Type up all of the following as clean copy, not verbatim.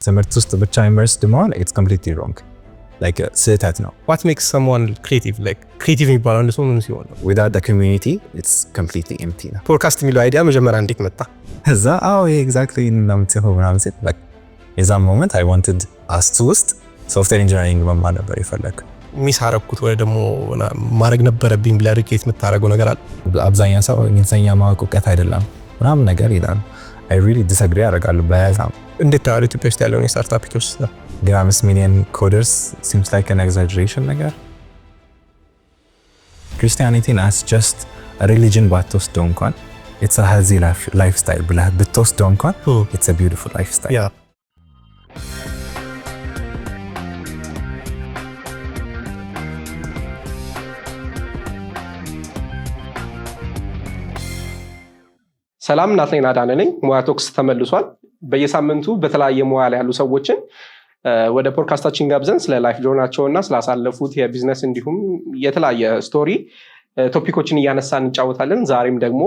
ትምህርት ውስጥ ብቻ immersed መሆን it's completely wrong, like ስህተት ነው። What makes someone creative? Like creative የሚባለው አንድ ሰው ምን ሲሆን ነው? Without the community, it's completely empty ነው። ፖድካስት የሚለው idea መጀመሪያ እንዴት መጣ? እዛ አዎ ይሄ exactly ነው የምትጽፈው ምናምን ሲል like የዛን moment I wanted ASTU ውስጥ software engineering መማር ነበር የፈለግኩ። Miss አረግኩት ወይ ደግሞ ማድረግ ነበረብኝ ብለህ regret የምታደርገው ነገር አለ? አብዛኛው ሰው እንግሊዝኛ ማወቅ እውቀት አይደለም ምናምን ነገር ይላል። I really disagree አደርጋለሁ በጣም። እንዴት ታያለህ ኢትዮጵያ ውስጥ ያለውን የ startup ecosystem? ግን 5 ሚሊዮን coders seems like an exaggeration ነገር። Christianity ን as just religion ባትወስደው እንኳን፣ it's a healthy lifestyle ብለህ ብትወስደው እንኳን it's a beautiful lifestyle። ሰላም፣ ናትናኤል አዳነ ነኝ። ሙያ Talks ተመልሷል። በየሳምንቱ በተለያየ ሙያ ላይ ያሉ ሰዎችን ወደ ፖድካስታችን ጋብዘን ስለ life journey ኣቸው እና ስላሳለፉት የቢዝነስ እንዲሁም የተለያየ story topic ኦችን እያነሳን እንጫወታለን። ዛሬም ደግሞ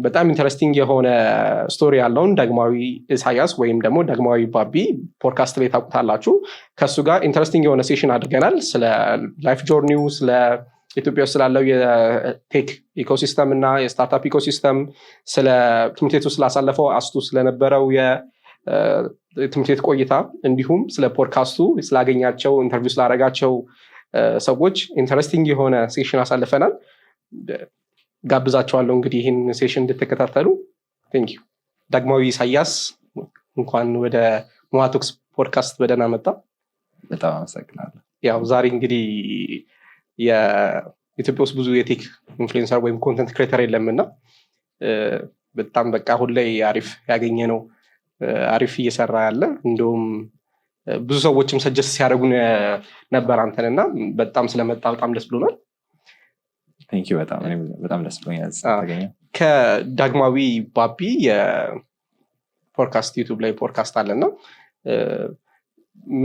በጣም interesting የሆነ story ያለውን ዳግማዊ ኢሳያስ ወይም ደግሞ ዳግማዊ ባቢ ፖድካስት ላይ ታውቁታላችሁ። ከእሱ ጋር interesting የሆነ session አድርገናል። ስለ life journey ው፣ ስለ ኢትዮጵያ ውስጥ ስላለው የ tech ecosystem እና የ startup ecosystem፣ ስለ ትምህርት ቤቱ ስላሳለፈው ASTU ስለነበረው የትምህርት ቤት ቆይታ፣ እንዲሁም ስለ ፖድካስቱ ስላገኛቸው interview ስላደረጋቸው ሰዎች interesting የሆነ session አሳልፈናል። ጋብዛችኋለሁ እንግዲህ ይህን session እንድትከታተሉ። Thank you። ዳግማዊ ኢሳያስ፣ እንኳን ወደ ሙያ Talks ፖድካስት በደህና መጣህ። በጣም አመሰግናለሁ። ያው ዛሬ እንግዲህ የኢትዮጵያ ውስጥ ብዙ የ tech influencer ወይም content creator የለም እና በጣም በቃ አሁን ላይ አሪፍ ያገኘ ነው፣ አሪፍ እየሰራ ያለ፣ እንደውም ብዙ ሰዎችም suggest ሲያደርጉ ነበር አንተን እና በጣም ስለመጣህ በጣም ደስ ብሎናል። Thank you፣ በጣም እኔም በጣም ደስ ብሎኛል ስለተገኘሁ። ከዳግማዊ ባቢ የፖድካስት YouTube ላይ ፖድካስት አለና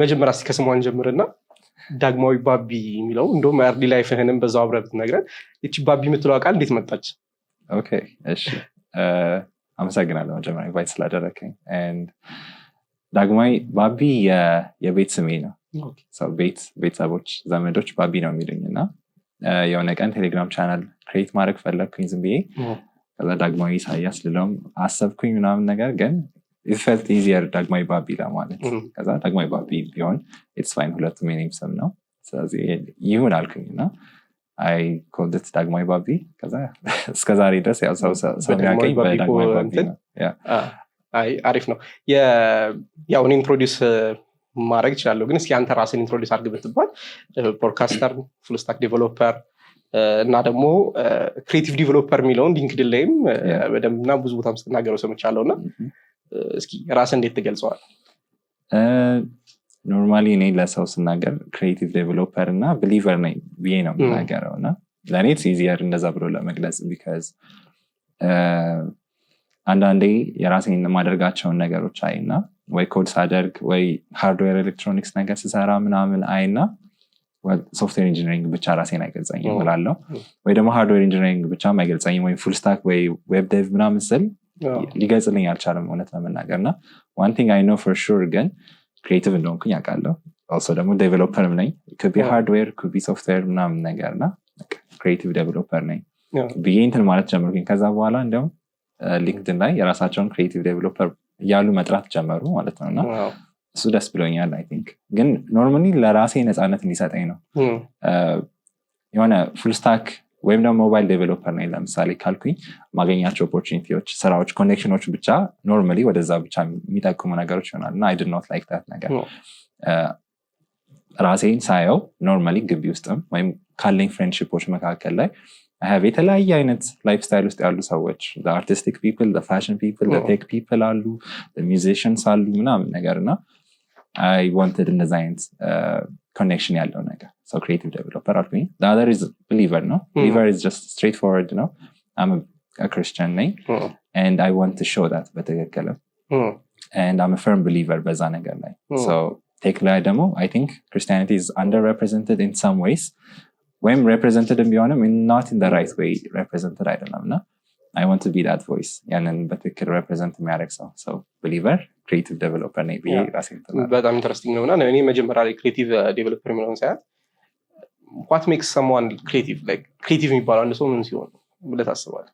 መጀመሪያ እስኪ ከስሟ እንጀምርና ዳግማዊ ባቢ የሚለው እንደውም early life ህንም በዛው አብረህ ብትነግረን፣ ይቺ ባቢ የምትለው ቃል እንዴት መጣች? Okay፣ እሺ፣ አመሰግናለሁ መጀመሪያ invite ስላደረከኝ። And ዳግማዊ ባቢ የቤት ስሜ ነው። So ቤተሰቦች፣ ዘመዶች ባቢ ነው የሚሉኝ እና የሆነ ቀን ቴሌግራም channel create ማድረግ ፈለግኩኝ ዝም ብዬ። ከዛ ዳግማዊ ኢሳያስ ልለውም አሰብኩኝ ምናምን ነገር፣ ግን felt easier ዳግማዊ ባቢ ለማለት። ከዛ ዳግማዊ ባቢ ቢሆን it's fine፣ ሁለቱም የኔም ስም ነው፣ ስለዚህ ይሁን አልኩኝ እና I called it ዳግማዊ ባቢ። ከዛ እስከ ዛሬ ድረስ ያው ሰው በዳግማዊ የሚያውቀኝ ባቢ በዳግማዊ ባቢ እንትን ነው። Yeah. አይ፣ አሪፍ ነው። ያው እኔ introduce ማድረግ እችላለሁ፣ ግን እስኪ አንተ ራስህን introduce አድርግ ብትባል፣ podcaster፣ full stack developer እና ደግሞ creative developer የሚለውን LinkedIn ላይም በደንብ እና ብዙ ቦታም ስትናገረው ሰምቻለሁ እና እስኪ ራስህን እንዴት ትገልጸዋል? Normally እኔ ለሰው ስናገር creative developer እና believer ነኝ ብዬ ነው የምናገረው እና ለእኔ it's easier እንደዛ ብሎ ለመግለጽ because አንዳንዴ የራሴን የማደርጋቸውን ነገሮች አይና ወይ ኮድ ሳደርግ ወይ hardware electronics ነገር ስሰራ ምናምን አይና software engineering ብቻ ራሴን አይገልጸኝም እላለሁ። ወይ ደግሞ hardware engineering ብቻም አይገልጸኝም፣ ወይም full stack ወይ web dev ምናምን ስል ሊገልጽልኝ አልቻለም እውነት ለመናገር። እና one thing I know for sure ግን creative እንደሆንኩኝ አውቃለሁ። Also ደግሞ developer ም ነኝ፣ could be hardware, could be software ምናምን ነገር፣ እና creative developer ነኝ ብዬ እንትን ማለት ጀመርኩኝ። ከዛ በኋላ እንዲያውም LinkedIn ላይ የራሳቸውን creative developer እያሉ መጥራት ጀመሩ ማለት ነው እና እሱ ደስ ብሎኛል። I think ግን normally ለራሴ ነፃነት እንዲሰጠኝ ነው። የሆነ full stack ወይም ደግሞ mobile developer ነኝ ለምሳሌ ካልኩኝ ማገኛቸው opportunity ዎች፣ ስራዎች፣ connection ኦች ብቻ normally ወደዛ ብቻ የሚጠቁሙ ነገሮች ይሆናል እና I did not like that ነገር። ራሴን ሳየው normally ግቢ ውስጥም ወይም ካለኝ friendship ኦች መካከል ላይ I have የተለያየ አይነት lifestyle ውስጥ ያሉ ሰዎች፣ artistic people፣ fashion people፣ tech people አሉ፣ musicians አሉ ምናምን ነገር፣ እና I wanted እንደዛ አይነት connection ያለው ነገር፣ so creative developer አልኩኝ። Other is believer ነው። Believer is just straightforward ነው። I'm Christian ነኝ and I want to show that በትክክልም and I'm a firm believer በዛ ነገር ላይ። So tech ላይ ደግሞ I think Christianity is underrepresented in some ways ወይም represented ቢሆንም not in the right way represented አይደለም እና I want to be that voice፣ ያንን በትክክል represent የሚያደርግ ሰው። So believer creative developer ነኝ ብዬ ራሴን እንትን እላለሁ። በጣም interesting ነው። እና እኔ መጀመሪያ ላይ creative developer የሚለውን ሳያት what makes someone creative፣ creative የሚባለው አንድ ሰው ምን ሲሆን ነው ብለህ ታስባለህ?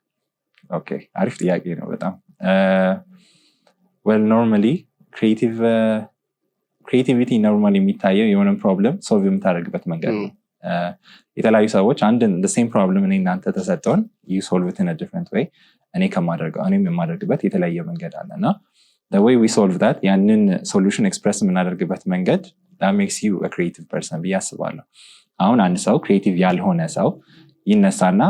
Okay፣ አሪፍ ጥያቄ ነው በጣም። Well, normally creativity normally የሚታየው የሆነ problem solve የምታደርግበት መንገድ ነው። የተለያዩ ሰዎች አንድን same problem እኔ እናንተ ተሰጠውን you solve it in different way። እኔ ከማደርገው እኔም የማደርግበት የተለያየ መንገድ አለ። እና way we solve that፣ ያንን solution express የምናደርግበት መንገድ makes you creative person ብዬ አስባለሁ። አሁን አንድ ሰው creative ያልሆነ ሰው ይነሳና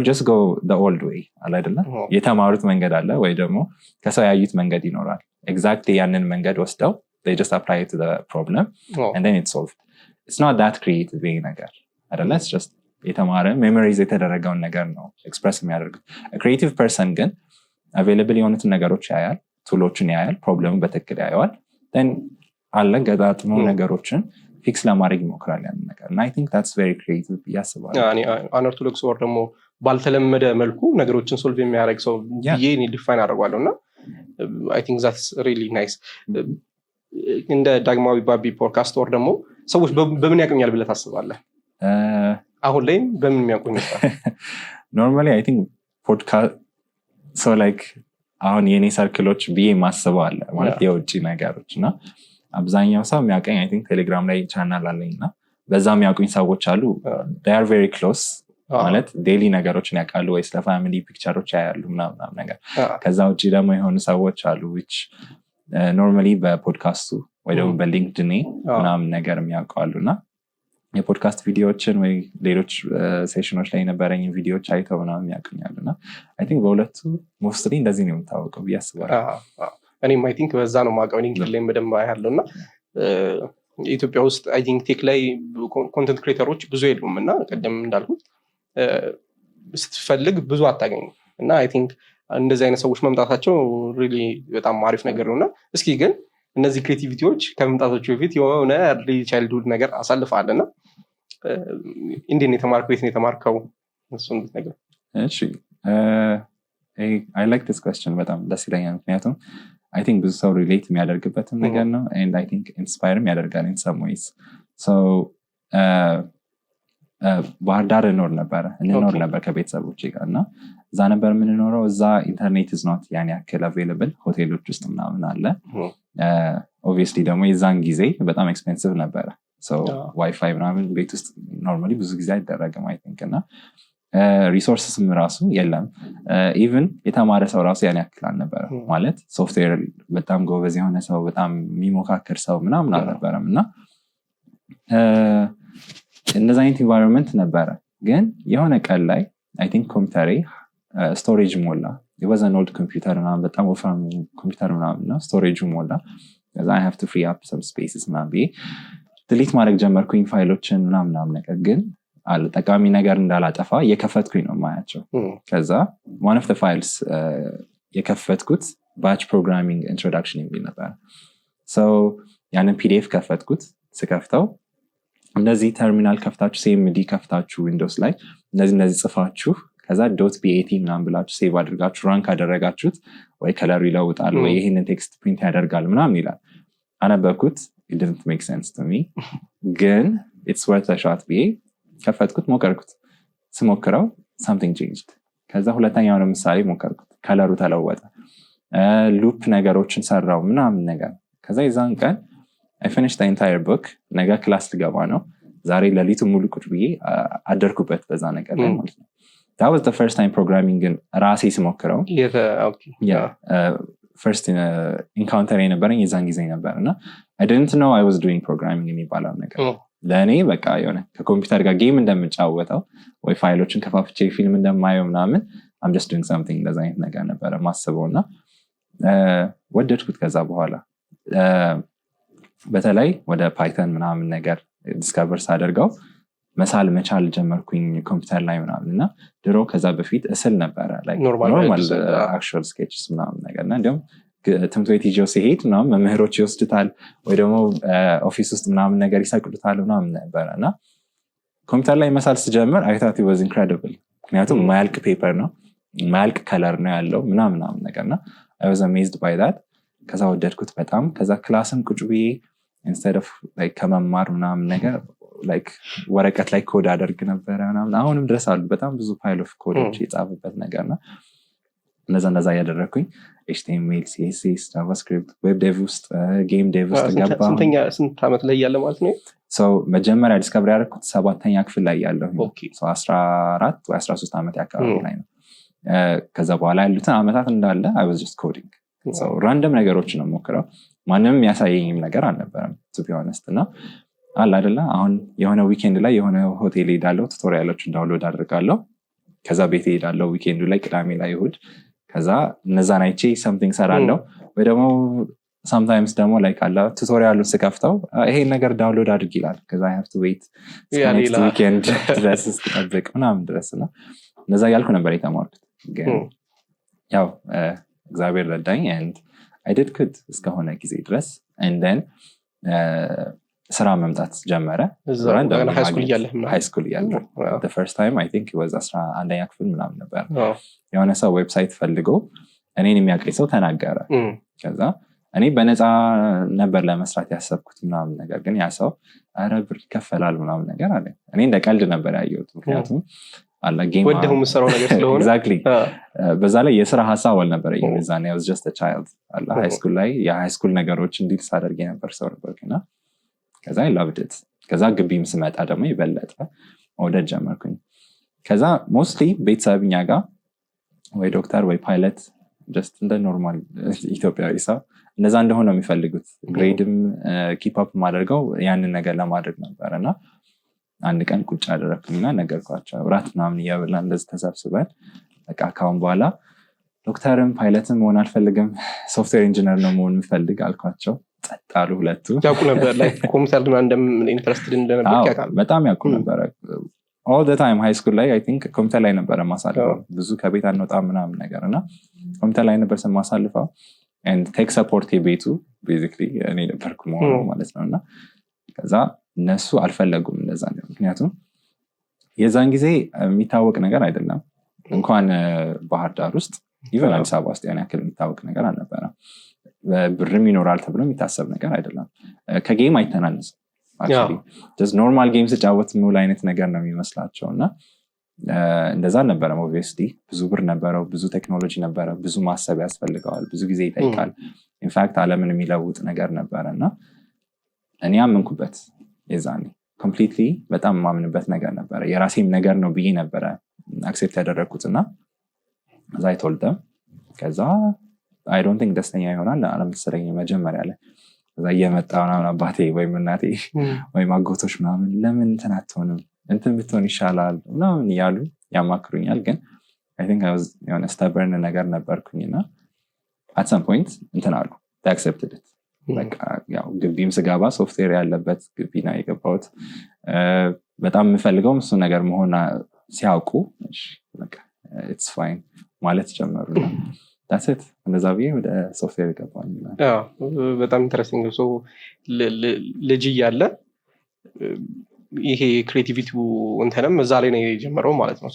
just go old way አለ አይደለ? የተማሩት መንገድ አለ ወይ ደግሞ ከሰው ያዩት መንገድ ይኖራል። Exactly ያንን መንገድ ወስደው just apply to problem and then it's solved. It's not that creative ይሄ ነገር አይደለ? It's just የተማረ memorize የተደረገውን ነገር ነው express የሚያደርጉት። Creative person ግን available የሆኑትን ነገሮች ያያል፣ tool ኦችን ያያል፣ problem ኡ በትክክል ያየዋል፣ then አለ ገጣጥሞ ነገሮችን fix ለማድረግ ይሞክራል ያንን ነገር። እና I think that's very creative ብዬ አስባለሁ። Unorthodox or ደግሞ ባልተለመደ መልኩ ነገሮችን solve የሚያደርግ ሰው ብዬ እኔ define አደርገዋለሁ። እና I think that's really nice። እንደ ዳግማዊ ባቢ ፖድካስት or ደግሞ ሰዎች በምን ያውቁኛል ብለህ ታስባለህ? አሁን ላይም በምን የሚያውቁኝ ይመስላል? Normally I think podcast፣ so like አሁን የኔ circle ኦች ብዬ የማስበው አለ ማለት የውጭ ነገሮች። እና አብዛኛው ሰው የሚያውቀኝ I think ቴሌግራም ላይ ቻናል አለኝ እና በዛ የሚያውቁኝ ሰዎች አሉ። Are very close፣ ማለት daily ነገሮችን ያውቃሉ ወይ ስለ family picture ኦች ያያሉ ምናምን ምናምን ነገር። ከዛ ውጭ ደግሞ የሆኑ ሰዎች አሉ which normally በ podcast ኡ ወይ ደግሞ በ LinkedIn ምናምን ነገር የሚያውቁ አሉ። እና የፖድካስት ቪዲዮዎችን ወይ ሌሎች session ኦች ላይ የነበረኝ ቪዲዮዎች አይተው ምናምን ያውቁኛል። እና I think በሁለቱ mostly እንደዚህ ነው የምታወቀው ብዬ አስባለሁ። እኔም I think በዛ ነው የማውቀው። LinkedIn ላይም በደንብ ያለው። እና ኢትዮጵያ ውስጥ I think tech ላይ content creator ኦች ብዙ የሉም። እና ቅድም እንዳልኩት ስትፈልግ ብዙ አታገኝም። እና I think እንደዚህ አይነት ሰዎች መምጣታቸው really በጣም አሪፍ ነገር ነው። እና እስኪ ግን እነዚህ creativity ዎች ከመምጣታቸው በፊት የሆነ early childhood ነገር አሳልፈሃል። እና እንዴት ነው የተማርከው? የት ነው የተማርከው? እሱን ብትነግረን። እሺ፣ I like this question፣ በጣም ደስ ይለኛል። ምክንያቱም I think ብዙ ሰው relate የሚያደርግበትም ነገር ነው and I think inspire ም ያደርጋል in some ways። ባህር ዳር እንኖር ነበር ከቤተሰቦቼ ጋር። እና እዛ ነበር የምንኖረው። እዛ internet is not ያን ያክል available፣ ሆቴሎች ውስጥ ምናምን አለ። Obviously ደግሞ የዛን ጊዜ በጣም expensive ነበረ። ዋይፋይ ምናምን ቤት ውስጥ normally ብዙ ጊዜ አይደረግም I think። እና resources ም ራሱ የለም። Even የተማረ ሰው ራሱ ያን ያክል አልነበረም። ማለት ሶፍትዌር በጣም ጎበዝ የሆነ ሰው፣ በጣም የሚሞካክር ሰው ምናምን አልነበረም። እና እንደዚ አይነት environment ነበረ። ግን የሆነ ቀን ላይ I think ኮምፒውተሬ storage ሞላ። It was an old computer ምናምን፣ በጣም ወፍራም ኮምፒውተር ምናምን ነው። Storage ኡ ሞላ። ከዛ I have to free up some spaces ምናምን ብዬ delete ማድረግ ጀመርኩኝ ፋይሎችን ምናምን ምናምን ነገር። ግን አለ ጠቃሚ ነገር እንዳላጠፋ እየከፈትኩኝ ነው ማያቸው። ከዛ one of files የከፈትኩት batch programming introduction የሚል ነበር። So ያንን PDF ከፈትኩት። ስከፍተው እንደዚህ ተርሚናል ከፍታችሁ፣ CMD ከፍታችሁ Windows ላይ እነዚህ እነዚህ ጽፋችሁ ከዛ .bat ምናምን ብላችሁ save አድርጋችሁ run ካደረጋችሁት ወይ color ኡ ይለውጣል ወይ ይህንን text print ያደርጋል ምናምን ይላል። አነበብኩት። Didn't make sense to me፣ ግን it's worth shot ብዬ ከፈትኩት፣ ሞከርኩት። ስሞክረው something changed። ከዛ ሁለተኛው ለምሳሌ ሞከርኩት፣ color ኡ ተለወጠ፣ loop ነገሮችን ሰራው ምናምን ነገር። ከዛ የዛን ቀን I finished entire book። ነገ class ልገባ ነው፣ ዛሬ ሌሊቱ ሙሉ ቁጭ ብዬ አደርኩበት በዛ ነገር ላይ ማለት ነው። That was the first time programming ን ራሴ ስሞክረው። First encounter የነበረኝ የዛን ጊዜ ነበር። እና I didn't know I was doing programming የሚባለው ነገር። ለእኔ በቃ የሆነ ከኮምፒውተር ጋር game እንደምጫወተው ወይ ፋይሎችን ከፋፍቼ ፊልም እንደማየው ምናምን I'm just doing something፣ እንደዛ አይነት ነገር ነበረ ማስበው። እና ወደድኩት። ከዛ በኋላ በተለይ ወደ Python ምናምን ነገር discover ሳደርገው መሳል መቻል ጀመርኩኝ ኮምፒውተር ላይ ምናምን። እና ድሮ ከዛ በፊት እስል ነበረ normal actual sketches ምናምን ነገር። እና እንዲሁም ትምህርት ቤት ይዤው ሲሄድ ምናምን መምህሮች ይወስዱታል ወይ ደግሞ office ውስጥ ምናምን ነገር ይሰቅሉታል ምናምን ነበረ። እና ኮምፒውተር ላይ መሳል ስጀምር I thought was incredible፣ ምክንያቱም የማያልቅ paper ነው። ማያልቅ color ነው ያለው ምናምን ምናምን ነገር እና I was amazed by that። ከዛ ወደድኩት በጣም። ከዛ class ም ቁጭ ብዬ instead of ከመማር ምናምን ነገር like ወረቀት ላይ ኮድ አደርግ ነበረ ምናምን። አሁንም ድረስ አሉ በጣም ብዙ pile of ኮዶች የጻፍኩበት ነገር እና እንደዛ እያደረግኩኝ HTML፣ CSS፣ JavaScript፣ web dev ውስጥ፣ game dev ውስጥ ገባ። ስንት ዓመት ላይ እያለ ማለት ነው? So መጀመሪያ discover ያደረግኩት ሰባተኛ ክፍል ላይ እያለሁ፣ 14 ወይ 13 ዓመት አካባቢ ላይ ነው። ከዛ በኋላ ያሉትን ዓመታት እንዳለ I was just coding። Random ነገሮችን ነው የምሞክረው። ማንም የሚያሳየኝም ነገር አልነበረም to be honest። እና አለ አይደለ አሁን የሆነ weekend ላይ የሆነ ሆቴል ሄዳለሁ፣ tutorial ኦችን download አድርጋለሁ፣ ከዛ ቤት ሄዳለሁ weekend ኡ ላይ፣ ቅዳሜ ላይ፣ እሑድ፣ ከዛ እነዛን አይቼ something ሰራለሁ። ወይ ደግሞ sometimes ደግሞ like አለ tutorial ኡን ስከፍተው ይሄን ነገር download አድርግ ይላል። ከዛ have to wait next weekend ድረስ እስክጠብቅ ምናምን ድረስ። እና እነዛ እያልኩ ነበር የተማርኩት። ግን ያው እግዚአብሔር ረዳኝ and I did good እስከሆነ ጊዜ ድረስ። And then ስራ መምጣት ጀመረ። High school እያለሁ first time I think was 11ኛ ክፍል ምናምን ነበር። የሆነ ሰው website ፈልጎ እኔን የሚያውቀኝ ሰው ተናገረ። ከዛ እኔ በነፃ ነበር ለመስራት ያሰብኩት ምናምን ነገር፣ ግን ያ ሰው ኧረ ብር ይከፈላል ምናምን ነገር አለ። እኔ እንደ ቀልድ ነበር ያየሁት፣ ምክንያቱም አለ game ወደው የምትሰራው ነገር ስለሆነ። Exactly። በዛ ላይ የስራ ሀሳብ አልነበረኝም የዛኔ። I was just a child አለ high school ላይ የ high school ነገሮች deal ሳደርግ የነበር ሰው ነበርኩ። እና ከዛ I loved it። ከዛ ግቢም ስመጣ ደግሞ የበለጠ መውደድ ጀመርኩኝ። ከዛ mostly ቤተሰብ እኛ ጋር ወይ ዶክተር ወይ pilot፣ just እንደ normal ኢትዮጵያዊ ሰው እንደዛ እንደሆነ ነው የሚፈልጉት። Grade ም keep up ማደርገው ያንን ነገር ለማድረግ ነበር። እና አንድ ቀን ቁጭ አደረግኩኝና ነገርኳቸው። እራት ምናምን እየበላን እንደዚህ ተሰብስበን በቃ ካሁን በኋላ ዶክተርም ፓይለትም መሆን አልፈልግም፣ software engineer ነው መሆን የምፈልግ አልኳቸው። ጸጥ አሉ ሁለቱ። ያውቁ ነበር like ኮምፒውተር interested እንደነበር ያውቃሉ? በጣም ያውቁ ነበረ። All the time high school ላይ I think ኮምፒውተር ላይ ነበረ ማሳልፈው። ብዙ ከቤት አንወጣም ምናምን ነገር እና ኮምፒውተር ላይ ነበር ማሳልፈው። Tech support የቤቱ basically እኔ ነበርኩ መሆኑ ማለት ነው። እና ከዛ እነሱ አልፈለጉም እንደዛ እንዲሆን፣ ምክንያቱም የዛን ጊዜ የሚታወቅ ነገር አይደለም። እንኳን ባህር ዳር ውስጥ even አዲስ አበባ ውስጥ ያን ያክል የሚታወቅ ነገር አልነበረም። ብርም ይኖራል ተብሎ የሚታሰብ ነገር አይደለም። ከ game አይተናነስም። Normal game ስጫወት ምውል አይነት ነገር ነው የሚመስላቸው። እና እንደዛ አልነበረም። Obviously ብዙ ብር ነበረው፣ ብዙ ቴክኖሎጂ ነበረ፣ ብዙ ማሰብ ያስፈልገዋል፣ ብዙ ጊዜ ይጠይቃል። In fact አለምን የሚለውጥ ነገር ነበረ። እና እኔ አመንኩበት የዛኔ completely። በጣም የማምንበት ነገር ነበረ። የራሴም ነገር ነው ብዬ ነበረ accept ያደረግኩት። እና እዛ I told them። ከዛ I don't think ደስተኛ ይሆናል አለመሰለኝ መጀመሪያ ላይ። ከዛ እየመጣ ምናምን አባቴ ወይም እናቴ ወይም አጎቶች ምናምን ለምን እንትን አትሆንም፣ እንትን ብትሆን ይሻላል ምናምን እያሉ ያማክሩኛል። ግን I think የሆነ stubborn ነገር ነበርኩኝ። እና at some point እንትን አሉ፣ accepted። በቃ ያው ግቢም ስገባ ሶፍትዌር ያለበት ግቢ ነው የገባሁት። በጣም የምፈልገውም እሱ ነገር መሆን ሲያውቁ it's fine ማለት ጀመሩ። That's it። እንደዛ ብዬ ወደ ሶፍትዌር ገባኝ። በጣም interesting። ልጅ እያለ ይሄ creativity ው እንትንም እዛ ላይ ነው የጀመረው ማለት ነው።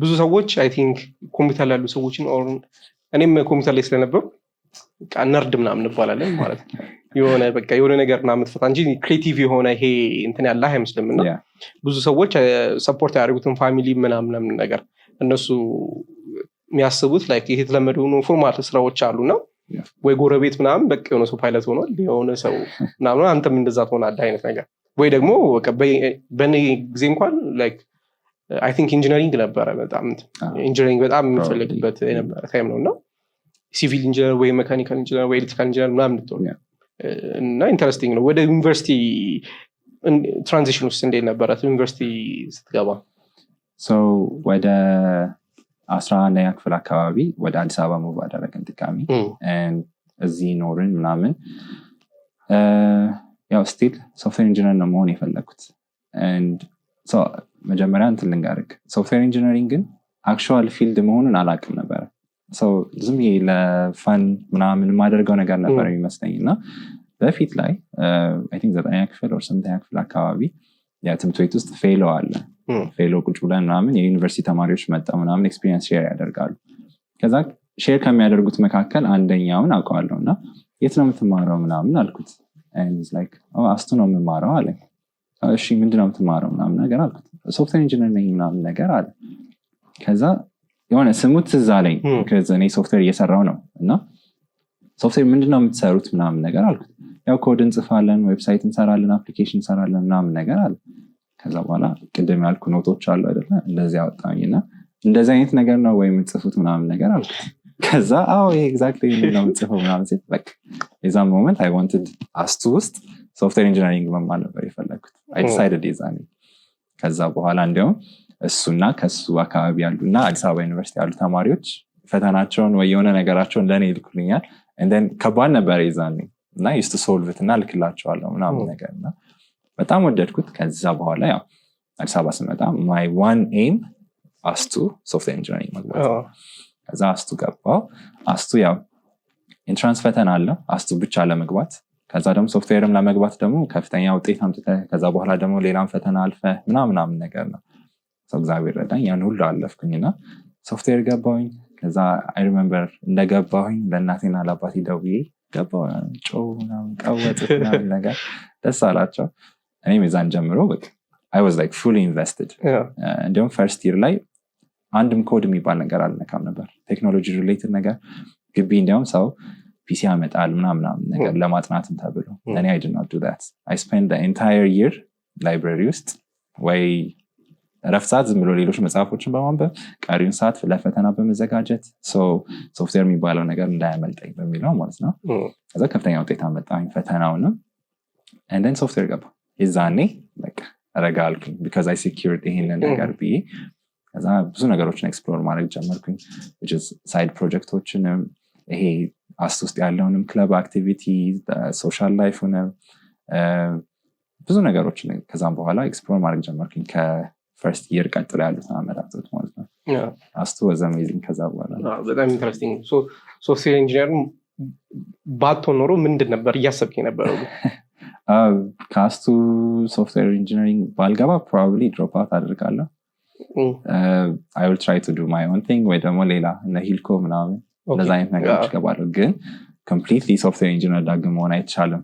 ብዙ ሰዎች I think ኮምፒውተር ላይ ያሉ ሰዎችን፣ እኔም ኮምፒውተር ላይ ስለነበሩ nerd ምናምን እንባላለን ማለት ነው። የሆነ በቃ የሆነ ነገር ምናምን ትፈታ እንጂ creative የሆነ ይሄ እንትን ያለ አይመስልም። እና ብዙ ሰዎች support ያደርጉትን family ምናምን ነገር እነሱ የሚያስቡት like ይሄ የተለመዱ formal ስራዎች አሉ እና ወይ ጎረቤት ምናምን በቃ የሆነ ሰው ፓይለት ሆኗል፣ የሆነ ሰው ምናምን፣ አንተም እንደዛ ትሆናለህ አይነት ነገር። ወይ ደግሞ በእኔ ጊዜ እንኳን like I think engineering ነበረ በጣም፣ engineering በጣም የሚፈልግበት የነበረ time ነው። እና civil engineer ወይ mechanical engineer ወይ electrical engineer ምናምን እንድትሆን። እና interesting ነው። ወደ ዩኒቨርሲቲ transition ውስጥ እንዴት ነበረ ዩኒቨርሲቲ ስትገባ? ወደ 11ኛ ክፍል አካባቢ ወደ አዲስ አበባ move አደረግን ድጋሚ። እዚህ ኖርን ምናምን። ያው still software engineer ነው መሆን የፈለግኩት። መጀመሪያ እንትን ልንገርህ፣ software engineering ግን actual field መሆኑን አላውቅም ነበረ። ዝም ብዬ ለ fun ምናምን የማደርገው ነገር ነበር የሚመስለኝ። እና በፊት ላይ I think ዘጠነኛ ክፍል or ስምንተኛ ክፍል አካባቢ የትምህርት ቤት ውስጥ fellow አለ። Fellow ቁጭ ብለን ምናምን የዩኒቨርሲቲ ተማሪዎች መጣ ምናምን experience share ያደርጋሉ። ከዛ share ከሚያደርጉት መካከል አንደኛውን አውቀዋለሁ እና የት ነው የምትማረው ምናምን አልኩት። Like ASTU ነው የምማረው አለ። እሺ ምንድነው የምትማረው ምናምን ነገር አልኩት። Software engineer ነኝ ምናምን ነገር አለ። ከዛ የሆነ ስሙ ትዝ አለኝ፣ እኔ ሶፍትዌር እየሰራው ነው እና ሶፍትዌር ምንድነው የምትሰሩት ምናምን ነገር አልኩት። ያው ኮድ እንጽፋለን፣ website እንሰራለን፣ application እንሰራለን ምናምን ነገር አለ። ከዛ በኋላ ቅድም ያልኩ note ኦች አሉ አይደለ፣ እንደዚህ አወጣኝ እና እንደዚህ አይነት ነገር ነው ወይ የምትጽፉት ምናምን ነገር አልኩት። ከዛ አዎ ይሄ exactly ነው የምጽፈው ምናምን ሲል በቃ የዛን moment I wanted ASTU ውስጥ software engineering መማር ነበር የፈለግኩት። I decided የዛኔ። ከዛ በኋላ እንዲያውም እሱና ከሱ አካባቢ ያሉ እና አዲስ አበባ ዩኒቨርሲቲ ያሉ ተማሪዎች ፈተናቸውን ወይ የሆነ ነገራቸውን ለእኔ ይልኩልኛል። And then ከባድ ነበር የዛኔ እና used to solve it እና ልክላቸዋለሁ ምናምን ነገር እና በጣም ወደድኩት። ከዛ በኋላ ያው አዲስ አበባ ስመጣ my one aim ASTU software engineering መግባት። ከዛ ASTU ገባው። ASTU ያው entrance ፈተና አለው ASTU ብቻ ለመግባት። ከዛ ደግሞ ሶፍትዌርም ለመግባት ደግሞ ከፍተኛ ውጤት አምጥተህ ከዛ በኋላ ደግሞ ሌላም ፈተና አልፈህ ምናምን ምናምን ነገር ነው። So እግዚአብሔር ረዳኝ፣ ያን ሁሉ አለፍኩኝ እና ሶፍትዌር ገባሁኝ። ከዛ I remember እንደገባሁኝ ለእናቴና ለአባቴ ደውዬ ገባሁ፣ ጮሁ ምናምን ቀወጡት ምናምን ነገር፣ ደስ አላቸው። እኔም የዛን ጀምሮ በቃ I was like fully invested። እንዲሁም first year ላይ አንድም ኮድ የሚባል ነገር አልነካም ነበር፣ technology related ነገር። ግቢ እንዲያውም ሰው PC ያመጣል ምናምን ምናምን ነገር ለማጥናትም ተብሎ፣ እኔ I did not do that። I spend entire year library ውስጥ ወይ እረፍት ሰዓት ዝም ብሎ ሌሎች መጽሐፎችን በማንበብ፣ ቀሪውን ሰዓት ለፈተና በመዘጋጀት፣ ሶፍትዌር የሚባለው ነገር እንዳያመልጠኝ በሚለው ማለት ነው። ከዛ ከፍተኛ ውጤት አመጣኝ ፈተናውንም and then software ገባ። የዛኔ በቃ ረጋ አልኩኝ because I secured ይሄንን ነገር ብዬ። ከዛ ብዙ ነገሮችን explore ማድረግ ጀመርኩኝ፣ side project ኦችንም፣ ይሄ ASTU ውስጥ ያለውንም club activity፣ social life ኡንም፣ ብዙ ነገሮችን ከዛም በኋላ explore ማድረግ ጀመርኩኝ ከ first year ቀጥሎ ያሉትን አመታቶች ማለት ነው። ASTU was amazing ከዛ በኋላ። በጣም interesting። Software engineer ባትሆን ኖሮ ምንድን ነበር እያሰብክ የነበረው? ከ ASTU software engineering ባልገባ probably drop out አድርጋለሁ። I will try to do my own thing ወይ ደግሞ ሌላ እነ ሂልኮ ምናምን እንደዛ አይነት ነገሮች ይገባሉ። ግን completely software engineer ዳግም መሆን አይቻልም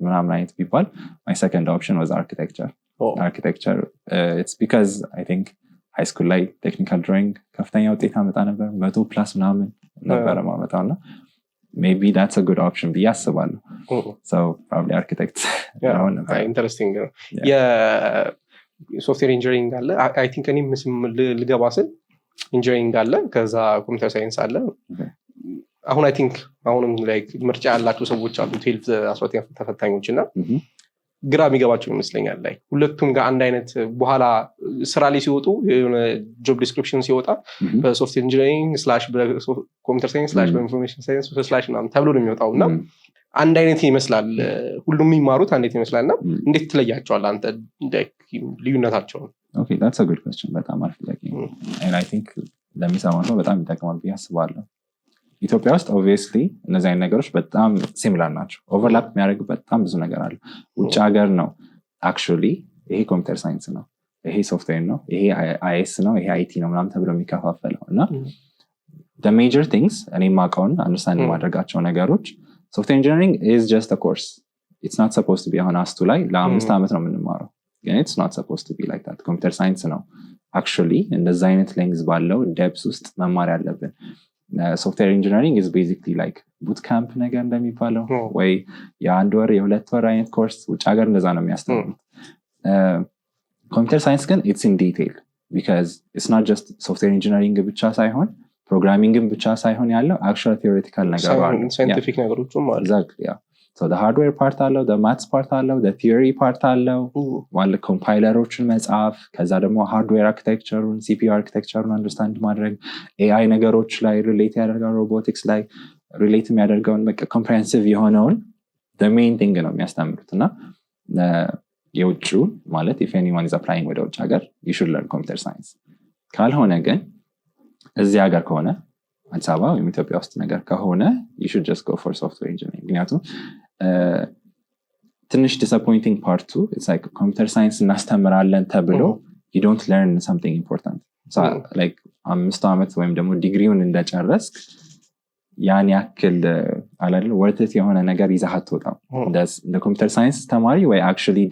ምናምን አይነት ቢባል my second option was architecture። Architecture, it's because I think high school ላይ technical drawing ከፍተኛ ውጤት አመጣ ነበር፣ 100+ ምናምን ነበረ ማመጣው እና maybe that's good option ብዬ አስባለሁ። So probably architect ሆን ነበር። Interesting ነው። የ software engineering አለ፣ I think እኔም ልገባ ስል engineering አለ፣ ከዛ computer science አለ። አሁን I think አሁንም like ምርጫ ያላቸው ሰዎች አሉ፣ 12 12ኛ ተፈታኞች እና ግራ የሚገባቸው ይመስለኛል። Like ሁለቱም ጋር አንድ አይነት በኋላ ስራ ላይ ሲወጡ የሆነ job description ሲወጣ በ software engineering slash በ computer science slash በ information science slash ምናምን ተብሎ ነው የሚወጣው እና አንድ አይነት ይመስላል። ሁሉም የሚማሩት አንድ አይነት ይመስላል እና እንዴት ትለያቸዋል አንተ ልዩነታቸውን? Okay, that's a good question። በጣም አሪፍ ጥያቄ። And I think ለሚሰማ ሰው በጣም ይጠቅማል ብዬ አስባለሁ። ኢትዮጵያ ውስጥ obviously እነዚህ አይነት ነገሮች በጣም similar ናቸው። Overlap የሚያደርግ በጣም ብዙ ነገር አለ። ውጭ ሀገር ነው actually ይሄ computer science ነው፣ ይሄ ሶፍትዌር ነው፣ ይሄ IS ነው፣ ይሄ IT ነው ምናምን ተብሎ የሚከፋፈለው። እና major things እኔ የማውቀውን understand የማደርጋቸው ነገሮች software engineering is just course፣ it's not supposed to be። አሁን ASTU ላይ ለ5 ዓመት ነው የምንማረው፣ ግን it's not supposed to be like that። Computer science ነው actually እንደዛ አይነት length ባለው depth ውስጥ መማር ያለብን። Software engineering is basically like boot camp ነገር እንደሚባለው ወይ የአንድ ወር የሁለት ወር አይነት ኮርስ። ውጭ ሀገር እንደዛ ነው የሚያስተምሩት። Computer science ግን it's in detail because it's not just software engineering ብቻ ሳይሆን programming ን ብቻ ሳይሆን ያለው actual theoretical ነገር አለ። Scientific ነገሮቹም አሉ። Exactly, yeah። So the hardware part አለው፣ the maths part አለው፣ the theory part አለው፣ ዋለ compiler ኦችን መጻፍ፣ ከዛ ደግሞ hardware architecture ኡን፣ CPU architecture ኡን understand ማድረግ፣ AI ነገሮች ላይ relate ያደርጋል፣ ሮቦቲክስ ላይ relate የሚያደርገውን በቃ comprehensive የሆነውን main thing ነው የሚያስተምሩት። እና የውጭውን ማለት if anyone is applying ወደ ውጭ ሀገር you should learn computer science። ካልሆነ ግን እዚህ ሀገር ከሆነ፣ አዲስ አበባ ወይም ኢትዮጵያ ውስጥ ነገር ከሆነ you should just go for software engineering። ምክንያቱም ትንሽ disappointing part ኡ computer science እናስተምራለን ተብሎ You don't learn something important. Like 5 ዓመት ወይም ደግሞ ዲግሪውን እንደጨረስክ ያን ያክል አላደለ worth it የሆነ ነገር ይዘህ አትወጣም። እንደ computer science ተማሪ ወይ actually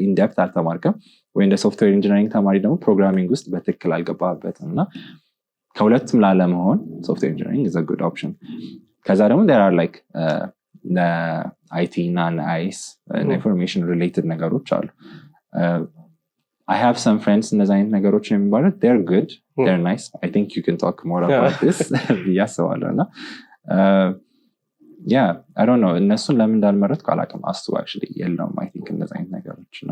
in depth አልተማርክም፣ ወይ እንደ software engineering ተማሪ ደግሞ programming ውስጥ በትክክል አልገባበትም። እና ከሁለቱም ላለመሆን software engineering is a good option። ከዛ ደግሞ there are like IT እና IS፣ information related ነገሮች አሉ። I have some friends እነዚ አይነት ነገሮች የሚባሉት። They're good, they're nice. I think you can talk more about this ብዬ አስባለሁ። እና yeah, I don't know፣ እነሱን ለምን እንዳልመረጥኩ አላውቅም። ASTU actually የለውም I think እንደዚ አይነት ነገሮች። እና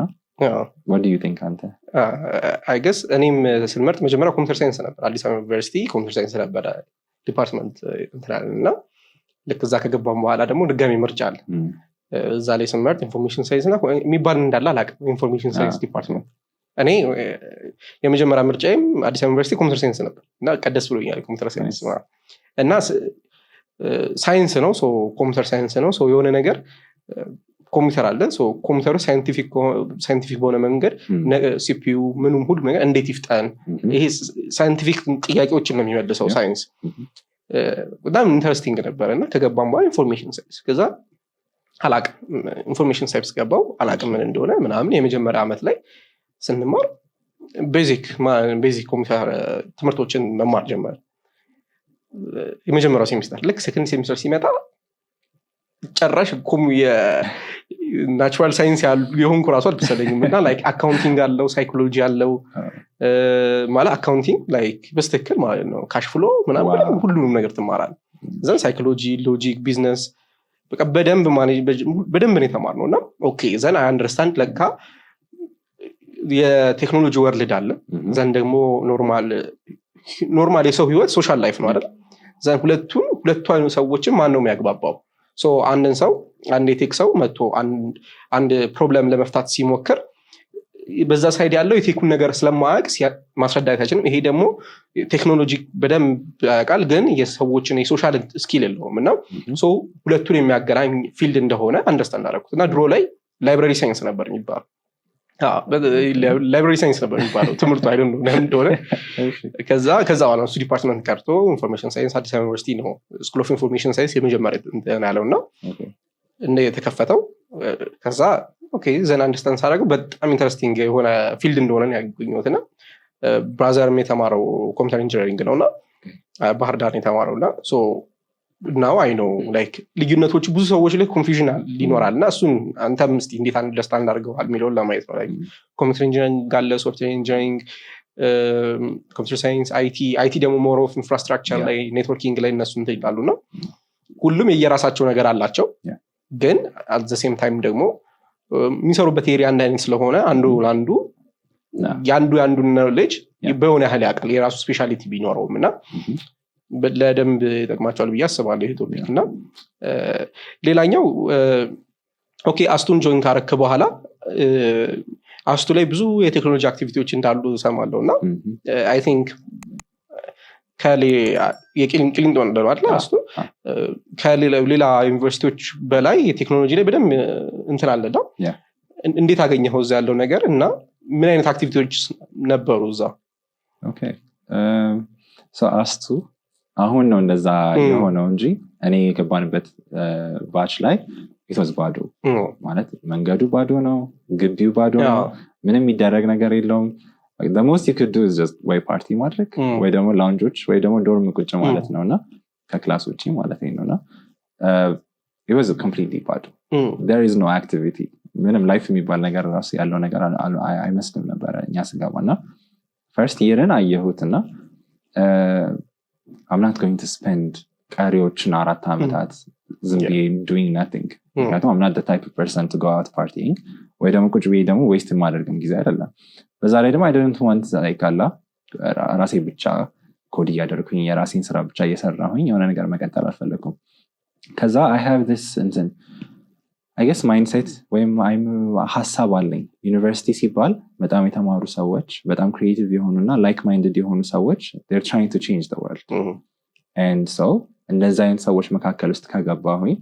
what do you think አንተ? I guess እኔም ስንመርጥ መጀመሪያ computer science ነበር። አዲስ አበባ ዩኒቨርሲቲ computer science ነበረ department እንትናለን። እና ልክ እዛ ከገባም በኋላ ደግሞ ድጋሚ ምርጫ አለ። እዛ ላይ ስንመርጥ information science እና የሚባል እንዳለ አላውቅም። Information science department እኔ የመጀመሪያ ምርጫዬም አዲስ አበባ ዩኒቨርሲቲ computer science ነበር እና ቀደስ ብሎኛል computer science። እና ሳይንስ ነው፣ computer science ነው። የሆነ ነገር ኮምፒውተር አለ። ኮምፒውተሩ scientific በሆነ መንገድ CPU ምኑም ሁሉ ነገር እንዴት ይፍጠን፣ ይሄ scientific ጥያቄዎችን ነው የሚመልሰው ሳይንስ። በጣም interesting ነበረ። እና ከገባም በኋላ information science፣ ከዛ አላቅም፣ information science ገባው፣ አላቅም ምን እንደሆነ ምናምን። የመጀመሪያ ዓመት ላይ ስንማር basic basic ኮምፒውተር ትምህርቶችን መማር ጀመር የመጀመሪያው ሴሚስተር። ልክ second semester ሲመጣ ጨራሽ የ natural science የሆንኩ ራሱ አልመሰለኝም። እና like accounting አለው፣ psychology አለው። ማለት accounting like በስትክክል ማለት ነው፣ cash flow ምናምን ሁሉንም ነገር ትማራል። Then psychology፣ logic፣ business በቃ በደንብ በደንብ ነው የተማርነው። እና okay, then I understand ለካ የቴክኖሎጂ world አለ፣ then ደግሞ normal የሰው ህይወት social life ነው አይደል? Then ሁለቱን ሁለቱ አይነት ሰዎችን ማን ነው የሚያግባባው? አንድን ሰው፣ አንድ የ tech ሰው መጥቶ አንድ problem ለመፍታት ሲሞክር በዛ side ያለው የ tech ኡን ነገር ስለማያውቅ ማስረዳት አይችልም። ይሄ ደግሞ ቴክኖሎጂ በደንብ ያውቃል፣ ግን የሰዎችን የ social skill የለውም። እና ሁለቱን የሚያገናኝ field እንደሆነ understand አደረኩት። እና ድሮ ላይ library science ነበር የሚባለው፣ library science ነበር የሚባለው ትምህርቱ፣ I don't know ለምን እንደሆነ። ከዛ በኋላ እሱ department ቀርቶ information science አዲስ አበባ ዩኒቨርሲቲ ነው School of Information Science የመጀመሪያ እንትን ያለው እና እንደ የተከፈተው። ከዛ okay, then understand ሳደርገው በጣም interesting የሆነ field እንደሆነ ነው ያገኘሁት። እና brother ም የተማረው computer engineering ነው እና ባህር ዳር ነው የተማረው። እና now I know like ልዩነቶቹ ብዙ ሰዎች ላይ confusion ይኖራል። እና እሱን አንተም እስኪ እንዴት understand አድርገዋል የሚለውን ለማየት ነው። Computer engineering አለ፣ software engineering፣ computer science፣ IT። IT ደግሞ more of infrastructure ላይ፣ networking ላይ እነሱ እንትን ይላሉ። እና ሁሉም የየራሳቸው ነገር አላቸው፣ ግን at the same time ደግሞ የሚሰሩበት area አንድ አይነት ስለሆነ አንዱ ለአንዱ የአንዱ የአንዱን knowledge በሆነ ያህል ያውቃል የራሱ speciality ቢኖረውም። እና ለደንብ ይጠቅማቸዋል ብዬ አስባለሁ ይሄ topic። እና ሌላኛው okay, ASTU ን join ካረክ በኋላ ASTU ላይ ብዙ የቴክኖሎጂ activity ዎች እንዳሉ ሰማለሁ። እና I think የቂሊንጦ ነው አይደለ ASTU? ከሌላ ዩኒቨርሲቲዎች በላይ የቴክኖሎጂ ላይ በደንብ እንትን አለና እንዴት አገኘኸው እዛ ያለው ነገር እና ምን አይነት activity ዎች ነበሩ እዛ? ASTU አሁን ነው እንደዛ የሆነው እንጂ እኔ የገባንበት batch ላይ it was ባዶ። ማለት መንገዱ ባዶ ነው፣ ግቢው ባዶ ነው፣ ምንም የሚደረግ ነገር የለውም። Most you could do ወይ ፓርቲ ማድረግ ወይ ደግሞ lounge ኦች ወይ ደግሞ dorm ቁጭ ማለት ነው እና ከ class ውጭ ማለት ነው። እና was completely ባዶ። There is no activity። ምንም life የሚባል ነገር ራሱ ያለው ነገር አይመስልም ነበረ እኛ ስገባ። እና first year ን አየሁት እና I'm not going to spend ቀሪዎችን 4 ዓመታት ዝም ብዬ doing nothing፣ ምክንያቱም I'm not the type of person to go out partying ወይ ደግሞ ቁጭ ብዬ ደግሞ waste የማደርግም ጊዜ አይደለም። በዛ ላይ ደግሞ I didn't want like አላ ራሴ ብቻ ኮድ እያደረኩኝ የራሴን ስራ ብቻ እየሰራሁኝ የሆነ ነገር መቀጠል አልፈለኩም። ከዛ I have this እንትን I guess mindset ወይም ሀሳብ አለኝ። ዩኒቨርሲቲ ሲባል በጣም የተማሩ ሰዎች፣ በጣም creative የሆኑ እና like minded የሆኑ ሰዎች they're trying to change the world and so እንደዚ አይነት ሰዎች መካከል ውስጥ ከገባሁኝ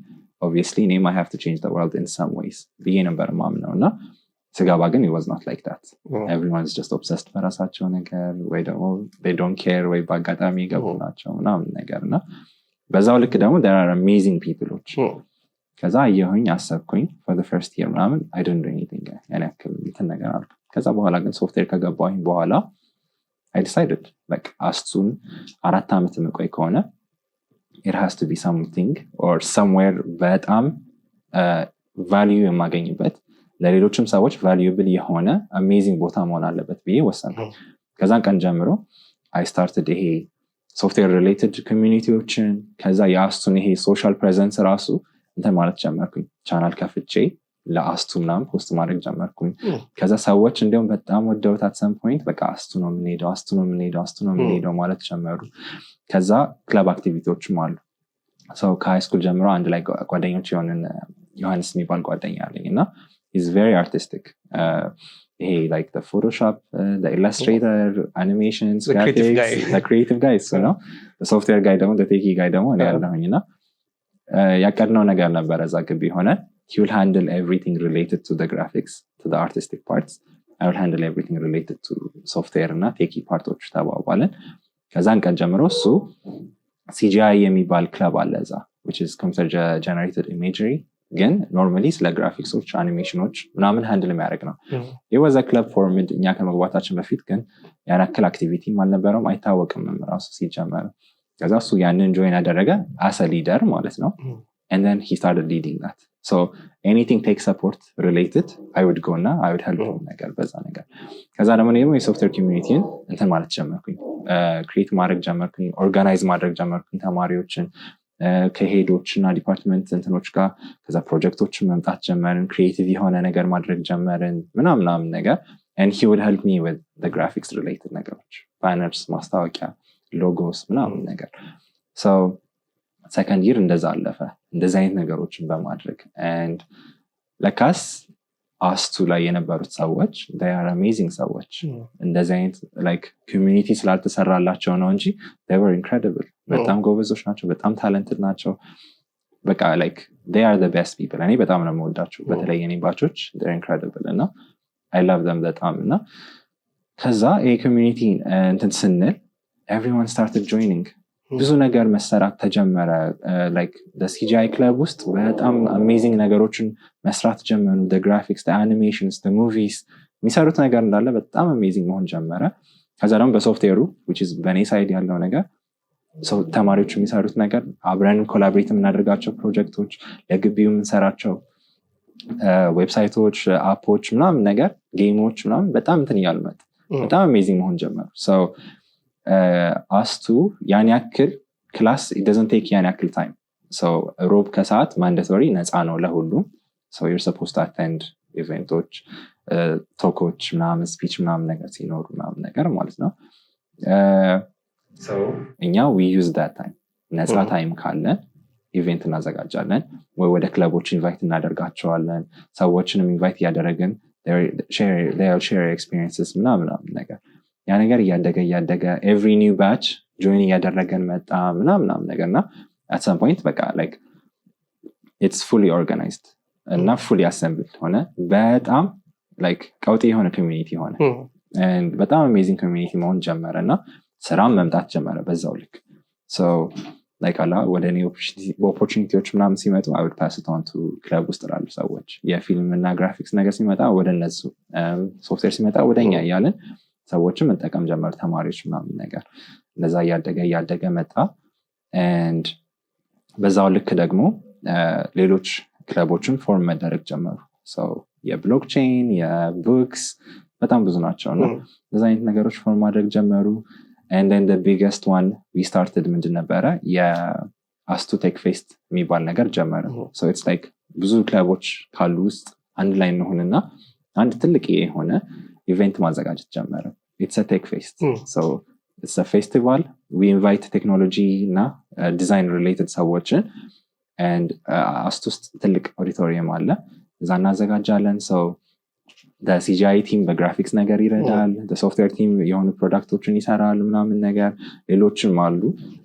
obviously እኔም I have to change the world in some ways ብዬ ነበር ማምነው። እና ስገባ ግን it was not like that. Everyone's just obsessed በራሳቸው ነገር ወይ ደግሞ they don't care ወይ በአጋጣሚ የገቡ ናቸው ምናምን ነገር። እና በዛው ልክ ደግሞ there are amazing people ኦች። ከዛ አየሁኝ፣ አሰብኩኝ። For the first year ምናምን I didn't do anything፣ ያን ያክል እንትን ነገር አልኩ። ከዛ በኋላ ግን ሶፍትዌር ከገባሁኝ በኋላ I decided በቃ ASTU ን 4 ዓመት የምቆይ ከሆነ it has to be something or somewhere በጣም value የማገኝበት፣ ለሌሎችም ሰዎች valuable የሆነ amazing ቦታ መሆን አለበት ብዬ ወሰንኩ። ከዛን ቀን ጀምሮ I started ይሄ software related community ዎችን። ከዛ የ ASTU ን ይሄ social presence ራሱ እንትን ማለት ጀመርኩኝ። ቻናል ከፍቼ ለ ASTU ምናምን post ማድረግ ጀመርኩኝ። ከዛ ሰዎች እንዲሁም በጣም ወደውት at some point በቃ ASTU ነው የምንሄደው፣ ASTU ነው የምንሄደው፣ ASTU ነው የምንሄደው ማለት ጀመሩ። ከዛ club activity ዎችም አሉ። So ከ high school ጀምሮ አንድ ላይ ጓደኞች የሆንን ዮሐንስ የሚባል ጓደኛ አለኝ እና he's very artistic፣ ይሄ like Photoshop፣ Illustrator፣ animations፣ creative guy እሱ ነው። Software guy ደግሞ፣ techie guy ደግሞ እኔ ያለሁኝ። እና ያቀድነው ነገር ነበረ፣ እዛ ግቢ ሆነ he will handle everything related to the graphics, to the artistic parts, I will handle everything related to software እና techie part ኦች ተባባልን። ከዛን ቀን ጀምሮ እሱ CGI የሚባል ክለብ አለ እዛ፣ which is computer generated imagery፣ ግን normally ስለ graphics ኦች፣ animation ኦች ምናምን handle የሚያደርግ ነው። It was a club formed እኛ ከመግባታችን በፊት፣ ግን ያን ያክል activity ም አልነበረውም፣ አይታወቅም ራሱ ሲጀመር። ከዛ እሱ ያንን join ያደረገ as a leader ማለት ነው and then he started leading that. So anything tech support related I would go እና I would help him ነገር በዛ ነገር። ከዛ ደግሞ እኔ ደግሞ የ software community ን እንትን ማለት ጀመርኩኝ፣ create ማድረግ ጀመርኩኝ፣ organize ማድረግ ጀመርኩኝ ተማሪዎችን ከ head ኦች እና department እንትኖች ጋር። ከዛ ፕሮጀክቶችን መምጣት ጀመርን፣ creative የሆነ ነገር ማድረግ ጀመርን ምናምን ምናምን ነገር and he would help me with the graphics related ነገሮች፣ banners፣ ማስታወቂያ፣ logos ምናምን ነገር። So second year እንደዛ አለፈ፣ እንደዚ አይነት ነገሮችን በማድረግ። And ለካስ ASTU ላይ የነበሩት ሰዎች they are amazing ሰዎች። እንደዚህ አይነት like community ስላልተሰራላቸው ነው እንጂ they were incredible። በጣም ጎበዞች ናቸው፣ በጣም talented ናቸው። በቃ like they are the best people። እኔ በጣም ነው የምወዳቸው። በተለይ የኔ batch ኦች they're incredible እና I love them በጣም። እና ከዛ ይሄ community እንትን ስንል everyone started joining፣ ብዙ ነገር መሰራት ተጀመረ። Like CGI club ውስጥ በጣም amazing ነገሮችን መስራት ጀመሩ። Graphics፣ animations፣ movies የሚሰሩት ነገር እንዳለ በጣም amazing መሆን ጀመረ። ከዛ ደግሞ በ software ኡ፣ which is በእኔ side ያለው ነገር፣ ተማሪዎች የሚሰሩት ነገር፣ አብረን collaborate የምናደርጋቸው ፕሮጀክቶች፣ ለግቢው የምንሰራቸው website ኦች፣ app ኦች ምናምን ነገር፣ game ኦች ምናምን በጣም እንትን እያሉ መጡ። በጣም amazing መሆን ጀመሩ። ASTU ያን ያክል class doesn't take ያን ያክል time። ሮብ ከሰዓት mandatory ነፃ ነው ለሁሉም። You're supposed to attend event ኦች፣ talk ኦች ምናምን፣ speech ምናምን ነገር ሲኖሩ ምናምን ነገር ማለት ነው። እኛ we use that time፣ ነፃ time ካለን event እናዘጋጃለን ወይ ወደ ክለቦች invite እናደርጋቸዋለን። ሰዎችንም invite እያደረግን share experiences ምናምን ነገር። ያ ነገር እያደገ እያደገ every new batch join እያደረገን መጣ ምናምን ምናምን ነገር። እና at some point በቃ like it's fully organized እና fully assembled ሆነ። በጣም like ቀውጤ የሆነ community ሆነ። And በጣም amazing community መሆን ጀመረ እና ስራም መምጣት ጀመረ በዛው ልክ። So like አላ ወደ እኔ opportunity ዎች ምናምን ሲመጡ I would pass it on to ክለብ ውስጥ ላሉ ሰዎች። የፊልም እና ግራፊክስ ነገር ሲመጣ ወደ እነሱ፣ ሶፍትዌር ሲመጣ ወደ እኛ እያልን ሰዎችን መጠቀም ጀመሩ፣ ተማሪዎች ምናምን ነገር። እንደዛ እያደገ እያደገ መጣ። And በዛው ልክ ደግሞ ሌሎች ክለቦችን form መደረግ ጀመሩ። So የ blockchain፣ የ books፣ በጣም ብዙ ናቸው። እና እንደዛ አይነት ነገሮች form ማድረግ ጀመሩ። And then the biggest one we started ምንድን ነበረ? የ ASTU Tech Fest የሚባል ነገር ጀመረ። So it's like ብዙ ክለቦች ካሉ ውስጥ አንድ ላይ እንሆንና አንድ ትልቅ የሆነ event ማዘጋጀት ጀመረ። It's a tech fest. So it's a festival. We invite technology እና design related ሰዎችን and ASTU ውስጥ ትልቅ auditorium አለ፣ እዛ እናዘጋጃለን። So CGI team በ graphics ነገር ይረዳል፣ software team የሆኑ product ኦችን ይሰራል ምናምን ነገር፣ ሌሎችም አሉ፣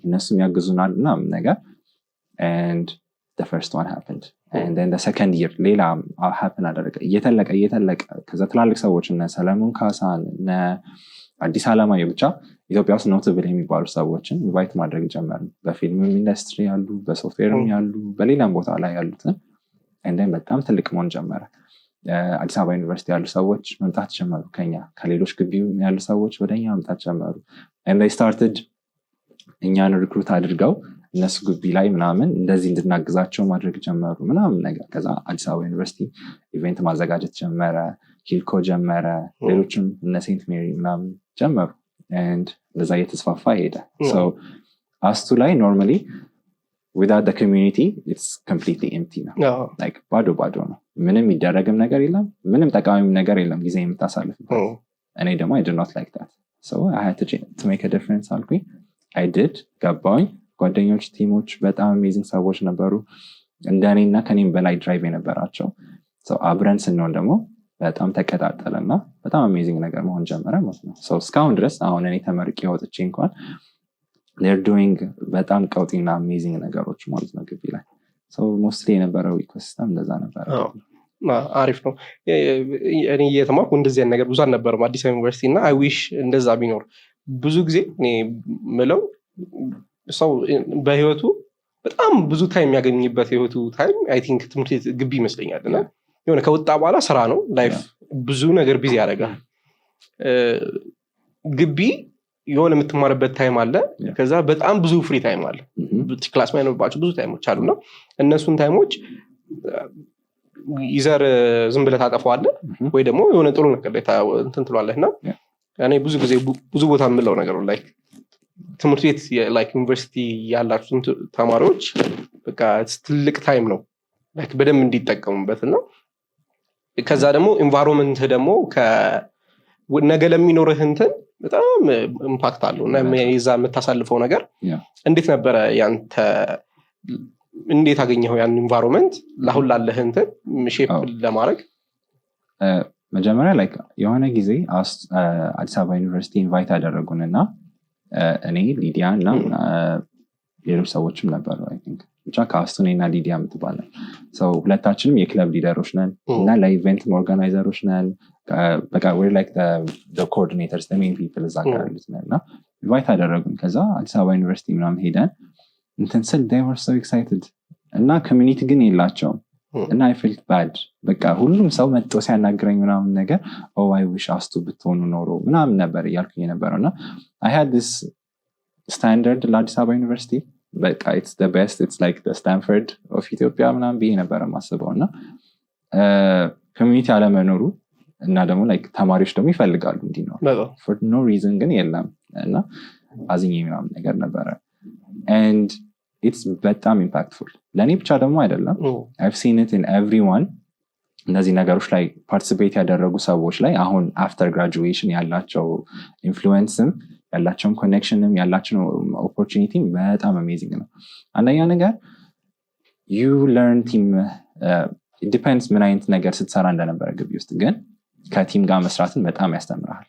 እነሱም ያግዙናል ምናምን ነገር። And the first one happened Second year ሌላ happen አደረገ፣ እየተለቀ እየተለቀ። ከዛ ትላልቅ ሰዎች እነ ሰለሞን ካሳን፣ እነ አዲስ አለማየሁ፣ ብቻ ኢትዮጵያ ውስጥ notable የሚባሉ ሰዎችን invite ማድረግ ጀመርን። በፊልምም ኢንዱስትሪ ያሉ፣ በሶፍትዌርም ያሉ፣ በሌላም ቦታ ላይ ያሉትን። And then በጣም ትልቅ መሆን ጀመረ። አዲስ አበባ ዩኒቨርሲቲ ያሉ ሰዎች መምጣት ጀመሩ፣ ከኛ ከሌሎች ግቢ ያሉ ሰዎች ወደ እኛ መምጣት ጀመሩ። Started እኛን recruit አድርገው እነሱ ግቢ ላይ ምናምን እንደዚህ እንድናግዛቸው ማድረግ ጀመሩ ምናምን ነገር። ከዛ አዲስ አበባ ዩኒቨርሲቲ event ማዘጋጀት ጀመረ፣ ሂልኮ ጀመረ፣ ሌሎችም እነ ሴንት ሜሪ ምናምን ጀመሩ። And እንደዛ እየተስፋፋ ሄደ። አስቱ ላይ normally without community it's completely empty ነው። Like ባዶ ባዶ ነው። ምንም የሚደረግም ነገር የለም፣ ምንም ጠቃሚም ነገር የለም ጊዜ የምታሳልፍበት። እኔ ደግሞ I did not like that, so I had to make a difference አልኩኝ። I did። ገባሁኝ። ጓደኞች፣ team ኦች በጣም amazing ሰዎች ነበሩ፣ እንደ እኔ እና ከኔም በላይ drive የነበራቸው። So አብረን ስንሆን ደግሞ በጣም ተቀጣጠለ እና በጣም amazing ነገር መሆን ጀመረ ማለት ነው። So እስካሁን ድረስ አሁን እኔ ተመርቄ ወጥቼ እንኳን they're doing በጣም ቀውጢና amazing ነገሮች ማለት ነው ግቢ ላይ። Mostly የነበረው ecosystem እንደዛ ነበረ። አሪፍ ነው። እኔ እየተማርኩ እንደዚህ አይነት ነገር ብዙ አልነበረም አዲስ አበባ ዩኒቨርሲቲ። እና I wish እንደዛ ቢኖር። ብዙ ጊዜ እኔ ምለው ሰው በህይወቱ በጣም ብዙ time የሚያገኝበት የህይወቱ time I think ትምህርት ቤት ግቢ ይመስለኛል። እና የሆነ ከወጣ በኋላ ስራ ነው life፣ ብዙ ነገር busy ያደርጋል። ግቢ የሆነ የምትማርበት time አለ፣ ከዛ በጣም ብዙ free time አለ፣ class ማይኖርባቸው ብዙ time ኦች አሉ። እና እነሱን time ኦች either ዝም ብለህ ታጠፈዋለህ ወይ ደግሞ የሆነ ጥሩ ነገር ላይ እንትን ትሏለህ። እና እኔ ብዙ ጊዜ ብዙ ቦታ የምለው ነገር like ትምህርት ቤት like ዩኒቨርሲቲ ያላችሁ ተማሪዎች በቃ ትልቅ time ነው፣ like በደንብ እንዲጠቀሙበት። እና ከዛ ደግሞ environment ደግሞ ነገ ለሚኖርህ እንትን በጣም impact አለው። እና የዛ የምታሳልፈው ነገር እንዴት ነበረ ያንተ? እንዴት አገኘኸው ያን environment ለአሁን ላለህ እንትን shape ለማድረግ? መጀመሪያ ላይ የሆነ ጊዜ አዲስ አበባ ዩኒቨርሲቲ invite ያደረጉን እና እኔ፣ ሊዲያ እና ሌሎች ሰዎችም ነበሩ I think። ብቻ ከአስቱ እኔና ሊዲያ የምትባል ሰው ሁለታችንም የክለብ leader ኦች ነን እና ለ event organizer ኦች ነን። በቃ we're like coordinators, main people እዛ ጋር ያሉት ነን። እና invite አደረጉን። ከዛ አዲስ አበባ ዩኒቨርሲቲ ምናምን ሄደን እንትን ስል they were so excited እና community ግን የላቸውም። እና I felt bad። በቃ ሁሉም ሰው መጥቶ ሲያናግረኝ ምናምን ነገር "Oh, I wish አስቱ ብትሆኑ ኖሮ" ምናምን ነበር እያልኩኝ የነበረው። እና I had this standard ለአዲስ አበባ ዩኒቨርሲቲ፣ በቃ it's the best, it's like Stanford of Ethiopia ምናምን ብዬ ነበረ ማስበው። እና community አለመኖሩ እና ደግሞ like ተማሪዎች ደግሞ ይፈልጋሉ እንዲኖር፣ for no reason ግን የለም። እና አዝኜ ምናምን ነገር ነበረ። And it's በጣም impactful። ለእኔ ብቻ ደግሞ አይደለም፣ I've seen it in everyone። እነዚህ ነገሮች ላይ participate ያደረጉ ሰዎች ላይ አሁን after graduation ያላቸው influence ም፣ ያላቸውን connection ም፣ ያላቸውን opportunity ም በጣም amazing ነው። አንደኛ ነገር you learn team። Depends ምን አይነት ነገር ስትሰራ እንደነበረ ግቢ ውስጥ፣ ግን ከ team ጋር መስራትን በጣም ያስተምርሃል።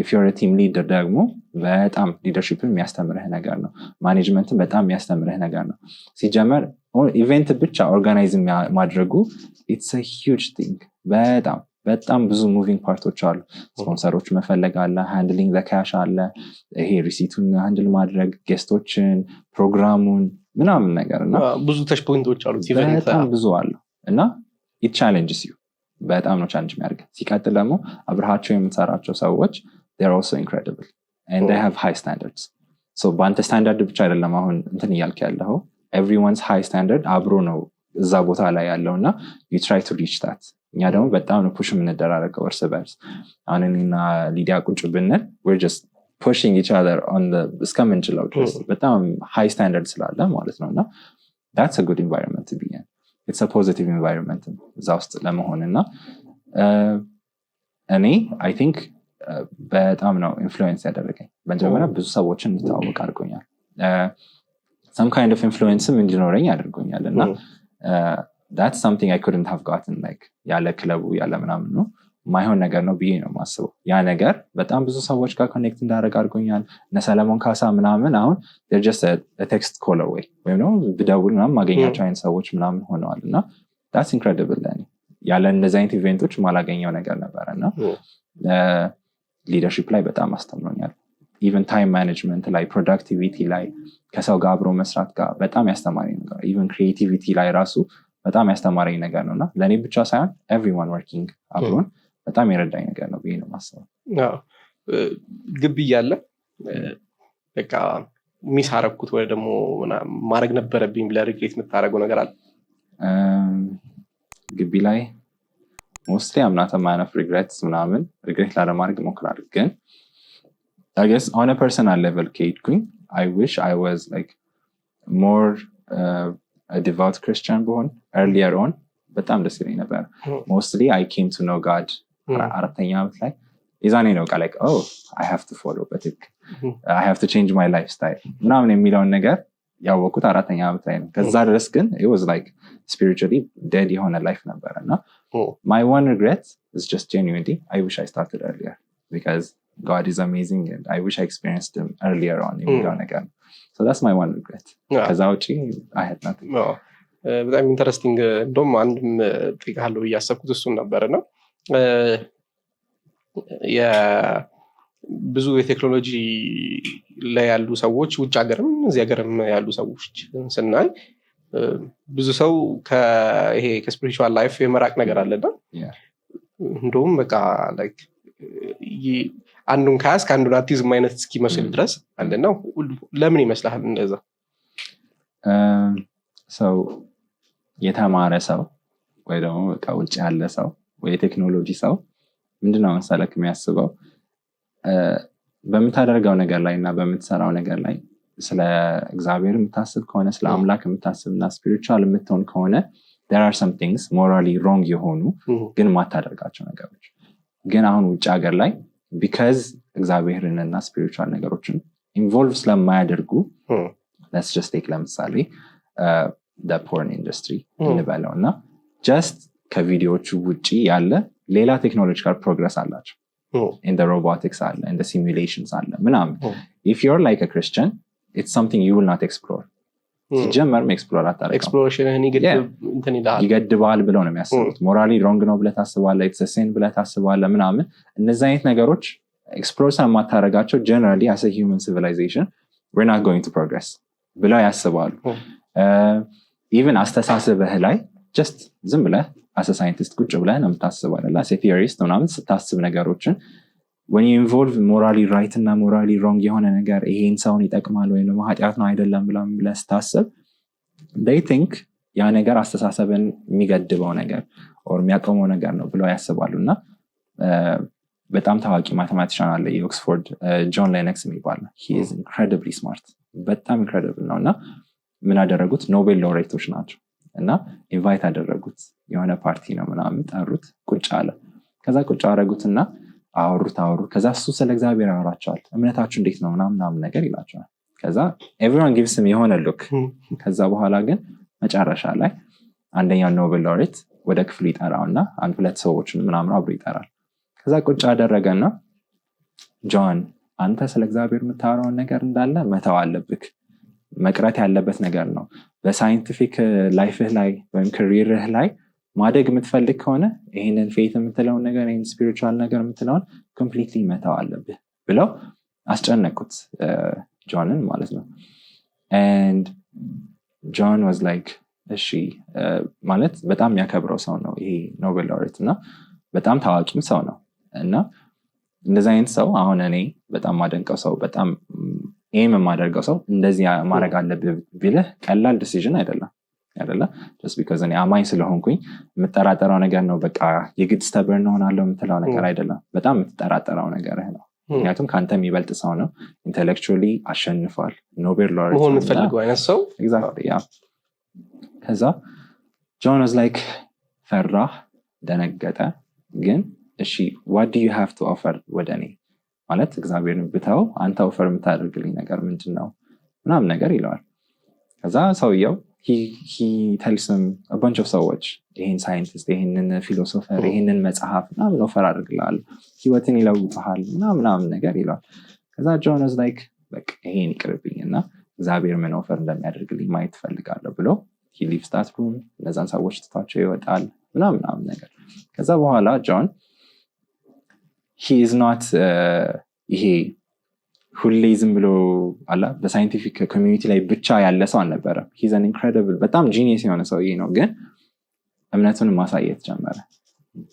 If you're team leader ደግሞ በጣም leadership ን የሚያስተምርህ ነገር ነው። Management ን በጣም የሚያስተምርህ ነገር ነው። ሲጀመር event ብቻ organize ማድረጉ it's huge thing። በጣም በጣም ብዙ moving part ኦች አሉ። ስፖንሰሮች መፈለግ አለ፣ handling cash አለ፣ ይሄ receipt ኡን handle ማድረግ፣ guest ኦችን፣ ፕሮግራሙን ምናምን ነገር እና ብዙ touch point ኦች አሉት event። በጣም ብዙ አለው እና it challenges you፣ በጣም ነው challenge የሚያደርግ። ሲቀጥል ደግሞ አብረሃቸው የምትሰራቸው ሰዎች they're also incredible and they have high standards። So በአንተ ስታንዳርድ ብቻ አይደለም አሁን እንትን እያልክ ያለኸው፣ everyone's high standard አብሮ ነው እዛ ቦታ ላይ ያለው እና you try to reach that። እኛ ደግሞ በጣም ነው push የምንደራረገው እርስ በርስ። አሁን እኔና ሊዲያ ቁጭ ብንል we're just pushing each other on እስከምንችለው ድረስ፣ በጣም high standard ስላለ ማለት ነው። እና that's a good environment to be in። It's a positive environment እዛ ውስጥ ለመሆን። እና እኔ I think በጣም ነው influence ያደረገኝ። መጀመሪያ ብዙ ሰዎችን እንድተዋወቅ አድርጎኛል፣ some kind of influence ም እንዲኖረኝ አድርጎኛል። እና that's something I couldn't have gotten like ያለ ክለቡ ያለ ምናምን ነው። ማይሆን ነገር ነው ብዬ ነው የማስበው። ያ ነገር በጣም ብዙ ሰዎች ጋር connect እንዳደረግ አድርጎኛል። እነ ሰለሞን ካሳ ምናምን አሁን just text call away ወይም ደግሞ ብደውል ምናምን ማገኛቸው አይነት ሰዎች ምናምን ሆነዋል። እና that's incredible። ለእኔ ያለ እነዚህ አይነት event ኦች ማላገኘው ነገር ነበረ። እና leadership ላይ በጣም አስተምሮኛል። Even time management ላይ፣ productivity ላይ፣ ከሰው ጋር አብሮ መስራት ጋር በጣም ያስተማረኝ ነገር፣ even creativity ላይ ራሱ በጣም ያስተማረኝ ነገር ነው። እና ለእኔ ብቻ ሳይሆን everyone working አብሮን በጣም የረዳኝ ነገር ነው ብዬ ነው የማስበው። አዎ። ግቢ እያለ በቃ miss አረግኩት ወይ ደግሞ ምናምን ማድረግ ነበረብኝ ብለህ regret የምታደርገው ነገር አለ? ግቢ ላይ mostly I'm not man of regrets ምናምን፣ regret ላለማድረግ እሞክራለሁ። ግን I guess on a personal level ከሄድኩኝ I wish I was like more devout Christian ብሆን earlier on በጣም ደስ ይለኝ ነበር። Mostly I came to know God አራተኛ ዓመት ላይ። የዛኔ ነው በቃ like, oh, I have to follow በትክክል፣ I have to change my lifestyle ምናምን የሚለውን ነገር ያወቅኩት አራተኛ ዓመት ላይ ነው። ከዛ ድረስ ግን it was like spiritually dead የሆነ life ነበረ። እና my one regret is just genuinely I wish I started earlier, because God is amazing and I wish I experienced him earlier on የሚለው ነገር ነው። So that's my one regret። ከዛ ውጪ I had nothing። አዎ። በጣም interesting። እንደውም አንድም እጠይቅሃለሁ ብዬ ያሰብኩት እሱን ነበር። ነው ብዙ የቴክኖሎጂ ላይ ያሉ ሰዎች፣ ውጭ ሀገርም እዚህ ሀገርም ያሉ ሰዎች ስናይ ብዙ ሰው ይሄ ከ spiritual life የመራቅ ነገር አለና እንደውም በቃ like አንዱን ከያዝክ አንዱን አትይዝም አይነት እስኪመስል ድረስ አለና ለምን ይመስልሃል እንደዛ? ሰው የተማረ ሰው ወይ ደግሞ በቃ ውጭ ያለ ሰው ወይ የቴክኖሎጂ ሰው ምንድነው መሰለክ የሚያስበው፣ በምታደርገው ነገር ላይ እና በምትሰራው ነገር ላይ ስለ እግዚአብሔር የምታስብ ከሆነ፣ ስለ አምላክ የምታስብ እና spiritual የምትሆን ከሆነ there are some things morally wrong የሆኑ ግን የማታደርጋቸው ነገሮች። ግን አሁን ውጭ ሀገር ላይ because እግዚአብሔርን እና spiritual ነገሮችን involve ስለማያደርጉ፣ let's just take ለምሳሌ porn industry እንበለው እና just ከቪዲዮዎቹ ውጭ ያለ ሌላ technological progress አላቸው። In robotics አለ፣ in simulations አለ ምናምን። If you're like Christian, it's something you will not explore። ሲጀመርም explore አታደርገውም። Exploration ህን እንትን ይልሃል። ይገድበዋል ብለው ነው የሚያስቡት። Morally wrong ነው ብለህ ታስባለህ፣ it's sin ብለህ ታስባለህ ምናምን። እነዚህ አይነት ነገሮች explore ስለማታደርጋቸው generally as human civilization we're not going to progress ብለው ያስባሉ። Even አስተሳሰብህ ላይ just ዝም ብለህ as a scientist ቁጭ ብለህ ነው የምታስበው አይደለ? As a theorist ምናምን ስታስብ ነገሮችን when you involve morally right እና morally wrong የሆነ ነገር፣ ይሄን ሰውን ይጠቅማል ወይም ደግሞ ኃጢአት ነው አይደለም ብለህ ስታስብ they think ያ ነገር አስተሳሰብን የሚገድበው ነገር or የሚያቆመው ነገር ነው ብለው ያስባሉ። እና በጣም ታዋቂ mathematician አለ፣ የኦክስፎርድ ጆን ሌነክስ የሚባል ነው። He is incredibly smart፣ በጣም incredible ነው። እና ምን አደረጉት? Nobel laureate ኦች ናቸው እና invite አደረጉት። የሆነ ፓርቲ ነው ምናምን፣ ጠሩት። ቁጭ አለ። ከዛ ቁጭ አደረጉትና አወሩት አወሩት። ከዛ እሱ ስለ እግዚአብሔር ያወራቸዋል። እምነታችሁ እንዴት ነው ምናምን ምናምን ነገር ይላቸዋል። ከዛ everyone gives him የሆነ look። ከዛ በኋላ ግን መጨረሻ ላይ አንደኛው Nobel laureate ወደ ክፍሉ ይጠራውና አንድ ሁለት ሰዎችን ምናምን አብሮ ይጠራል። ከዛ ቁጭ አደረገና ጆን፣ አንተ ስለ እግዚአብሔር የምታወራውን ነገር እንዳለ መተው አለብክ፣ መቅረት ያለበት ነገር ነው። በ scientific life ህ ላይ ወይም career ህ ላይ ማደግ የምትፈልግ ከሆነ ይህንን faith የምትለውን ነገር፣ ይህን spiritual ነገር የምትለውን completely መተው አለብህ ብለው አስጨነቁት ጆንን ማለት ነው። And John was like እሺ። ማለት በጣም የሚያከብረው ሰው ነው ይሄ Nobel laureate እና በጣም ታዋቂም ሰው ነው። እና እንደዚህ አይነት ሰው፣ አሁን እኔ በጣም ማደንቀው ሰው፣ በጣም aim የማደርገው ሰው እንደዚህ ማድረግ አለብህ ቢልህ ቀላል decision አይደለም አይደለ? Just because እኔ አማኝ ስለሆንኩኝ የምጠራጠረው ነገር ነው፣ በቃ የግድ stubborn እሆናለሁ የምትለው ነገር አይደለም። በጣም የምትጠራጠረው ነገርህ ነው፣ ምክንያቱም ከአንተ የሚበልጥ ሰው ነው፣ intellectually አሸንፏል፣ Nobel laureate መሆን የምትፈልገው አይነት ሰው። Exactly, yeah። ከዛ John was like ፈራ፣ ደነገጠ። ግን እሺ፣ what do you have to offer ወደ እኔ? ማለት እግዚአብሔርን ብተው አንተ offer የምታደርግልኝ ነገር ምንድን ነው ምናምን ነገር ይለዋል። ከዛ ሰውየው He tells bunch of ሰዎች፣ ይሄን scientist፣ ይሄንን philosopher፣ ይሄንን መጽሐፍ ምናምን offer አድርግልሃለሁ፣ ህይወትን ይለውጥሃል ምናምን ምናምን ነገር ይለዋል። ከዛ ጆን was like፣ በቃ ይሄን ይቅርብኝ እና እግዚአብሔር ምን offer እንደሚያደርግልኝ ማየት እፈልጋለሁ ብሎ he leaves that room፣ እነዛን ሰዎች ትቷቸው ይወጣል ምናምን ምናምን ነገር። ከዛ በኋላ ጆን he is not ይሄ ሁሌ ዝም ብሎ አላ በ scientific community ላይ ብቻ ያለ ሰው አልነበረም። He's an incredible፣ በጣም genius የሆነ ሰውዬ ነው። ግን እምነቱን ማሳየት ጀመረ፣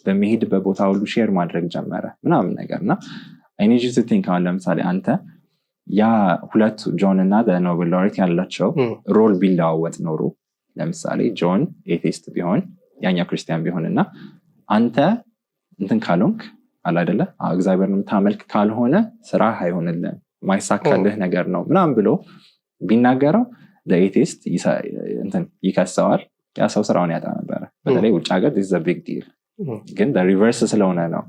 በሚሄድበት ቦታ ሁሉ share ማድረግ ጀመረ ምናምን ነገር። እና I need you to think፣ አሁን ለምሳሌ አንተ ያ ሁለቱ ጆን እና Nobel laureate ያላቸው role ቢለዋወጥ ኖሮ፣ ለምሳሌ ጆን atheist ቢሆን፣ ያኛው ክርስቲያን ቢሆን እና አንተ እንትን ካልሆንክ አለ አይደለ እግዚአብሔርን የምታመልክ ካልሆነ ስራ አይሆንልህም፣ ማይሳካልህ ነገር ነው ምናምን ብሎ ቢናገረው atheist እንትን ይከሰዋል፣ ያ ሰው ስራውን ያጣ ነበረ። በተለይ ውጭ ሀገር big deal። ግን reverse ስለሆነ ነው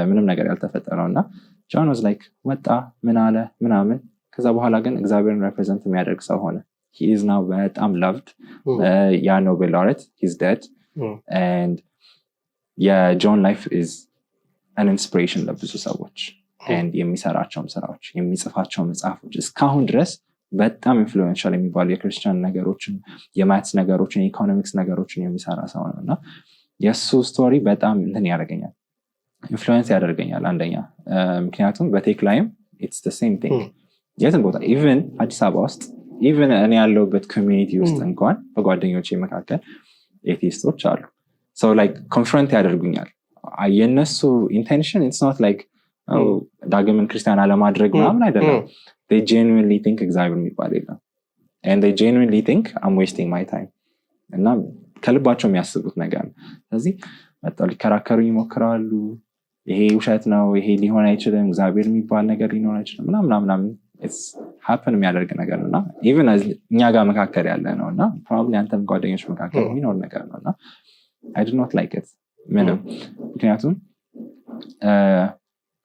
ምንም ነገር ያልተፈጠረው። እና ጆን was like ወጣ፣ ምን አለ ምናምን። ከዛ በኋላ ግን እግዚአብሔርን represent የሚያደርግ ሰው ሆነ። He is now በጣም loved። ያ Nobel laureate, he's dead, and የጆን life is an inspiration ለብዙ ሰዎች and የሚሰራቸውም ስራዎች፣ የሚጽፋቸው መጽሐፎች እስካሁን ድረስ በጣም influential የሚባሉ የክርስቲያን ነገሮችን፣ የ maths ነገሮችን፣ የኢኮኖሚክስ ነገሮችን የሚሰራ ሰው ነው። እና የእሱ story በጣም እንትን ያደርገኛል፣ influence ያደርገኛል። አንደኛ ምክንያቱም በ tech ላይም it's same thing። የትም ቦታ፣ even አዲስ አበባ ውስጥ፣ even እኔ ያለሁበት community ውስጥ እንኳን በጓደኞቼ መካከል atheist ኦች አሉ። So like confront ያደርጉኛል። የእነሱ intention it's not like ዳግምን ክርስቲያን አለማድረግ ምናምን አይደለም። Genuinely think እግዚአብሔር የሚባል የለም and they genuinely think I'm wasting my time እና ከልባቸው የሚያስቡት ነገር ነው። ስለዚህ መጥተው ሊከራከሩ ይሞክራሉ። ይሄ ውሸት ነው፣ ይሄ ሊሆን አይችልም፣ እግዚአብሔር የሚባል ነገር ሊኖር አይችልም ምናምን ምናምን። Happen የሚያደርግ ነገር ነው እና even እኛ ጋር መካከል ያለ ነው እና probably አንተም ጓደኞች መካከል የሚኖር ነገር ነው። እና I do not like it ምንም። ምክንያቱም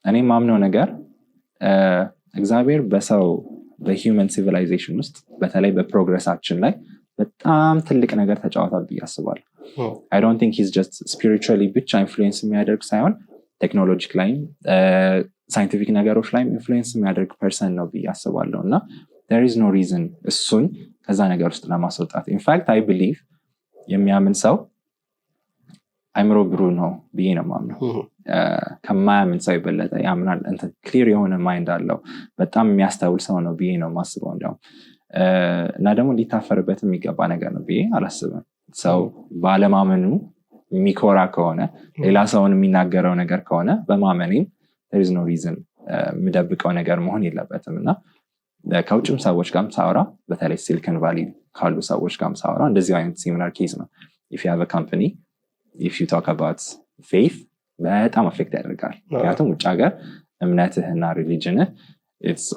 እኔ ማምነው ነገር እግዚአብሔር በሰው በ human civilization ውስጥ፣ በተለይ በ progress ኣችን ላይ በጣም ትልቅ ነገር ተጫውቷል ብዬ አስባለሁ። I don't think he's just spiritually ብቻ influence የሚያደርግ ሳይሆን technologic ላይም scientific ነገሮች ላይም influence የሚያደርግ person ነው ብዬ አስባለሁ። እና there is no reason እሱን ከዛ ነገር ውስጥ ለማስወጣት። In fact, I believe የሚያምን ሰው አይምሮ ብሩህ ነው ብዬ ነው ማምነው። ከማያምን ሰው የበለጠ ያምናል፣ እንትን clear የሆነ mind አለው፣ በጣም የሚያስተውል ሰው ነው ብዬ ነው ማስበው እንዲያውም። እና ደግሞ ሊታፈርበት የሚገባ ነገር ነው ብዬ አላስብም። ሰው ባለማመኑ የሚኮራ ከሆነ፣ ሌላ ሰውን የሚናገረው ነገር ከሆነ፣ በማመኔም there is no reason የምደብቀው ነገር መሆን የለበትም። እና ከውጭም ሰዎች ጋርም ሳወራ፣ በተለይ Silicon Valley ካሉ ሰዎች ጋርም ሳወራ እንደዚሁ አይነት similar case ነው። If you have company, if you talk about faith በጣም affect ያደርጋል። ምክንያቱም ውጭ ሀገር እምነትህና religion ህ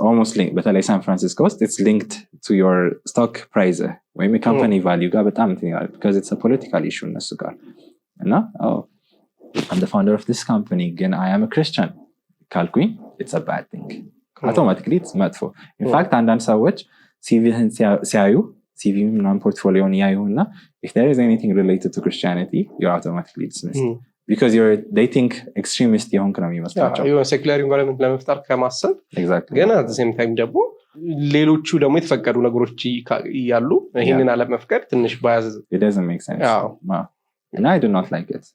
almost፣ በተለይ ሳን ፍራንሲስኮ ውስጥ፣ it's linked to your stock price ወይም የ company value ጋር በጣም እንትን ይላል because it's political issue እነሱ ጋር። እና I'm founder of this company ግን I am Christian ካልኩኝ it's bad thing automatically፣ it's መጥፎ። In fact አንዳንድ ሰዎች CV ህን ሲያዩ፣ CV ምናምን portfolio ን ያዩ እና if there is anything related to Christianity, you're automatically dismissed because they think extremist የሆንክ ነው የሚመስላቸው። የሆነ secular environment ለመፍጠር ከማሰብ ግን at same time ደግሞ ሌሎቹ ደግሞ የተፈቀዱ ነገሮች እያሉ ይህንን አለመፍቀድ ትንሽ bias It doesn't make sense. Wow. እና I do not like it.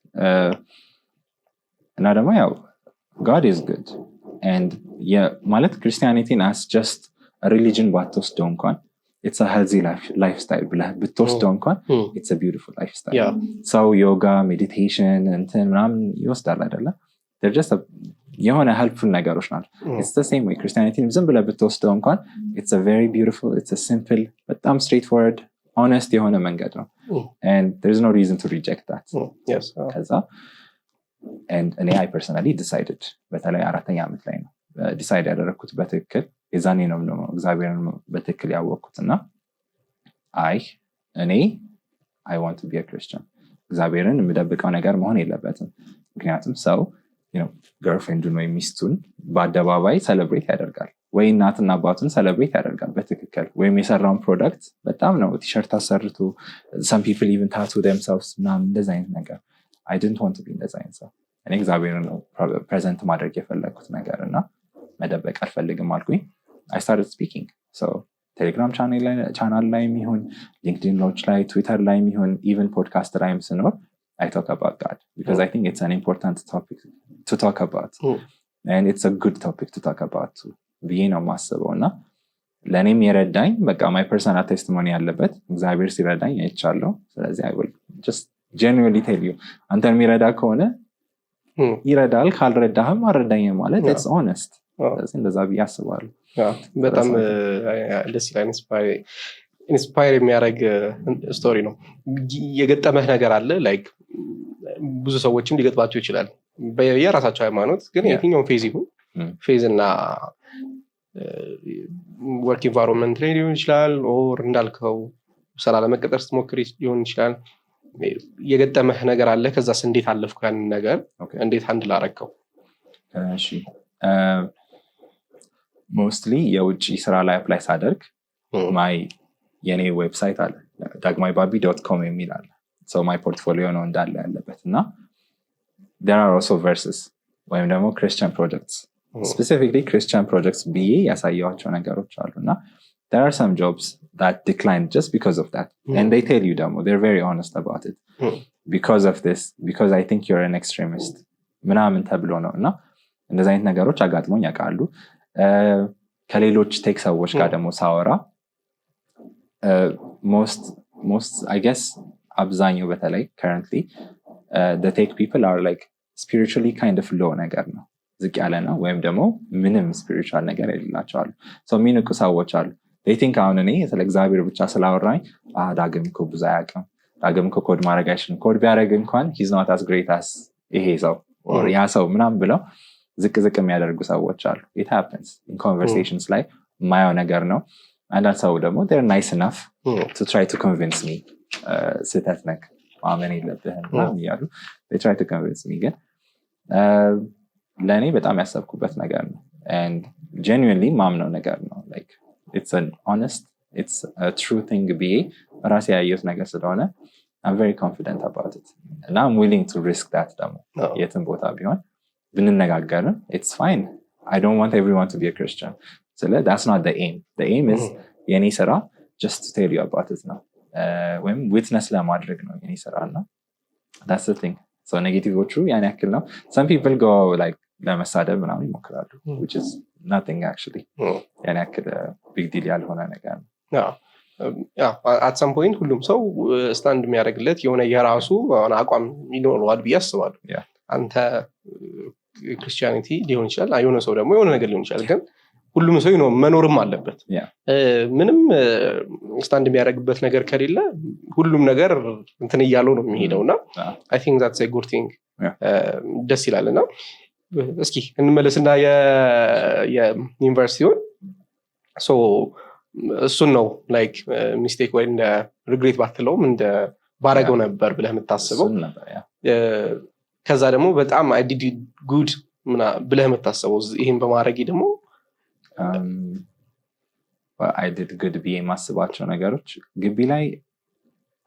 እና ደግሞ ያው God is good and ማለት Christianity ን as just religion ባትወስደው እንኳን፣ it's healthy lifestyle ብለህ ብትወስደው እንኳን it's beautiful lifestyle። ሰው ዮጋ፣ meditation እንትን ምናምን ይወስዳል አይደለ? They're just የሆነ helpful ነገሮች ናቸው። It's the same way Christianity ን ዝም ብለህ ብትወስደው እንኳን it's very beautiful, it's simple፣ በጣም straightforward, honest የሆነ መንገድ ነው and there's no reason to reject that። ከዛ and እኔ I personally decided፣ በተለይ አራተኛ ዓመት ላይ ነው decide ያደረግኩት በትክክል። የዛኔ ነው ደግሞ እግዚአብሔርን በትክክል ያወቅኩት። እና አይ እኔ I want be Christian፣ እግዚአብሔርን የምደብቀው ነገር መሆን የለበትም። ምክንያቱም ሰው girlfriend ኡን ወይም ሚስቱን በአደባባይ celebrate ያደርጋል። ወይ እናትና አባቱን celebrate ያደርጋል በትክክል፣ ወይም የሰራውን product በጣም ነው ቲሸርት አሰርቶ፣ some people even tattoo themselves ምናምን እንደዚ አይነት ነገር። I didn't want to be እንደዚ አይነት ሰው። እኔ እግዚአብሔርን ነው present ማድረግ የፈለግኩት ነገር እና መደበቅ አልፈልግም አልኩኝ። I started speaking ቴሌግራም ቻናል ላይም ይሁን፣ LinkedIn ሎች ላይ፣ ትዊተር ላይም ይሁን፣ even podcast ላይም ስኖር I talk about God because I think it's an important topic to talk about and it's a good topic to talk about too ብዬ ነው የማስበው። እና ለእኔም የረዳኝ በቃ my personal testimony ያለበት እግዚአብሔር ሲረዳኝ አይቻለሁ። ስለዚህ I will just genuinely tell you፣ አንተን የሚረዳ ከሆነ ይረዳል፣ ካልረዳህም አልረዳኝም ማለት it's honest። ስለዚህ እንደዛ ብዬ አስባለሁ። በጣም ደስ ይላል። Inspire የሚያደርግ story ነው። የገጠመህ ነገር አለ? Like ብዙ ሰዎችም ሊገጥማቸው ይችላል የራሳቸው ሃይማኖት፣ ግን የትኛውም faith ይሁን faith እና work environment ላይ ሊሆን ይችላል or እንዳልከው ስራ ለመቀጠር ስትሞክር ሊሆን ይችላል። የገጠመህ ነገር አለ? ከዛስ እንዴት አለፍኩ ያንን ነገር? እንዴት handle አረግከው? እሺ፣ mostly የውጭ ስራ ላይ apply ሳደርግ my የኔ website አለ፣ ዳግማይ ባቢ.com የሚል አለ። So my portfolio ነው እንዳለ ያለበት። እና there are also verses ወይም ደግሞ Christian projects፣ specifically Christian projects ብዬ ያሳየኋቸው ነገሮች አሉ። እና there are some jobs that declined just because of that and they tell you ደግሞ they're very honest about it, because of this, because I think you're an extremist ምናምን ተብሎ ነው። እና እንደዚህ አይነት ነገሮች አጋጥሞኝ ያውቃሉ። ከሌሎች tech ሰዎች ጋር ደግሞ ሳወራ most I guess አብዛኛው በተለይ currently tech people are like spiritually kind of low ነገር ነው፣ ዝቅ ያለ ነው፣ ወይም ደግሞ ምንም spiritual ነገር የሌላቸው አሉ። የሚንቁ ሰዎች አሉ። Think አሁን እኔ ስለ እግዚአብሔር ብቻ ስላወራኝ ዳግም እኮ ብዙ አያውቅም፣ ዳግም እኮ ኮድ ማድረግ አይችልም፣ ኮድ ቢያደርግ እንኳን he's not as great as ይሄ ሰው፣ ያ ሰው ምናምን ብለው ዝቅ ዝቅ የሚያደርጉ ሰዎች አሉ። It happens in conversations ላይ የማየው ነገር ነው። አንዳንድ ሰው ደግሞ they're nice enough to try to convince me፣ ስህተት ነክ፣ ማመን የለብህም ምናምን እያሉ try to convince me። ግን ለእኔ በጣም ያሰብኩበት ነገር ነው፣ genuinely ማምነው ነገር ነው። It's honest, it's true thing ብዬ ራሴ ያየሁት ነገር ስለሆነ I'm very confident about it እና I'm willing to risk that። ደግሞ የትም ቦታ ቢሆን ብንነጋገርም it's fine። I don't want everyone to be Christian ስለ that's not aim። Aim is የእኔ ስራ just to tell you about it ነው፣ ወይም witness ለማድረግ ነው የኔ ስራ። እና that's the thing። Negative ኦቹ ያን ያክል ነው። Some people go like ለመሳደብ ምናምን ይሞክራሉ፣ which is nothing actually፣ ያን ያክል big deal ያልሆነ ነገር ነው። At some point ሁሉም ሰው stand የሚያደርግለት የሆነ የራሱ አቋም ይኖረዋል ብዬ አስባለሁ። አንተ Christianity ሊሆን ይችላል፣ የሆነ ሰው ደግሞ የሆነ ነገር ሊሆን ይችላል። ግን ሁሉም ሰው መኖርም አለበት። ምንም stand የሚያደርግበት ነገር ከሌለ ሁሉም ነገር እንትን እያለው ነው የሚሄደው። እና I think that's good thing፣ ደስ ይላል። እና እስኪ እንመለስና የዩኒቨርሲቲውን፣ እሱን ነው like mistake ወይ እንደ regret ባትለውም እንደ ባረገው ነበር ብለህ የምታስበው። ከዛ ደግሞ በጣም I did good ብለህ የምታስበው ይህን በማድረጌ ደግሞ? I did good ብዬ የማስባቸው ነገሮች ግቢ ላይ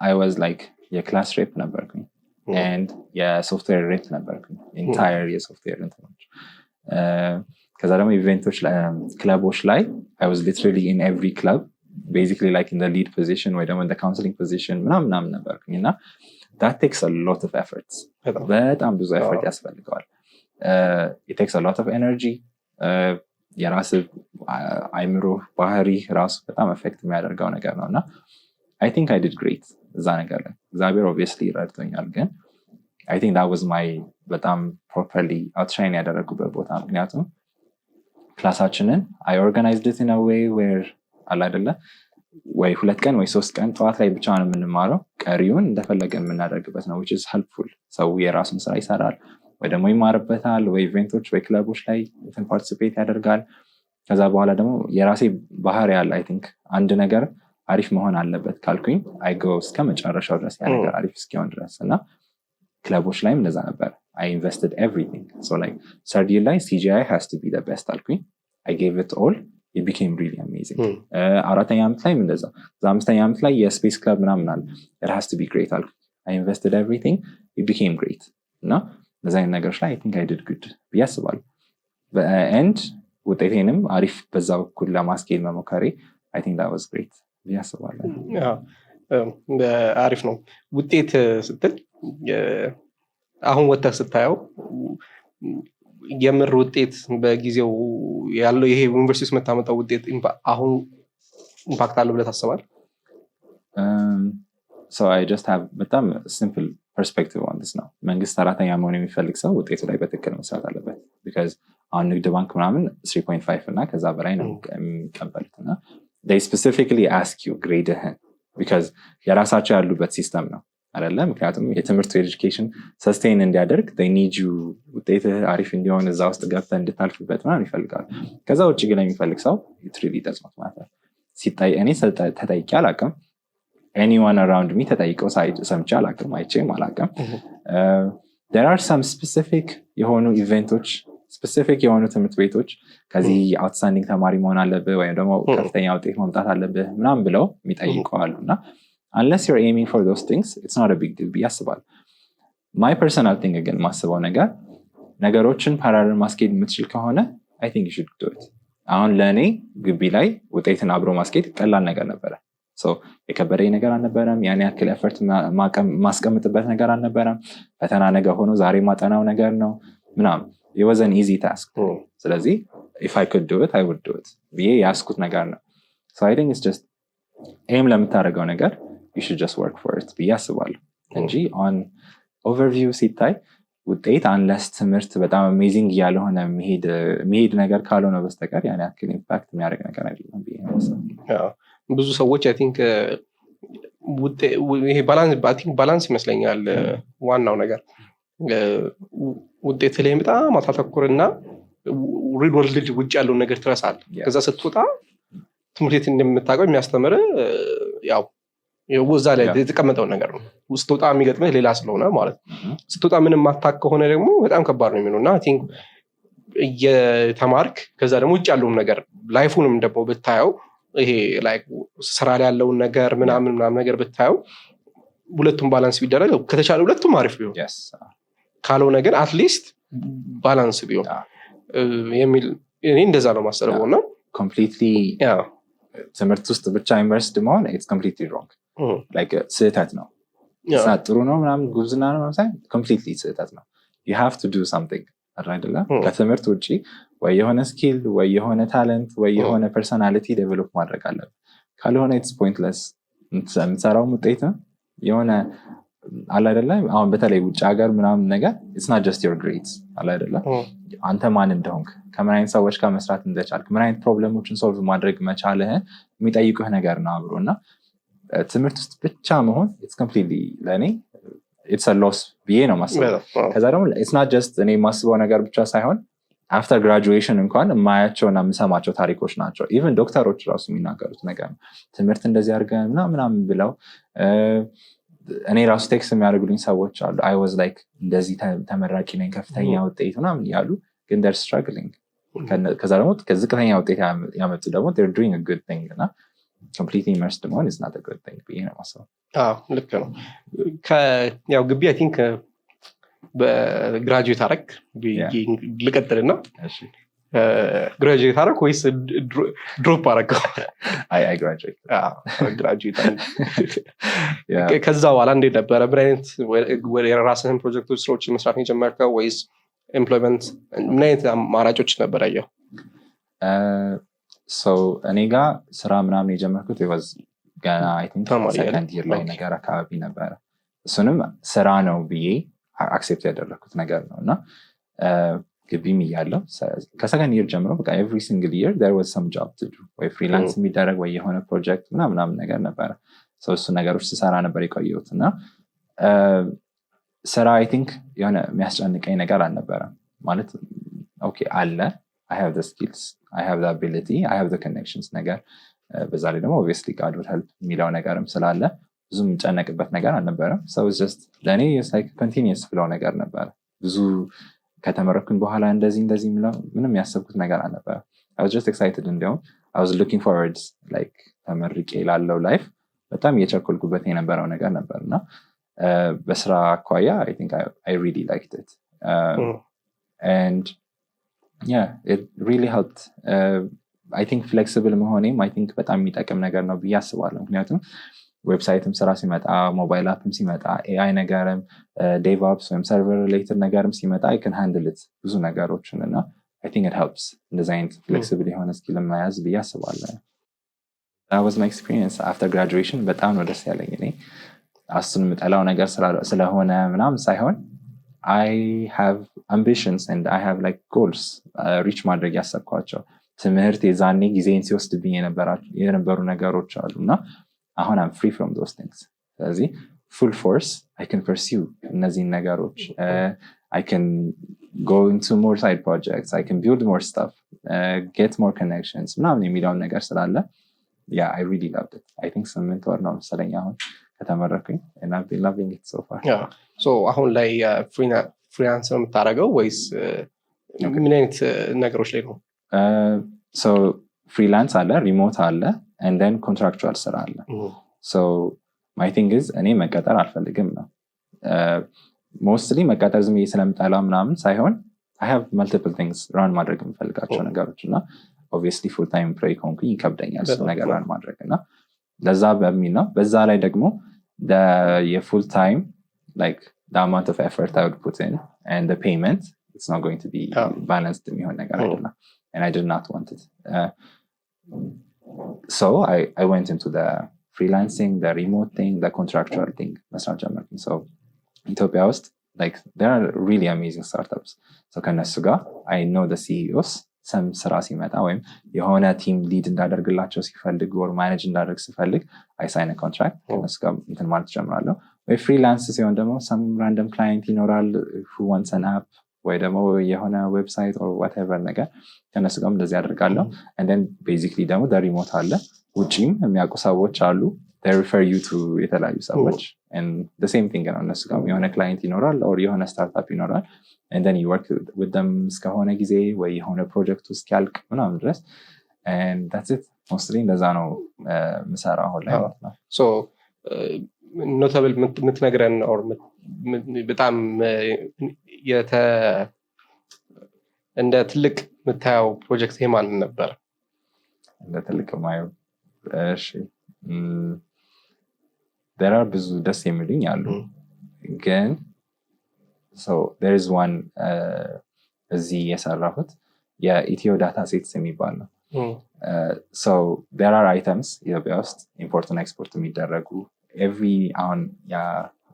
I was like የ class rep ነበርኩኝ and የ software rep ነበርኩኝ፣ entire የ software እንትኖች። ከዛ ደግሞ event ኦች፣ ክለቦች ላይ I was literally in every club, basically like in lead position ወይ ደግሞ counseling position ምናምን ምናምን ነበርኩኝ። እና that takes lot of efforts፣ በጣም ብዙ effort ያስፈልገዋል። Takes lot of energy። የራስ አይምሮ ባህሪ ራሱ በጣም affect የሚያደርገው ነገር ነው። እና I think I did great እዛ ነገር ላይ። እግዚአብሔር obviously ረድቶኛል፣ ግን I think that was my በጣም properly outshine ያደረጉበት ቦታ። ምክንያቱም class ኣችንን I organized it in a way where አለ አይደለ ወይ 2 ቀን ወይ 3 ቀን ጠዋት ላይ ብቻ ነው የምንማረው፣ ቀሪውን እንደፈለገ የምናደርግበት ነው፣ which is helpful። ሰው የራሱን ስራ ይሰራል ወይ ደግሞ ይማርበታል ወይ event ኦች ወይ ክለቦች ላይ እንትን participate ያደርጋል። ከዛ በኋላ ደግሞ የራሴ ባህሪ ያለ I think አንድ ነገር አሪፍ መሆን አለበት ካልኩኝ I go እስከ መጨረሻው ድረስ ያ ነገር አሪፍ እስኪሆን ድረስ። እና ክለቦች ላይም እንደዛ ነበር። I invested everything። So like third year ላይ CGI has to be best አልኩኝ። I gave it all, it became really amazing. አራተኛ ዓመት ላይም እንደዛ። ከዛ አምስተኛ ዓመት ላይ የ space club ምናምን አለ፣ it has to be great አልኩ። I invested everything, it became great። እና እነዚ አይነት ነገሮች ላይ I think I did good ብዬ አስባለሁ and ውጤቴንም አሪፍ በዛ በኩል ለማስኬድ መሞከሬ I think that was great ብዬ አስባለሁ። አሪፍ ነው። ውጤት ስትል አሁን ወጥተህ ስታየው የምር ውጤት በጊዜው ያለው ይሄ ዩኒቨርሲቲ ውስጥ የምታመጣው ውጤት አሁን impact አለው ብለህ ታስባለህ? So I just have በጣም simple perspective on this ነው። መንግስት ሰራተኛ መሆን የሚፈልግ ሰው ውጤቱ ላይ በትክክል መስራት አለበት። Because አሁን ንግድ ባንክ ምናምን 3.5 እና ከዛ በላይ ነው የሚቀበሉት እና they specifically ask you grade ህን because የራሳቸው ያሉበት system ነው አይደለ? ምክንያቱም የትምህርት education sustain እንዲያደርግ they need you፣ ውጤትህ አሪፍ እንዲሆን፣ እዛ ውስጥ ገብተህ እንድታልፍበት ምናምን ይፈልጋሉ። ከዛ ውጭ ግን የሚፈልግ ሰው it really does not matter። ሲታይ እኔ ተጠይቄ አላውቅም። Anyone around me ተጠይቀው ሰምቼ አላውቅም፣ አይቼም አላውቅም። There are some specific የሆኑ event ኦች፣ specific የሆኑ ትምህርት ቤቶች ከዚህ outstanding ተማሪ መሆን አለብህ ወይም ደግሞ ከፍተኛ ውጤት ማምጣት አለብህ ምናምን ብለው የሚጠይቁ አሉ እና unless you're aiming for those things, it's not a big deal ብዬ አስባለሁ። My personal thing ግን ማስበው ነገር ነገሮችን parallel ማስኬድ የምትችል ከሆነ I think you should do it። አሁን ለእኔ ግቢ ላይ ውጤትን አብሮ ማስኬድ ቀላል ነገር ነበረ። የከበደኝ ነገር አልነበረም። ያን ያክል effort ማስቀምጥበት ነገር አልነበረም። ፈተና ነገ ሆኖ ዛሬ ማጠናው ነገር ነው ምናምን፣ it was an easy task። ስለዚህ if I could do it, I would do it ብዬ ያስኩት ነገር ነው። So I think it's just aim ለምታደርገው ነገር you should just work for it ብዬ አስባለሁ እንጂ on overview ሲታይ ውጤት unless ትምህርት በጣም amazing ያልሆነ የሚሄድ ነገር ካልሆነ በስተቀር ያን ያክል impact የሚያደርግ ነገር አይደለም ብዬ ነው የማስበው። ብዙ ሰዎች I think ይሄ balance ይመስለኛል ዋናው ነገር። ውጤት ላይ በጣም አታተኩርና real world ውጭ ያለውን ነገር ትረሳለህ። ከዛ ስትወጣ ትምህርት ቤት እንደምታውቀው የሚያስተምር ያው እዛ ላይ የተቀመጠውን ነገር ነው። ስትወጣ የሚገጥምህ ሌላ ስለሆነ ማለት ነው። ስትወጣ ምንም ማታውቅ ከሆነ ደግሞ በጣም ከባድ ነው የሚሆነው። እና I think እየተማርክ ከዛ ደግሞ ውጭ ያለውን ነገር life ኡንም ደግሞ ብታየው፣ ይሄ like ስራ ላይ ያለውን ነገር ምናምን ምናምን ነገር ብታየው፣ ሁለቱም balance ቢደረግ ከተቻለ ሁለቱም አሪፍ ቢሆን፣ ካልሆነ ግን at least balance ቢሆን የሚል እኔ እንደዛ ነው ማሰበው እና Completely ትምህርት ውስጥ ብቻ immersed መሆን it's completely wrong፣ ስህተት ነው። ጥሩ ነው ምናምን ጉብዝና ነው ምናምን completely ስህተት ነው። You have to do something አይደለ? ከትምህርት ውጭ ወይ የሆነ skill ወይ የሆነ talent ወይ የሆነ personality develop ማድረግ አለብህ። ካልሆነ it's pointless። የምትሰራውም ውጤትም የሆነ አለ አይደለ? አሁን በተለይ ውጭ ሀገር ምናምን ነገር it's not just your grades አለ አይደለ? አንተ ማን እንደሆንክ፣ ከምን አይነት ሰዎች ጋር መስራት እንደቻልክ፣ ምን አይነት problem ኦችን solve ማድረግ መቻልህን የሚጠይቁህ ነገር ነው አብሮ። እና ትምህርት ውስጥ ብቻ መሆን it's completely ለእኔ it's a loss ብዬ ነው ማስበው። ከዛ ደግሞ it's not just እኔ የማስበው ነገር ብቻ ሳይሆን after graduation እንኳን የማያቸው እና የምሰማቸው ታሪኮች ናቸው። Even ዶክተሮች ራሱ የሚናገሩት ነገር ነው። ትምህርት እንደዚህ አድርገን ምናምን ምናምን ብለው እኔ ራሱ text የሚያደርጉልኝ ሰዎች አሉ። I was like እንደዚህ ተመራቂ ነኝ፣ ከፍተኛ ውጤት ምናምን እያሉ ግን they're struggling። ከዛ ደግሞ ከዝቅተኛ ውጤት ያመጡ ደግሞ they're doing a good thing። እና completely immersed መሆን is not a good thing ብዬ ነው የማስበው። አዎ፣ ልክ ነው። ያው ግቢ I think በ graduate አረግ ልቀጥልና graduate አረግ ወይስ drop አረገው? I graduate. Graduate። ከዛ በኋላ እንዴት ነበረ? ምን አይነት የራስህን ፕሮጀክቶች፣ ስራዎችን መስራት ነው የጀመርከው ወይስ employment? ምን አይነት አማራጮች ነበር ያየው? So እኔ ጋር ስራ ምናምን የጀመርኩት was ገና I think ተማሪ እያለህ? Second year ላይ ነገር አካባቢ ነበረ። እሱንም ስራ ነው ብዬ accept ያደረግኩት ነገር ነው። እና ግቢም እያለው ከ second year ጀምሮ በቃ every single year there was some job to do፣ ወይ freelance የሚደረግ ወይ የሆነ ፕሮጀክት ምናምን ምናምን ነገር ነበረ። So እሱ ነገሮች ስሰራ ነበር የቆየሁት። እና ስራ I think የሆነ የሚያስጨንቀኝ ነገር አልነበረም። ማለት okay አለ፣ I have the skills, I have the ability, I have the connections ነገር፣ በዛ ላይ ደግሞ obviously God would help የሚለው ነገርም ስላለ ብዙ የምጨነቅበት ነገር አልነበረም። So just ለእኔ continuous flow ነገር ነበረ። ብዙ ከተመረኩኝ በኋላ እንደዚህ እንደዚህ የሚለው ምንም ያሰብኩት ነገር አልነበረም። I was just excited። እንዲያውም I was looking forward like ተመርቄ ላለው life በጣም እየቸኮልኩበት የነበረው ነገር ነበር። እና በስራ አኳያ I think I really liked it and yeah, it really helped. I think flexible መሆኔም I think በጣም የሚጠቅም ነገር ነው ብዬ አስባለሁ። ምክንያቱም website ም ስራ ሲመጣ፣ mobile app ም ሲመጣ፣ AI ነገርም፣ DevOps ወይም server related ነገርም ሲመጣ I can handle it ብዙ ነገሮችን። እና I think it helps እንደዚህ አይነት flexible የሆነ skill መያዝ ብዬ አስባለሁ። That was my experience after graduation። በጣም ነው ደስ ያለኝ። እኔ እሱን የምጠላው ነገር ስለሆነ ምናምን ሳይሆን I have ambitions and I have like goals reach ማድረግ ያሰብኳቸው፣ ትምህርት የዛኔ ጊዜን ሲወስድብኝ የነበሩ ነገሮች አሉ። እና አሁን I'm free from those things። ስለዚህ full force I can pursue እነዚህን ነገሮች፣ I can go into more side projects, I can build more stuff, get more connections ምናምን የሚለውን ነገር ስላለ yeah, I really loved it። I think 8 ወር ነው መሰለኝ አሁን ከተመረኩኝ and I've been loving it so far። So አሁን ላይ freelance ነው የምታደርገው ወይስ ምን አይነት ነገሮች ላይ ነው? So freelance አለ፣ remote አለ and then contractual ስራ አለ። So my thing is እኔ መቀጠር አልፈልግም ነው። Mostly መቀጠር ዝም ብዬ ስለምጠላ ምናምን ሳይሆን I have multiple things run ማድረግ የምፈልጋቸው ነገሮች። እና obviously full time employee ከሆንኩኝ ይከብደኛል እሱ ነገር run ማድረግ። እና ለዛ በሚል ነው። በዛ ላይ ደግሞ የ full time like the amount of effort I would put in and the payment, it's not going to be balanced የሚሆን ነገር አይደለም and I did not want it. So I went into the freelancing, the remote thing, the contractual thing መስራት ጀመርኩኝ። So ኢትዮጵያ ውስጥ like there are really amazing startups። So ከነሱ ጋር I know the CEOs። Some ስራ ሲመጣ ወይም የሆነ team lead እንዳደርግላቸው ሲፈልግ or manage እንዳደርግ ሲፈልግ I sign contract፣ ከነሱ ጋር እንትን ማለት ጀምራለሁ። ወይ freelance ሲሆን ደግሞ some random client ይኖራል who wants an app ወይ ደግሞ የሆነ website or whatever ነገር፣ ከነሱ ጋርም እንደዚህ አደርጋለሁ። And then basically ደግሞ remote አለ። ውጪም የሚያውቁ ሰዎች አሉ፣ refer you to የተለያዩ ሰዎች። Same thing ነው፣ እነሱ ጋርም የሆነ client ይኖራል or የሆነ startup ይኖራል and then you work with them እስከሆነ ጊዜ ወይ የሆነ ፕሮጀክቱ እስኪያልቅ ምናምን ድረስ and that's it። Mostly እንደዛ ነው ምሰራው አሁን ላይ ማለት ነው። So notable የምትነግረን or በጣም እንደ ትልቅ የምታየው ፕሮጀክት የማንን ነበር? እንደ ትልቅ ማየው፣ እሺ፣ there are ብዙ ደስ የሚሉኝ አሉ። ግን so there is one እዚህ የሰራሁት የኢትዮ data sets የሚባል ነው። So there are items ኢትዮጵያ ውስጥ import እና ኤክስፖርት የሚደረጉ። Every አሁን ያ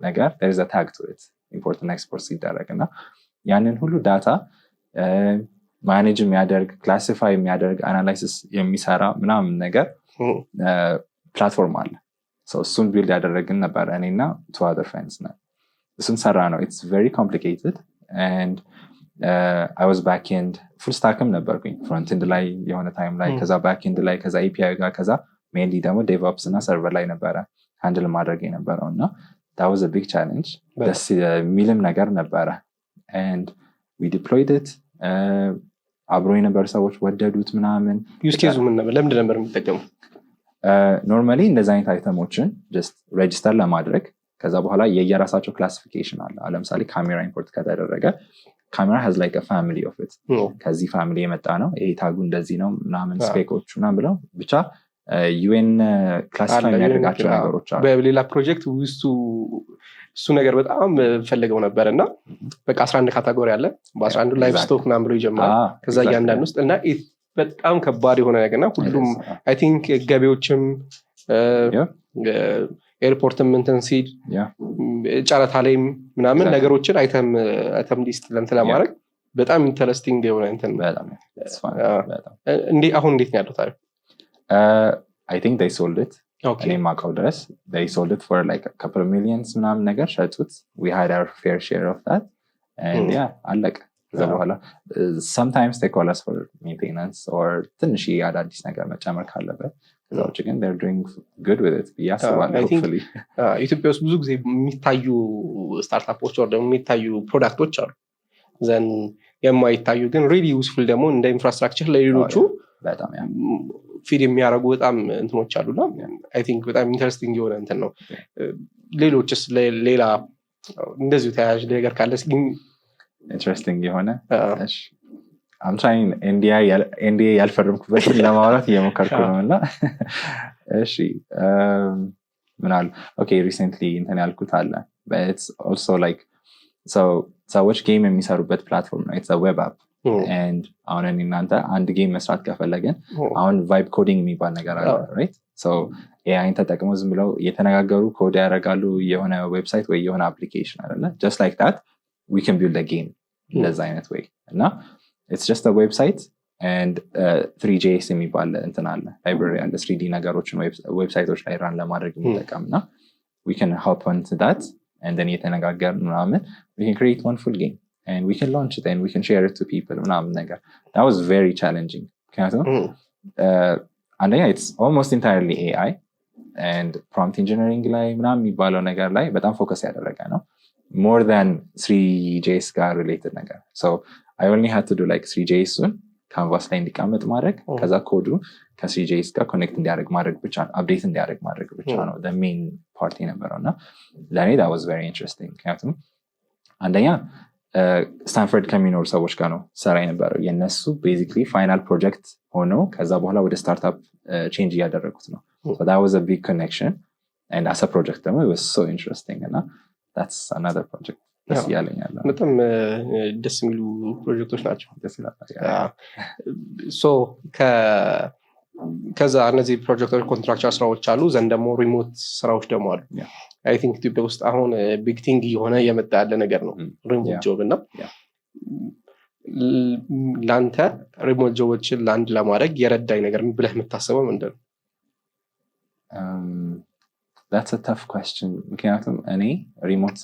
ነገር there is a tag to it import እና ኤክስፖርት ሲደረግ። እና ያንን ሁሉ data manage የሚያደርግ፣ classify የሚያደርግ፣ analysis የሚሰራ ምናምን ነገር platform አለ። So እሱን build ያደረግን ነበር፣ እኔና two other friends ነን። እሱን ሰራነው። It's very complicated and I was backend, full stack ም ነበርኩኝ፣ frontend ላይ የሆነ time ላይ፣ ከዛ backend ላይ፣ ከዛ API ጋር፣ ከዛ mainly ደግሞ DevOps እና server ላይ ነበረ handle ማድረግ የነበረው። እና that was a big challenge። ደስ የሚልም ነገር ነበረ and we deployed it። አብሮ የነበሩ ሰዎች ወደዱት ምናምን። Use case ኡ ምን ነበር? ለምንድን ነበር የሚጠቀሙ? Normally እንደዚ አይነት item ኦችን just register ለማድረግ፣ ከዛ በኋላ የየራሳቸው classification አለ። አሁን ለምሳሌ ካሜራ import ከተደረገ ካሜራ has like family of it፣ ከዚህ family የመጣ ነው፣ ይሄ tag ኡ እንደዚህ ነው ምናምን፣ spec ኦቹ ምናምን ብለው ብቻ UN classify የሚያደርጋቸው ነገሮች አሉ። በሌላ ፕሮጀክት ውስጡ እሱ ነገር በጣም ፈልገው ነበር። እና በቃ 11 category አለ፣ በ11ዱ livestock ምናምን ብሎ ይጀምራል። ከዛ እያንዳንድ ውስጥ እና በጣም ከባድ የሆነ ነገር እና ሁሉም I think ገቢዎችም airport ም እንትን ሲል ጨረታ ላይም ምናምን ነገሮችን item list ለንትን ለማድረግ በጣም interesting የሆነ እንትን። አሁን እንዴት ነው ያለው ታሪክ? I think they sold it። እኔ ማውቀው ድረስ they sold it for like a couple of millions ምናምን ነገር ሸጡት። We had our fair share of that and yeah, አለቀ። ከዛ በኋላ sometimes they call us for maintenance or ትንሽ አዳዲስ ነገር መጨመር ካለበት። ከዛ ውጭ ግን they're doing good with it ብዬ አስባለሁ hopefully። ኢትዮጵያ ውስጥ ብዙ ጊዜ የሚታዩ startup ኦች ወይ ደግሞ የሚታዩ product ኦች አሉ። Then የማይታዩ ግን really useful ደግሞ እንደ infrastructure ለሌሎቹ በጣም yeah feed የሚያደርጉ በጣም እንትኖች አሉና I think በጣም interesting የሆነ እንትን ነው። ሌሎችስ፣ ሌላ እንደዚሁ ተያያዥ ነገር ካለ እስኪ። Interesting የሆነ፣ እሺ፣ I'm trying NDA ያልፈረምኩበትን ለማውራት እየሞከርኩ ነው። እና እሺ፣ ምን አሉ፣ okay፣ recently እንትን ያልኩት አለ። Also like ሰዎች game የሚሰሩበት platform ነው። It's web app and አሁን እኔ እናንተ አንድ game መስራት ከፈለግን አሁን vibe coding የሚባል ነገር አለ፣ right? AI ን ተጠቅመው ዝም ብለው እየተነጋገሩ ኮድ ያደርጋሉ የሆነ website ወይ የሆነ application አለ። Just like that we can build game እንደዛ አይነት ወይ። እና it's just website and Three.js የሚባል እንትን አለ፣ library አለ፣ 3D ነገሮችን website ኦች ላይ run ለማድረግ የሚጠቀም። እና we can hop on to that and then እየተነጋገርን ምናምን we can create one full game and we can launch it and we can share it to people ምናምን ነገር። That was very challenging ምክንያቱም አንደኛ it's almost entirely AI and prompt engineering ላይ ምናምን የሚባለው ነገር ላይ በጣም focus ያደረገ ነው more than 3JS ጋር related ነገር። So I only had to do like 3JS ኡን canvas ላይ እንዲቀመጥ ማድረግ፣ ከዛ ኮዱ ከ 3JS ጋር connect እንዲያደርግ ማድረግ ብቻ ነው፣ update እንዲያደርግ ማድረግ ብቻ ነው main part የነበረው። እና ለእኔ that was very interesting ምክንያቱም አንደኛ ስታንፈርድ ከሚኖሩ ሰዎች ጋር ነው ሰራ የነበረው። የእነሱ basically final project ሆኖ ከዛ በኋላ ወደ startup change እያደረጉት ነው። So that was a big connection and as a project ደግሞ it was so interesting። እና that's another project ደስ እያለኝ ያለ። በጣም ደስ የሚሉ ፕሮጀክቶች ናቸው። ደስ ይላል። So ከዛ እነዚህ ፕሮጀክቶች contractual ስራዎች አሉ፣ then ደግሞ remote ስራዎች ደግሞ አሉ። I think ኢትዮጵያ ውስጥ አሁን big thing እየሆነ እየመጣ ያለ ነገር ነው remote job። እና ለአንተ remote job ኦችን land ለማድረግ የረዳኝ ነገር ብለህ የምታስበው ምንድን ነው? That's a tough question ምክንያቱም እኔ remote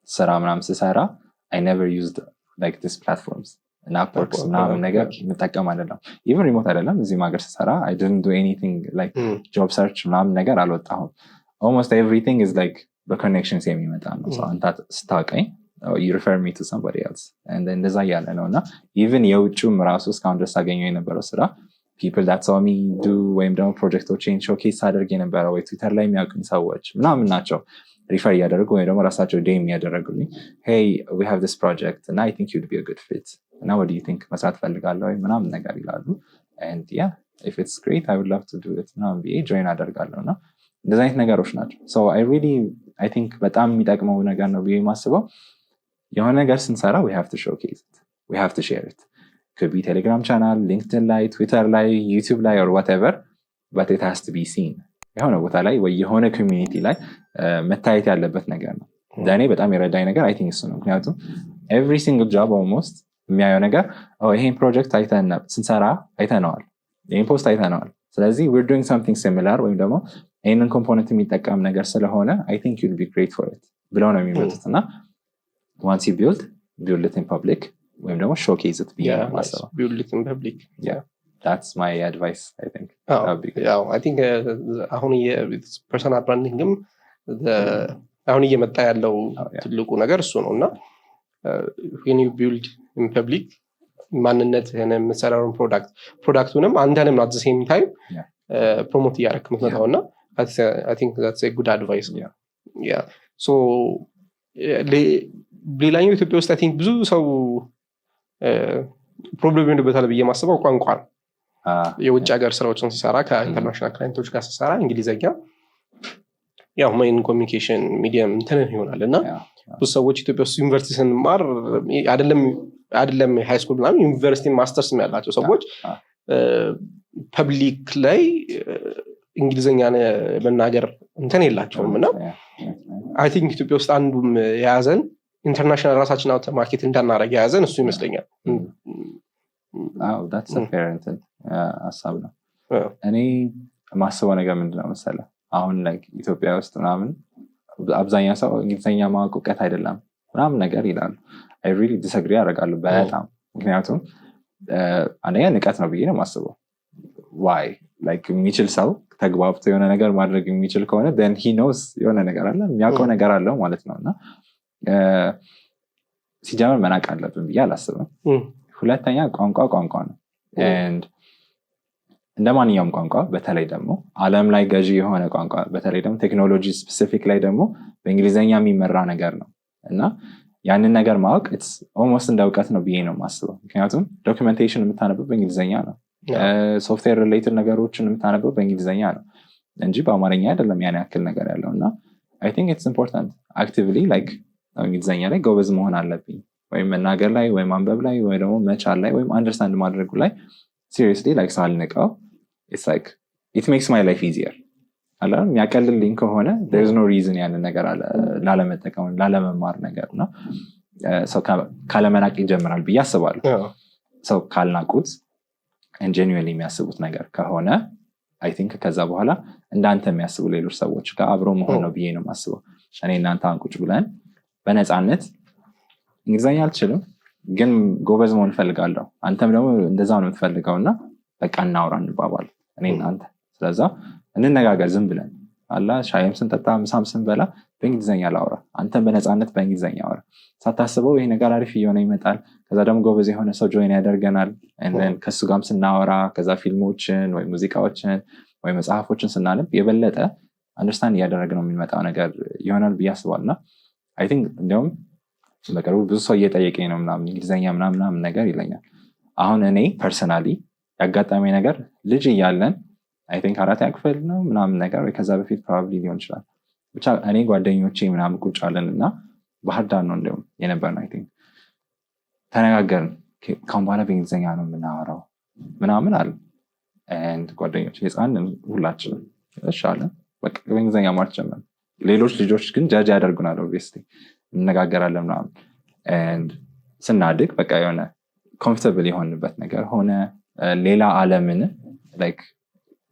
ስራ ምናምን ስሰራ I never used like these platforms እና Upworks ምናምን ነገር የምጠቀም አይደለም። Even remote አይደለም፣ እዚህም ሀገር ስሰራ I didn't do anything like job search ምናምን ነገር አልወጣሁም። Almost everything is like በ connections የሚመጣ ነው። So አንተ ስታውቀኝ you refer me to somebody else and then እንደዛ እያለ ነው። እና even የውጭም ራሱ እስካሁን ድረስ አገኘው የነበረው ስራ people that saw me do ወይም ደግሞ ፕሮጀክቶችን showcase ሳደርግ የነበረው ወይ ትዊተር ላይ የሚያውቁኝ ሰዎች ምናምን ናቸው refer እያደረጉ ወይ ደግሞ ራሳቸው DM እያደረጉልኝ "Hey, we have this project እና I think you'd be a good fit እና what do you think? መስራት ፈልጋለሁ ወይ?" ምናምን ነገር ይላሉ። And yeah, if it's great, I would love to do it ምናምን ብዬ join አደርጋለሁ። እና እንደዚህ አይነት ነገሮች ናቸው። So I really, I think በጣም የሚጠቅመው ነገር ነው ብዬ የማስበው የሆነ ነገር ስንሰራ we have to showcase it, we have to share it. Could be ቴሌግራም channel፣ LinkedIn ላይ፣ ትዊተር ላይ፣ YouTube ላይ or whatever, but it has to be seen የሆነ ቦታ ላይ ወይ የሆነ community ላይ መታየት ያለበት ነገር ነው። ለእኔ በጣም የረዳኝ ነገር I think እሱ ነው። ምክንያቱም every single job almost የሚያየው ነገር ይሄን ፕሮጀክት ስንሰራ አይተነዋል፣ ይሄን post አይተነዋል፣ ስለዚህ we're doing something similar ወይም ደግሞ ይህንን component የሚጠቀም ነገር ስለሆነ I think you'll be great for it ብለው ነው የሚመጡት። እና once you build, build it in public ወይም ደግሞ showcase it ብዬ ነው የማስበው። Build it in public. That's my advice, I think. I think አሁን personal branding ም አሁን እየመጣ ያለው ትልቁ ነገር እሱ ነው። እና when you build in public ማንነትህን፣ የምትሰራውን product፣ product ኡንም አንተንም at same time promote እያደረክ የምትመጣው። እና I think that's good advice። So ሌላኛው ኢትዮጵያ ውስጥ I think ብዙ ሰው problem ይሆንበታል ብዬ ማስበው ቋንቋ ነው። የውጭ ሀገር ስራዎችን ሲሰራ፣ ከ international client ኦች ጋር ሲሰራ እንግሊዘኛ ያው main communication medium እንትንን ይሆናል። እና ብዙ ሰዎች ኢትዮጵያ ውስጥ ዩኒቨርሲቲ ስንማር አይደለም high school ምናምን ዩኒቨርሲቲ ማስተርስ ያላቸው ሰዎች public ላይ እንግሊዝኛን መናገር እንትን የላቸውም። እና I think ኢትዮጵያ ውስጥ አንዱም የያዘን international ራሳችን out market እንዳናረግ የያዘን እሱ ይመስለኛል። Fair ሀሳብ ነው። እኔ የማስበው ነገር ምንድነው መሰለህ፣ አሁን like ኢትዮጵያ ውስጥ ምናምን አብዛኛው ሰው እንግሊዝኛ ማወቅ እውቀት አይደለም ምናምን ነገር ይላሉ። I really disagree አደርጋለሁ በጣም። ምክንያቱም አንደኛ ንቀት ነው ብዬ ነው የማስበው። Why? Like የሚችል ሰው ተግባብቶ የሆነ ነገር ማድረግ የሚችል ከሆነ then he knows የሆነ ነገር አለ፣ የሚያውቀው ነገር አለው ማለት ነው። እና ሲጀመር መናቅ አለብን ብዬ አላስብም። ሁለተኛ ቋንቋ ቋንቋ ነው። And እንደ ማንኛውም ቋንቋ፣ በተለይ ደግሞ ዓለም ላይ ገዢ የሆነ ቋንቋ፣ በተለይ ደግሞ ቴክኖሎጂ specific ላይ ደግሞ በእንግሊዝኛ የሚመራ ነገር ነው። እና ያንን ነገር ማወቅ almost እንደ እውቀት ነው ብዬ ነው የማስበው። ምክንያቱም documentation የምታነበው በእንግሊዝኛ ነው። Software related ነገሮችን የምታነበው በእንግሊዝኛ ነው እንጂ በአማርኛ አይደለም ያን ያክል ነገር ያለው። እና I think it's important actively like እንግሊዝኛ ላይ ጎበዝ መሆን አለብኝ፣ ወይም መናገር ላይ ወይም ማንበብ ላይ ወይ ደግሞ መቻል ላይ ወይም understand ማድረጉ ላይ seriously like ሳልንቀው it's like it makes my life easier አለ። የሚያቀልልኝ ከሆነ there's no reason ያንን ነገር ላለመጠቀም ወይም ላለመማር ነገር። እና ሰው ካለመናቅ ይጀምራል ብዬ አስባለሁ። ሰው ካልናቁት፣ genuinely የሚያስቡት ነገር ከሆነ፣ I think ከዛ በኋላ እንዳንተ የሚያስቡ ሌሎች ሰዎች ጋር አብሮ መሆን ነው ብዬ ነው የማስበው። እኔ እናንተ አንቁጭ ብለን በነፃነት እንግሊዝኛ አልችልም ግን ጎበዝ መሆን እፈልጋለሁ፣ አንተም ደግሞ እንደዛ ነው የምትፈልገው፣ እና በቃ እናውራ፣ እንባባል እኔ እናንተ። ስለዛ እንነጋገር ዝም ብለን አላ ሻይም ስንጠጣ ምሳም ስንበላ በእንግሊዝኛ ላውራ፣ አንተም በነፃነት በእንግሊዝኛ አውራ። ሳታስበው ይሄ ነገር አሪፍ እየሆነ ይመጣል። ከዛ ደግሞ ጎበዝ የሆነ ሰው join ያደርገናል። And then ከእሱ ጋርም ስናወራ፣ ከዛ ፊልሞችን ወይ ሙዚቃዎችን ወይ መጽሐፎችን ስናነብ የበለጠ understand እያደረግነው የሚመጣው ነገር ይሆናል ብዬ አስባለሁ። እና I think እንዲያውም በቅርቡ ብዙ ሰው እየጠየቀኝ ነው ምናምን፣ እንግሊዝኛ ምናምን ምናምን ነገር ይለኛል። አሁን እኔ personally ያጋጠመኝ ነገር ልጅ እያለን፣ I think አራተኛ ክፍል ነው ምናምን ነገር ወይ ከዛ በፊት probably ሊሆን ይችላል፣ ብቻ እኔ ጓደኞቼ ምናምን ቁጭ አለን እና ባህር ዳር ነው እንዲሁም የነበርነው I think። ተነጋገርን፣ ካሁን በኋላ በእንግሊዝኛ ነው የምናወራው ምናምን አለ። And ጓደኞች ህፃን ሁላችንም እሺ አለን። በቃ በእንግሊዝኛ ማውራት ጀመርን። ሌሎች ልጆች ግን judge ያደርጉናል obviously፣ እንነጋገራለን ምናምን። And ስናድግ በቃ የሆነ comfortable የሆንበት ነገር ሆነ፣ ሌላ አለምን like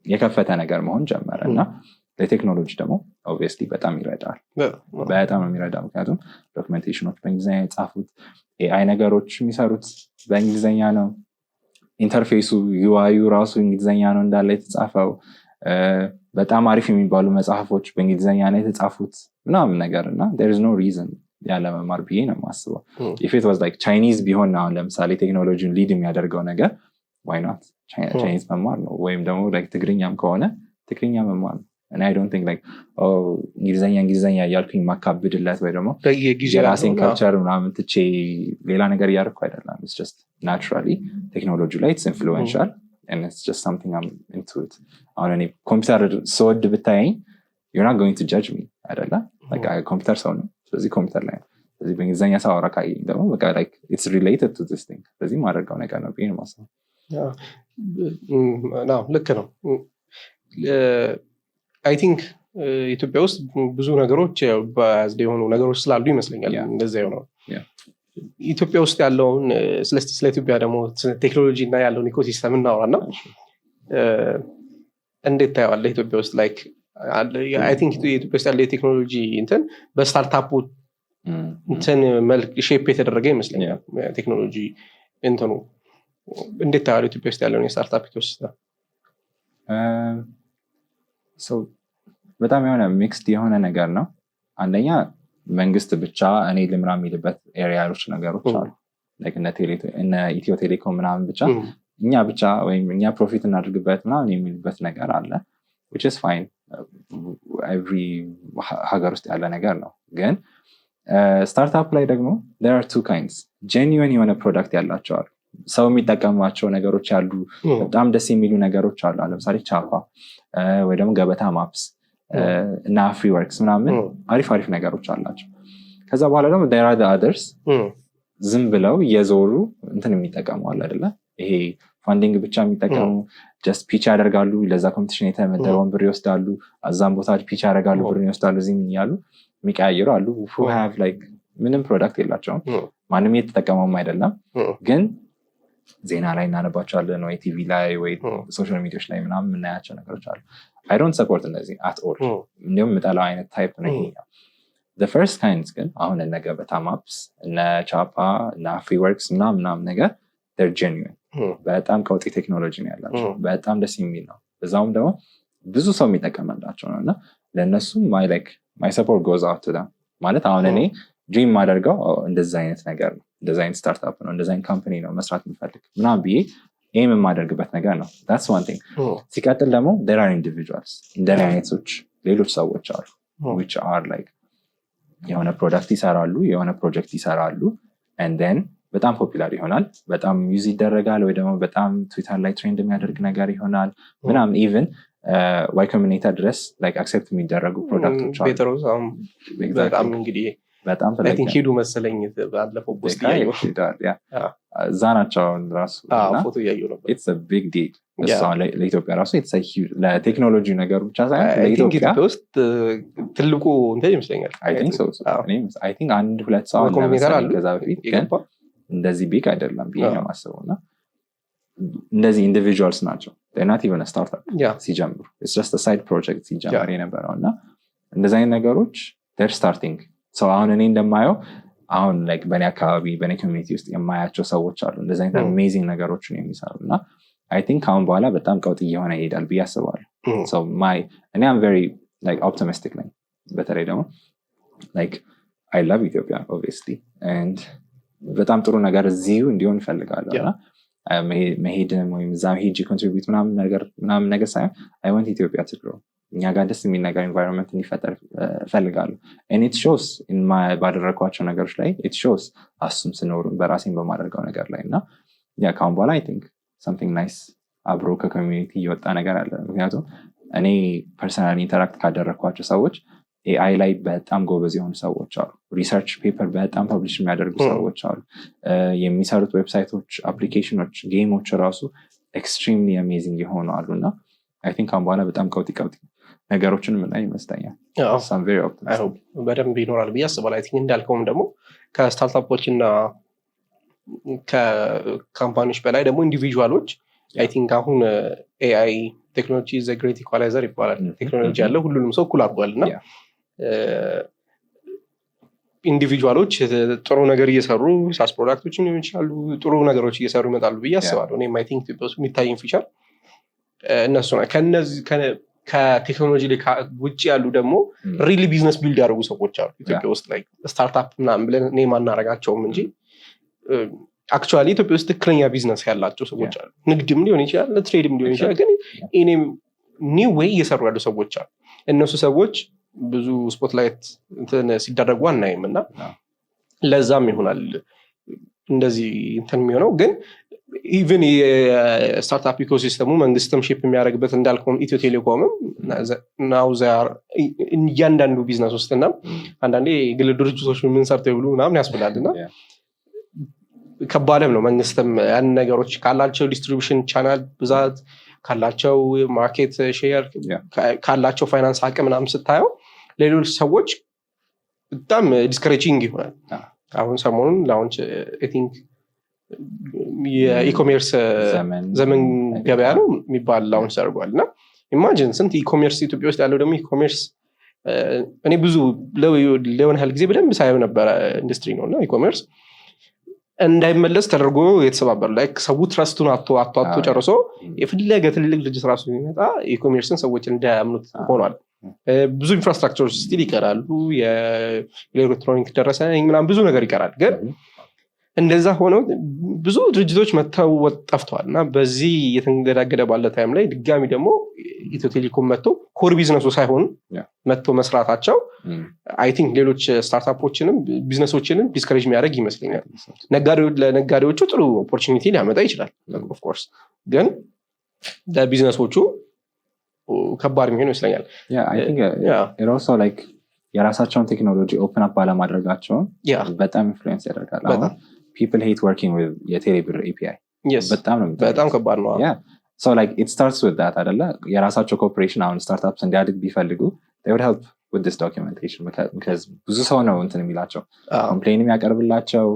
የከፈተ ነገር መሆን ጀመረ። እና ለቴክኖሎጂ ደግሞ obviously በጣም ይረዳል፣ በጣም ነው የሚረዳ። ምክንያቱም documentation ኖች በእንግሊዝኛ የጻፉት፣ AI ነገሮች የሚሰሩት በእንግሊዝኛ ነው። Interface ኡ UI ዩ ራሱ እንግሊዝኛ ነው እንዳለ የተጻፈው። በጣም አሪፍ የሚባሉ መጽሐፎች በእንግሊዝኛ ነው የተጻፉት ምናምን ነገር። እና there is no reason ያለመማር ብዬ ነው የማስበው። If it was like Chinese ቢሆን አሁን ለምሳሌ ቴክኖሎጂን lead የሚያደርገው ነገር፣ why not Chinese መማር ነው? ወይም ደግሞ like ትግርኛም ከሆነ ትግርኛ መማር ነው። እና I don't think like እንግሊዝኛ እንግሊዝኛ እያልኩኝ ማካብድለት ወይ ደግሞ በየጊዜው የራሴን ያለውን፣ culture ምናምን ትቼ ሌላ ነገር እያደረኩ አይደለም። It's just naturally ቴክኖሎጂ ላይ it's influential and it's just something I'm into it። አሁን እኔ ኮምፒውተር ስወድ ብታየኝ you're not going to judge me አይደለ? በቃ ኮምፒውተር ሰው ነው፣ ስለዚህ ኮምፒውተር ላይ ነው። ስለዚህ በእንግሊዝኛ ሳወራ ካየኝ ደግሞ በቃ like it's related to this thing፣ ስለዚህ ማድረገው ነገር ነው ብዬ ነው የማስበው። አዎ፣ ልክ ነው። I think ኢትዮጵያ ውስጥ ብዙ ነገሮች biased የሆኑ ነገሮች ስላሉ ይመስለኛል እንደዚያ የሆነው። ኢትዮጵያ ውስጥ ያለውን ስለ ኢትዮጵያ ደግሞ ስለ ቴክኖሎጂ እና ያለውን ecosystem እናውራ። እና እንዴት ታየዋለህ? ኢትዮጵያ ውስጥ like I think ኢትዮጵያ ውስጥ ያለው የቴክኖሎጂ እንትን በ startup ኦች እንትን መልክ shape የተደረገ ይመስለኛል። ቴክኖሎጂ እንትኑ እንዴት ታየዋለህ ኢትዮጵያ ውስጥ ያለውን የ startup ecosystem? So በጣም የሆነ mixed የሆነ ነገር ነው። አንደኛ መንግስት ብቻ እኔ ልምራ የሚልበት area ዎች ነገሮች አሉ። Like እነ ኢትዮ ቴሌኮም ምናምን ብቻ እኛ ብቻ ወይም እኛ profit እናድርግበት ምናምን የሚልበት ነገር አለ፣ which is fine፣ every ሀገር ውስጥ ያለ ነገር ነው። ግን startup ላይ ደግሞ there are two kinds። Genuine የሆነ product ያላቸው አሉ፣ ሰው የሚጠቀሟቸው ነገሮች ያሉ፣ በጣም ደስ የሚሉ ነገሮች አሉ። አሁን ለምሳሌ ቻፓ ወይ ደግሞ ገበታ Maps እና አፍሪወርክስ ምናምን አሪፍ አሪፍ ነገሮች አላቸው። ከዛ በኋላ ደግሞ there are the others፣ ዝም ብለው እየዞሩ እንትን የሚጠቀሙ አለ አይደለ? ይሄ funding ብቻ የሚጠቀሙ፣ just pitch ያደርጋሉ፣ ለዛ competition የተመደበውን ብር ይወስዳሉ፣ እዛም ቦታ pitch ያደርጋሉ፣ ብርን ይወስዳሉ፣ እዚህም እያሉ የሚቀያየሩ አሉ who have like ምንም product የላቸውም፣ ማንም እየተጠቀመውም አይደለም፣ ግን ዜና ላይ እናነባቸዋለን ወይ ቲቪ ላይ ወይ social media ዎች ላይ ምናምን የምናያቸው ነገሮች አሉ። I don't support እነዚህ at all። እንዲሁም የምጠላው አይነት type ነው ይሄኛው። First kinds ግን አሁን እነ ገበታ Maps፣ እነ ቻፓ፣ እነ አፍሪወርክስ ምናምን ምናምን ነገር genuine በጣም ቀውጢ ቴክኖሎጂ ነው ያላቸው። በጣም ደስ የሚል ነው። በዛውም ደግሞ ብዙ ሰው የሚጠቀምላቸው ነው። እና ለእነሱ my like my support goes out to them። ማለት አሁን እኔ Dream ማደርገው እንደዚ አይነት ነገር ነው፣ እንደዚ አይነት startup ነው፣ እንደዚ አይነት company ነው መስራት የምፈልግ ምናምን ብዬ aim የማደርግበት ነገር ነው። That's one thing። ሲቀጥል ደግሞ there are individuals፣ እንደኔ አይነቶች ሌሎች ሰዎች አሉ which are like የሆነ product ይሰራሉ፣ የሆነ ፕሮጀክት ይሰራሉ and then በጣም popular ይሆናል፣ በጣም use ይደረጋል፣ ወይ ደግሞ በጣም ትዊተር ላይ trend የሚያደርግ ነገር ይሆናል ምናምን፣ even Y Combinator ድረስ like accept የሚደረጉ product ኦች አሉ። ቤተሮዝ አሁን በጣም እንግዲህ በጣም I think ሄዱ መሰለኝ፣ ባለፈው post እያየሁ። እዛ ናቸው አሁን ራሱ። ፎቶ እያየሁ ነበር። It's big deal ለኢትዮጵያ ራሱ፣ ለቴክኖሎጂ ነገሩ ብቻ ሳይሆን ለኢትዮጵያ። ኢትዮጵያ ውስጥ ትልቁ እንትን ይመስለኛል። I think አንድ ሁለት ሰው አለ መሰለኝ ከዛ በፊት፣ ግን እንደዚህ big አይደለም ብዬ ነው የማስበው። እና እንደዚህ individuals ናቸው፣ not even startup ሲጀምሩ፣ just side project ሲጀምር የነበረው። እና እንደዚህ አይነት ነገሮች they're starting። So አሁን እኔ እንደማየው አሁን like በእኔ አካባቢ፣ በእኔ community ውስጥ የማያቸው ሰዎች አሉ እንደዚህ አይነት amazing ነገሮችን የሚሰሩ። እና I think ከአሁን በኋላ በጣም ቀውጥ እየሆነ ይሄዳል ብዬ አስባለሁ። My እኔ I'm very optimistic ነኝ። በተለይ ደግሞ like I love ኢትዮጵያ obviously and በጣም ጥሩ ነገር እዚሁ እንዲሆን እፈልጋለሁ። እና መሄድም ወይም እዛ ሄጄ contribute ምናምን ነገር ሳይሆን I want ኢትዮጵያ to grow፣ እኛ ጋር ደስ የሚል ነገር environment እንዲፈጠር እፈልጋለሁ። It shows ባደረግኳቸው ነገሮች ላይ፣ it shows አሱም ስኖሩ በራሴን በማደርገው ነገር ላይ። እና yeah፣ ከአሁን በኋላ I think something nice አብሮ ከ community እየወጣ ነገር አለ። ምክንያቱም እኔ personally interact ካደረግኳቸው ሰዎች AI ላይ በጣም ጎበዝ የሆኑ ሰዎች አሉ። Research paper በጣም publish የሚያደርጉ ሰዎች አሉ። የሚሰሩት website ኦች፣ application ኦች፣ game ኦች ራሱ extremely amazing የሆኑ አሉ። እና I think አሁን በኋላ በጣም ቀውጢ ቀውጢ ነገሮችን ምናይ ይመስለኛል። በደንብ ይኖራል ብዬ አስባለሁ። I think እንዳልከውም ደግሞ ከ startup ኦች እና ከ company ዎች በላይ ደግሞ individual ኦች፣ I think አሁን AI technology the great equalizer ይባላል። ቴክኖሎጂ ያለ ሁሉንም ሰው እኩል አድርጓል። እና individual ኦች ጥሩ ነገር እየሰሩ፣ SaaS product ኦችም ሊሆን ይችላሉ፣ ጥሩ ነገሮች እየሰሩ ይመጣሉ ብዬ አስባለሁ። እኔም I think ኢትዮጵያ ውስጥ የሚታይን future እነሱ ከነዚህ ከቴክኖሎጂ ውጭ ያሉ ደግሞ really business build ያደርጉ ሰዎች አሉ ኢትዮጵያ ውስጥ ላይ፣ startup ምናምን ብለን እኔ ማናረጋቸውም እንጂ actually ኢትዮጵያ ውስጥ ትክክለኛ ቢዝነስ ያላቸው ሰዎች አሉ። ንግድም ሊሆን ይችላል፣ trade ም ሊሆን ይችላል። ግን in a new way እየሰሩ ያሉ ሰዎች አሉ። እነሱ ሰዎች ብዙ spotlight እንትን ሲደረጉ አናይም። እና ለዛም ይሆናል እንደዚህ እንትን የሚሆነው። ግን even የ startup ecosystem ኡ መንግስትም shape የሚያደርግበት፣ እንዳልከውም ኢትዮ ቴሌኮምም now እያንዳንዱ ቢዝነስ ውስጥ እና አንዳንዴ የግል ድርጅቶች ምን ሰርተው ይብሉ ምናምን ያስብላል። እና ከባድም ነው። መንግስትም ያን ነገሮች ካላቸው distribution channel ብዛት፣ ካላቸው market share፣ ካላቸው ፋይናንስ አቅም ምናምን ስታየው ሌሎች ሰዎች በጣም discouraging ይሆናል። አሁን ሰሞኑን launch I think የ e-commerce ዘመን ገበያ ነው የሚባል launch አድርጓል። እና imagine ስንት e-commerce ኢትዮጵያ ውስጥ ያለው ደግሞ e-commerce እኔ ብዙ ለሆነ ያህል ጊዜ በደንብ ሳየው ነበረ ኢንዱስትሪ ነው። እና e-commerce እንዳይመለስ ተደርጎ የተሰባበረ፣ like ሰው trust ኡን አቶ አቶ አቶ ጨርሶ የፈለገ ትልቅ ድርጅት ራሱ የሚመጣ e-commerce ን ሰዎች እንዳያምኑት ሆኗል። ብዙ infrastructure ኦች still ይቀራሉ። የኤሌክትሮኒክ ደረሰኝ ምናምን ብዙ ነገር ይቀራል። ግን እንደዛ ሆነው ብዙ ድርጅቶች መጥተው ጠፍተዋል። እና በዚህ እየተንገዳገደ ባለ time ላይ ድጋሚ ደግሞ ኢትዮ ቴሌኮም መጥቶ core business ኡ ሳይሆን መጥቶ መስራታቸው I think ሌሎች startup ኦችንም business ኦችንም discourage የሚያደርግ ይመስለኛል። ለነጋዴዎቹ ጥሩ opportunity ሊያመጣ ይችላል of course፣ ግን ለቢዝነሶቹ ከባድ የሚሆን ይመስለኛል። የራሳቸውን ቴክኖሎጂ open up ባለማድረጋቸውን በጣም influence ያደርጋል። አሁን people hate working with የቴሌብር API። በጣም ነው። በጣም ከባድ ነው። So like it starts with that አይደለ? የራሳቸው ኮርፖሬሽን አሁን startups እንዲያድግ ቢፈልጉ they would help with this documentation because ብዙ ሰው ነው እንትን የሚላቸው፣ complain የሚያቀርብላቸው፣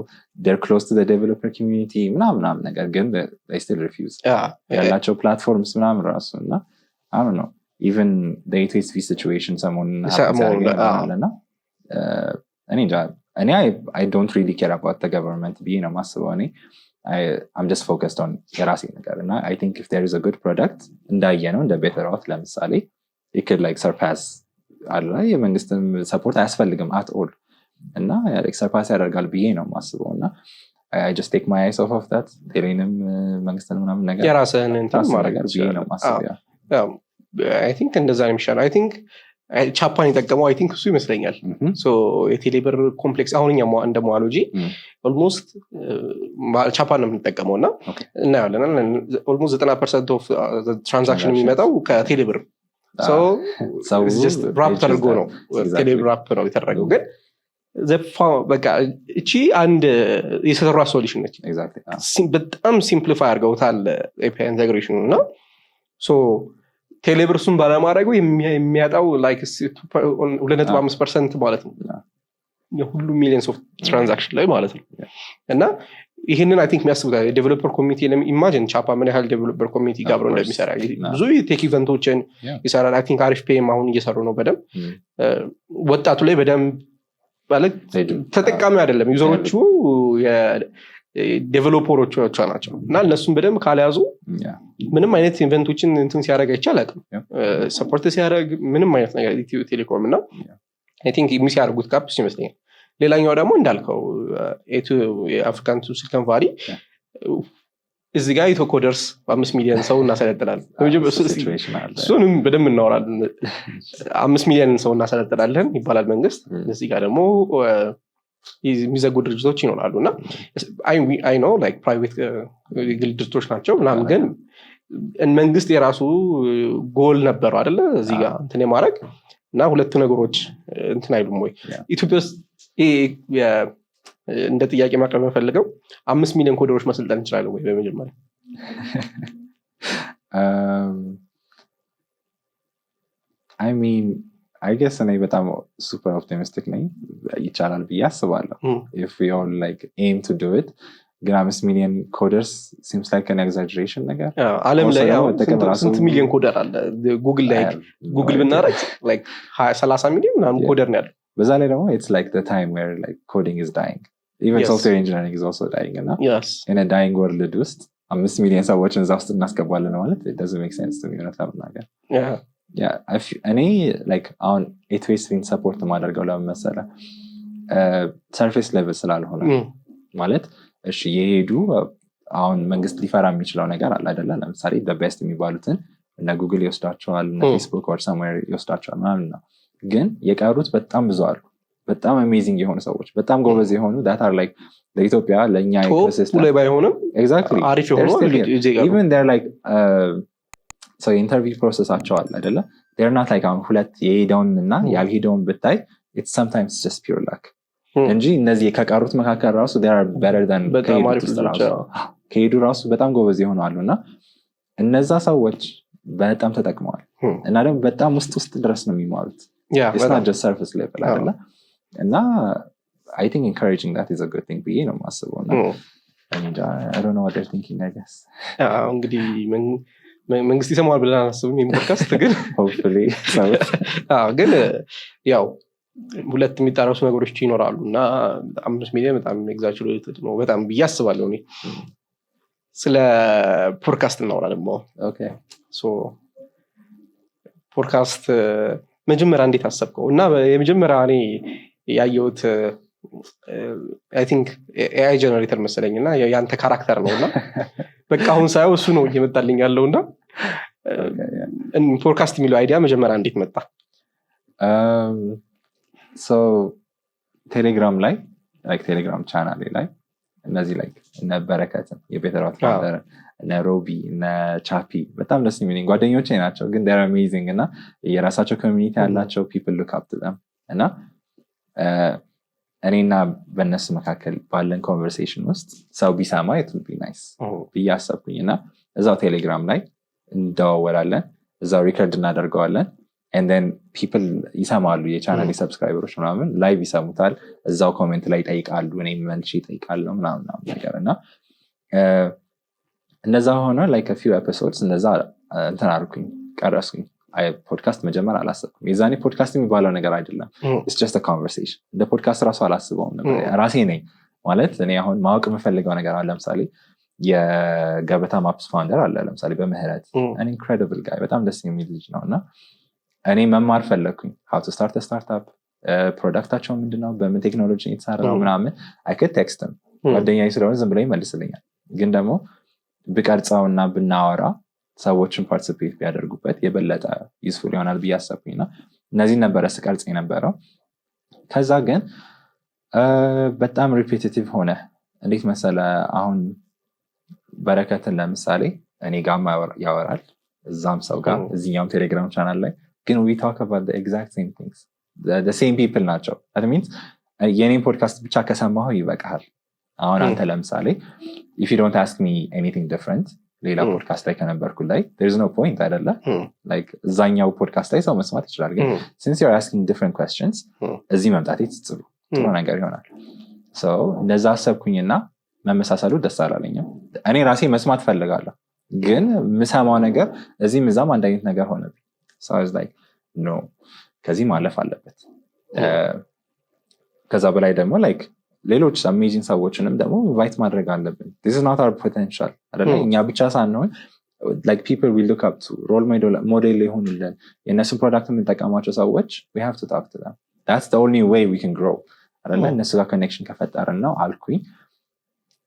they're close to the developer community ምናምን ምናምን ነገር፣ ግን they still refuse ያላቸው platforms ምናምን ራሱ። እና I don't know, even the A2SV situation ሰሞኑን እና እኔ እንጃ፣ እኔ I don't really care about the government ብዬ ነው የማስበው። እኔ I'm just focused on የራሴ ነገር። እና I think if there is a good product እንዳየ ነው እንደ Better Auth ለምሳሌ it could like surpass አለ፣ የመንግስትም support አያስፈልግም at all። እና surpass ያደርጋል ብዬ ነው የማስበው። እና I just take my eyes off of that፣ ቴሌንም መንግስትን ምናምን ነገር። የራስህን እንትን ራስን ማድረግ ነገር ብዬ ነው የማስበው፣ yeah። I think እንደዛ ነው የሚሻለው። I think ቻፓን የጠቀመው I think እሱ ይመስለኛል። So የቴሌብር complex አሁን እኛ እንደ ሞያሎጂ almost ቻፓን ነው የምንጠቀመው እና እናየዋለን፣ almost 90% of transaction የሚመጣው ከቴሌብር ሰው wrap ተደርጎ ነው። ቴሌብር wrap ነው የተደረገው፣ ግን በቃ እቺ አንድ የሰሯ solution ነች። በጣም simplify አድርገውታል API integration ኑ። እና ቴሌብር እሱን ባለማድረጉ የሚያጣው 2.5% ማለት ነው፣ የሁሉ millions of transaction ላይ ማለት ነው። እና ይህንን I think የሚያስቡት የ developer community፣ imagine ቻፓ ምን ያህል developer community ጋር አብሮ እንደሚሰራ፣ ብዙ የ tech event ኦችን ይሰራል። I think አሪፍ ፔይም አሁን እየሰሩ ነው በደንብ። ወጣቱ ላይ በደንብ ማለት ተጠቃሚ አይደለም፣ user ኦቹ developer ኦቹ ናቸው። እና እነሱን በደንብ ካልያዙ ምንም አይነት event ኦችን እንትን ሲያደርግ አይቼ አላውቅም፣ support ሲያደርግ ምንም አይነት ነገር ኢትዮ ቴሌኮም። እና I think miss ያደርጉት gap እሱ ይመስለኛል። ሌላኛው ደግሞ እንዳልከው የአፍሪካን to Silicon Valley፣ እዚህ ጋር ኢትዮ ኮደርስ 5 ሚሊዮን ሰው እናሰለጥናለን፣ እሱንም በደንብ እናወራለን። 5 ሚሊዮን ሰው እናሰለጥናለን ይባላል መንግስት፣ እዚህ ጋር ደግሞ የሚዘጉ ድርጅቶች ይኖራሉ። እና I know like private የግል ድርጅቶች ናቸው ምናምን፣ ግን መንግስት የራሱ ጎል ነበረው አደለ እዚህ ጋር እንትን የማድረግ? እና ሁለቱ ነገሮች እንትን አይሉም ወይ? ኢትዮጵያ ውስጥ እንደ ጥያቄ ማቅረብ የምፈልገው 5 ሚሊዮን coder ኦች ማሰልጠን እንችላለን ወይ በመጀመሪያ? I mean, I guess እኔ በጣም super optimistic ነኝ፣ ይቻላል ብዬ አስባለሁ if we all like aim to do it። ግን 5 ሚሊዮን coders seems like an exaggeration ነገር። ዓለም ላይ ስንት ሚሊዮን coder አለ? ጉግል ላይ ጉግል ብናደረግ 30 ሚሊዮን ምናምን coder ነው ያለው። በዛ ላይ ደግሞ it's like the time where like coding is dying, even software engineering is also dying። እና in a dying world ውስጥ 5 ሚሊዮን ሰዎችን እዛ ውስጥ እናስገባለን ማለት it doesn't make sense to me እውነት ለመናገር። እኔ like አሁን A2SV ን support ማደርገው ለምን መሰለህ? Surface level ስላልሆነ። ማለት እሺ የሄዱ አሁን መንግስት ሊፈራ የሚችለው ነገር አለ አይደለ? ለምሳሌ best የሚባሉትን እነ ጉግል ይወስዳቸዋል፣ እነ ፌስቡክ or somewhere ይወስዳቸዋል ምናምን ነው። ግን የቀሩት በጣም ብዙ አሉ፣ በጣም amazing የሆኑ ሰዎች፣ በጣም ጎበዝ የሆኑ that are like ለኢትዮጵያ ለእኛ top ኡ ላይ ባይሆንም አሪፍ የሆኑ። Even they're like ሰው የ interview process ኣቸው አለ አይደለ? They're not like አሁን ሁለት የሄደውን እና ያልሄደውን ብታይ it's sometimes just pure luck እንጂ እነዚህ ከቀሩት መካከል ራሱ better than ከሄዱ ራሱ በጣም ጎበዝ የሆኑ አሉ። እና እነዛ ሰዎች በጣም ተጠቅመዋል። እና ደግሞ በጣም ውስጥ ውስጥ ድረስ ነው የሚማሩት፣ just surface level አይደለ። እና I think encouraging that is a good thing ብዬ ነው የማስበው። እና I don't know what they're thinking, I guess. እንግዲህ መንግስት ይሰማዋል ብለን አናስብም ይህን ፖድካስት፣ ግን ግን ያው ሁለት የሚጣረሱ ነገሮች ይኖራሉ። እና 5 ሚሊዮን በጣም exaggerated ነው በጣም ብዬ አስባለሁ እኔ። ስለ ፖድካስት እናውራ ደግሞ። ፖድካስት መጀመሪያ እንዴት አሰብከው? እና የመጀመሪያ እኔ ያየሁት I think AI generator መሰለኝ እና የአንተ character ነው። እና በቃ አሁን ሳየው እሱ ነው እየመጣልኝ ያለው። እና ፖድካስት የሚለው idea መጀመሪያ እንዴት መጣ? ቴሌግራም ላይ፣ ቴሌግራም ቻናሌ ላይ እነዚህ like እነ በረከትን የቤተራት founder፣ እነ ሮቢ፣ እነ ቻፒ በጣም ደስ የሚለኝ ጓደኞቼ ናቸው። ግን they're amazing እና የራሳቸው community ያላቸው፣ people look up to them። እና እኔና በእነሱ መካከል ባለን conversation ውስጥ ሰው ቢሰማ it would be nice ብዬ አሰብኩኝ። እና እዛው ቴሌግራም ላይ እንደዋወላለን፣ እዛው record እናደርገዋለን and then people ይሰማሉ። የ channel subscriber ኦች ምናምን live ይሰሙታል፣ እዛው comment ላይ ይጠይቃሉ፣ እኔም መልሼ እጠይቃለሁ ምናምን ምናምን ነገር። እና እንደዛ ሆነ like few episodes እንደዛ እንትን አልኩኝ፣ ቀረጽኩኝ። ፖድካስት መጀመር አላሰብኩም የዛኔ። ፖድካስት የሚባለው ነገር አይደለም፣ it's just conversation። እንደ ፖድካስት ራሱ አላስበውም ነበር። ራሴ ነኝ ማለት እኔ አሁን ማወቅ የምፈልገው ነገር አለ። ለምሳሌ የገበታ ማፕስ founder አለ ለምሳሌ በምህረት፣ incredible guy፣ በጣም ደስ የሚል ልጅ ነው። እና እኔ መማር ፈለግኩኝ how to start startup። Product ኣቸው ምንድነው፣ በምን ቴክኖሎጂ የተሰራው ምናምን። I could text him፣ ጓደኛ ስለሆነ ዝም ብሎ ይመልስልኛል። ግን ደግሞ ብቀርጸውና ብናወራ፣ ሰዎችን participate ቢያደርጉበት የበለጠ useful ይሆናል ብዬ አሰብኩኝ እና እነዚህን ነበረ ስቀርጽ የነበረው። ከዛ ግን በጣም repetitive ሆነ። እንዴት መሰለ፣ አሁን በረከትን ለምሳሌ እኔ ጋም ያወራል፣ እዛም ሰው ጋር፣ እዚኛውም ቴሌግራም ቻናል ላይ፣ ግን we talk about exact same things፣ same people ናቸው። Means የኔን ፖድካስት ብቻ ከሰማሁ ይበቃሃል። አሁን አንተ ለምሳሌ if you don't ask me anything different ሌላ ፖድካስት ላይ ከነበርኩ ላይ there's no point አይደለ? Like እዛኛው ፖድካስት ላይ ሰው መስማት ይችላል፣ ግን since you're asking different questions እዚህ መምጣቴ ጥሩ ጥሩ ነገር ይሆናል። እንደዛ አሰብኩኝና መመሳሰሉ ደስ አላለኝም። እኔ ራሴ መስማት ፈልጋለሁ፣ ግን የምሰማው ነገር እዚህም እዛም አንድ አይነት ነገር ሆነብኝ። Like no፣ ከዚህ ማለፍ አለበት። ከዛ በላይ ደግሞ like ሌሎች amazing ሰዎችንም ደግሞ invite ማድረግ አለብን። This not our potential አይደለ? እኛ ብቻ ሳንሆን like people we look up to፣ role model የሆኑልን፣ የእነሱን product የምንጠቀማቸው ሰዎች፣ we have to talk to them። That's the only way we can grow አይደለ? እነሱ ጋር connection ከፈጠርን ነው አልኩኝ።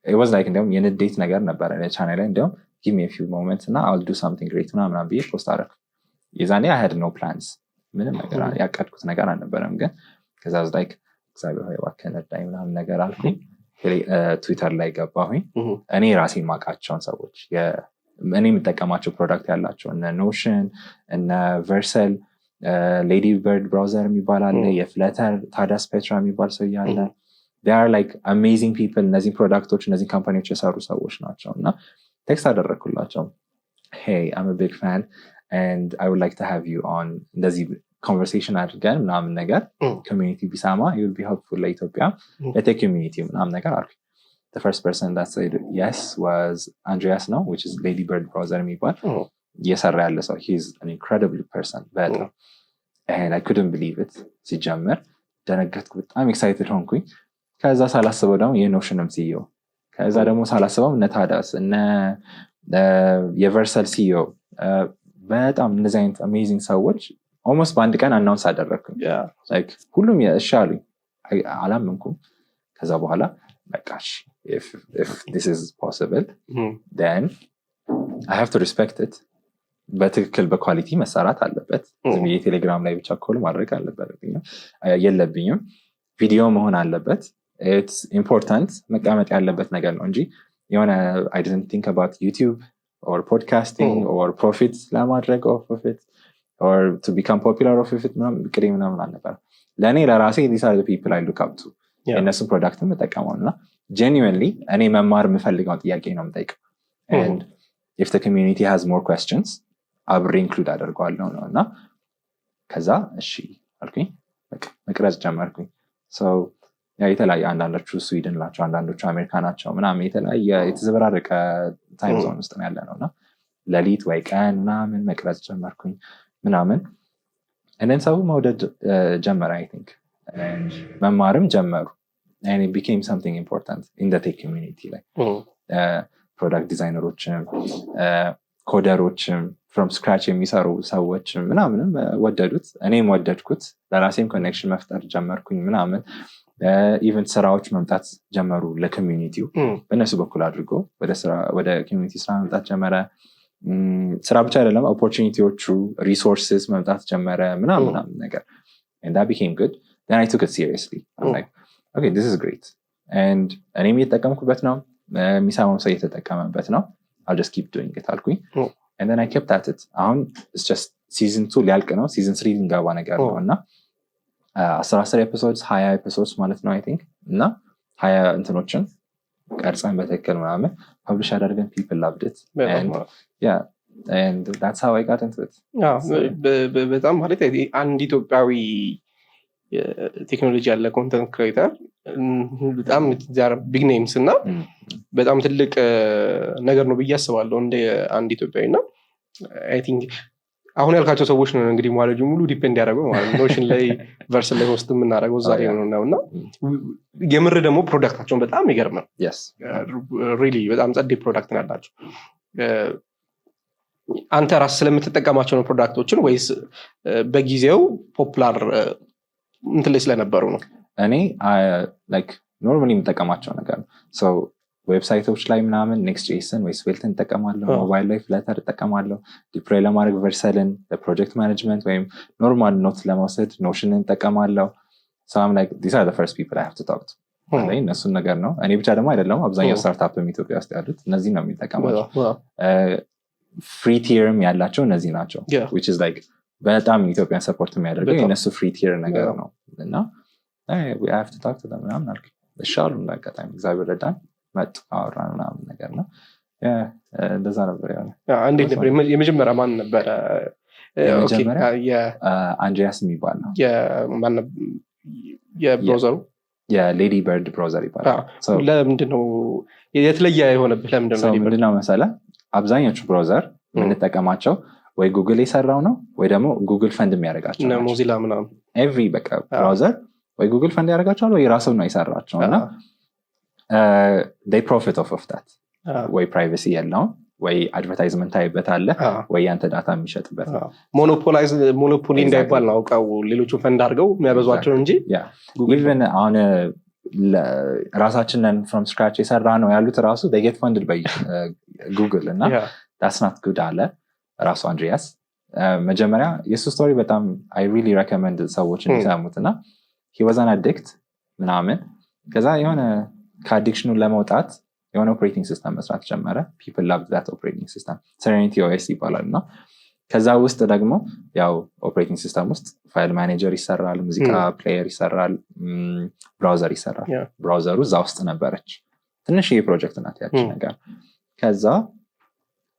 Was like እንዲያውም የንዴት ነገር ነበረ ቻናል ላይ። እንዲያውም give me few moments እና I'll do something great ምናምን ብዬ post አደረኩ። የዛኔ I had no plans፣ ምንም ነገር ያቀድኩት ነገር አልነበረም። ግን ከዛ like እግዚአብሔር ሆይ እባክህን እርዳኝ ምናምን ነገር አልኩኝ። ትዊተር ላይ ገባሁኝ። እኔ ራሴ የማውቃቸውን ሰዎች፣ እኔ የምጠቀማቸው product ያላቸው፣ እነ Notion፣ እነ Vercel፣ Ladybird Browser የሚባል አለ፣ የ Flutter ታዳስ ፔትራ የሚባል ሰው አለ። Are like amazing people። እነዚህ product ኦች፣ እነዚህ company ዎች የሰሩ ሰዎች ናቸው። እና text አደረግኩላቸው፣ "Hey, I'm big fan and I would like to have you on፣ እንደዚህ conversation አድርገን ምናምን ነገር community ቢሰማ will be helpful ለኢትዮጵያ ለ tech community" ምናምን ነገር አልኩኝ። The first person that said yes was Andreas ነው፣ which is Ladybird Browser የሚባል እየሰራ ያለ ሰው። He's an incredible person በጣም፣ and I couldn't believe it። ሲጀምር ደነገጥኩ፣ በጣም excited ሆንኩኝ። ከዛ ሳላስበው ደግሞ የ Notion ም CEO፣ ከዛ ደግሞ ሳላስበው እነ ታዳስ፣ እነ የ Vercel CEO፣ በጣም እነዚህ አይነት amazing ሰዎች almost በአንድ ቀን announce አደረግኩኝ። ሁሉም እሺ አሉኝ። አላመንኩም። ከዛ በኋላ በቃ if this is possible, then I have to respect it። በትክክል በ quality መሰራት አለበት። ዝም ብዬ ቴሌግራም ላይ ብቻ call ማድረግ የለብኝም። ቪዲዮ መሆን አለበት። It's important፣ መቀመጥ ያለበት ነገር ነው እንጂ የሆነ I didn't think about YouTube or podcasting or profit ለማድረግ off of it or to become popular off of it ምናምን እቅዴ ምናምን አልነበረም። ለእኔ ለራሴ these are people I look up to፣ የእነሱን product የምጠቀመው እና genuinely እኔ መማር የምፈልገውን ጥያቄ ነው የምጠይቀው። And if the community has more questions አብሬ include አደርገዋለሁ ነው። እና ከዛ እሺ አልኩኝ፣ መቅረጽ ጀመርኩኝ። የተለያየ፣ አንዳንዶቹ ስዊድን ናቸው፣ አንዳንዶቹ አሜሪካ ናቸው ምናምን፣ የተለያየ የተዘበራረቀ time zone ውስጥ ነው ያለ ነው። እና ሌሊት ወይ ቀን ምናምን መቅረጽ ጀመርኩኝ ምናምን፣ and then ሰው መውደድ ጀመረ I think፣ መማርም ጀመሩ። Became something important in tech community ላይ። Product designer ኦችም፣ coder ኦችም፣ from scratch የሚሰሩ ሰዎችም ምናምንም ወደዱት፣ እኔም ወደድኩት። ለራሴም connection መፍጠር ጀመርኩኝ ምናምን። Even ስራዎች መምጣት ጀመሩ ለ community ው። በእነሱ በኩል አድርጎ ወደ community ስራ መምጣት ጀመረ። ስራ ብቻ አይደለም፣ opportunity ዎቹ፣ resources መምጣት ጀመረ ምናምን ምናምን ነገር፣ and that became good። Then I took it seriously። I'm like, okay, this is great and እኔም እየተጠቀምኩበት ነው፣ የሚሰማው ሰው እየተጠቀመበት ነው፣ I'll just keep doing it አልኩኝ። And then I kept at it። አሁን it's just season 2 ሊያልቅ ነው፣ season 3 ልንገባ ነገር ነው። እና 10 10 episodes፣ 20 episodes ማለት ነው I think፣ እና 20 እንትኖችን ቀርጸን በትክክል ምናምን publish አደርገን people loved it and that's how I got into it። በጣም ማለት አንድ ኢትዮጵያዊ ቴክኖሎጂ ያለ content creator በጣም big names እና በጣም ትልቅ ነገር ነው ብዬ አስባለሁ እንደ አንድ ኢትዮጵያዊ። እና I think አሁን ያልካቸው ሰዎች ነው እንግዲህ ማለጁ ሙሉ depend ያደረገው ማለት ነው። Notion ላይ፣ Vercel ላይ host የምናደርገው እዛ ላይ ነው። እና የምር ደግሞ product ኣቸውን በጣም ይገርም ነው። Really በጣም ጸዴ product ነው ያላቸው። አንተ ራስህ ስለምትጠቀማቸው ነው product ኦችን ወይስ በጊዜው popular እንትን ላይ ስለነበሩ ነው? እኔ like normally የምጠቀማቸው ነገር ነው። So website ኦች ላይ ምናምን Next.js ን ወይ Svelte ን እጠቀማለሁ። ሞባይል ላይ Flutter እጠቀማለሁ። Deploy ለማድረግ Vercel ን፣ ለ project management ወይም normal note ለመውሰድ Notion ን እጠቀማለሁ። So I'm like, these are the first people I have to talk to. እነሱን ነገር ነው። እኔ ብቻ ደግሞ አይደለም፣ አብዛኛው startup ም ኢትዮጵያ ውስጥ ያሉት እነዚህ ነው የሚጠቀማቸው። Free tier ም ያላቸው እነዚህ ናቸው፣ which is like በጣም ኢትዮጵያን support የሚያደርገው የእነሱ free tier ነገር ነው። እና "We have to talk to them" ምናምን አልኩኝ። እሺ አሉ። እንዳጋጣሚ እግዚአብሔር ረዳን፣ መጡ፣ አወራን ምናምን ነገር ነው። እንደዛ ነበር የሆነ። እንዴት ነበር? የመጀመሪያ ማን ነበረ? የመጀመሪያ አንድሪያስ የሚባል ነው። የ browser ኡ? የ Ladybird browser ይባላል። ለምንድነው የተለየ የሆነብህ? ለምንድነው? ምንድነው መሰለህ፣ አብዛኞቹ browser የምንጠቀማቸው ወይ ጉግል የሰራው ነው ወይ ደግሞ Google fund የሚያደርጋቸው። Mozilla ምናምን። Every በቃ browser ወይ Google fund ያደርጋቸዋል ወይ ራሱ ነው የሰራቸው። እና profit off of that፣ ወይ privacy የለውም ወይ advertisement ታይበት አለ ወይ ያንተ data የሚሸጥበት ነው። Monopoly እንዳይባል ነው አውቀው ሌሎቹ ፈንድ አድርገው የሚያበዟቸው እንጂ። Even አሁን ራሳችንን from scratch የሰራ ነው ያሉት ራሱ get funded by Google እና that's not good አለ ራሱ አንድሪያስ። መጀመሪያ የእሱ story በጣም I really recommend ሰዎች እንዲሰሙት። እና he was an addict ምናምን፣ ከዛ የሆነ ከ addiction ኑ ለመውጣት የሆነ operating system መስራት ጀመረ። People love that operating system፣ Serenity OS ይባላል። እና ከዛ ውስጥ ደግሞ ያው operating system ውስጥ file manager ይሰራል፣ ሙዚቃ player ይሰራል፣ browser ይሰራል። Browser ኡ እዛ ውስጥ ነበረች፣ ትንሽዬ ፕሮጀክት ናት ያቺ ነገር። ከዛ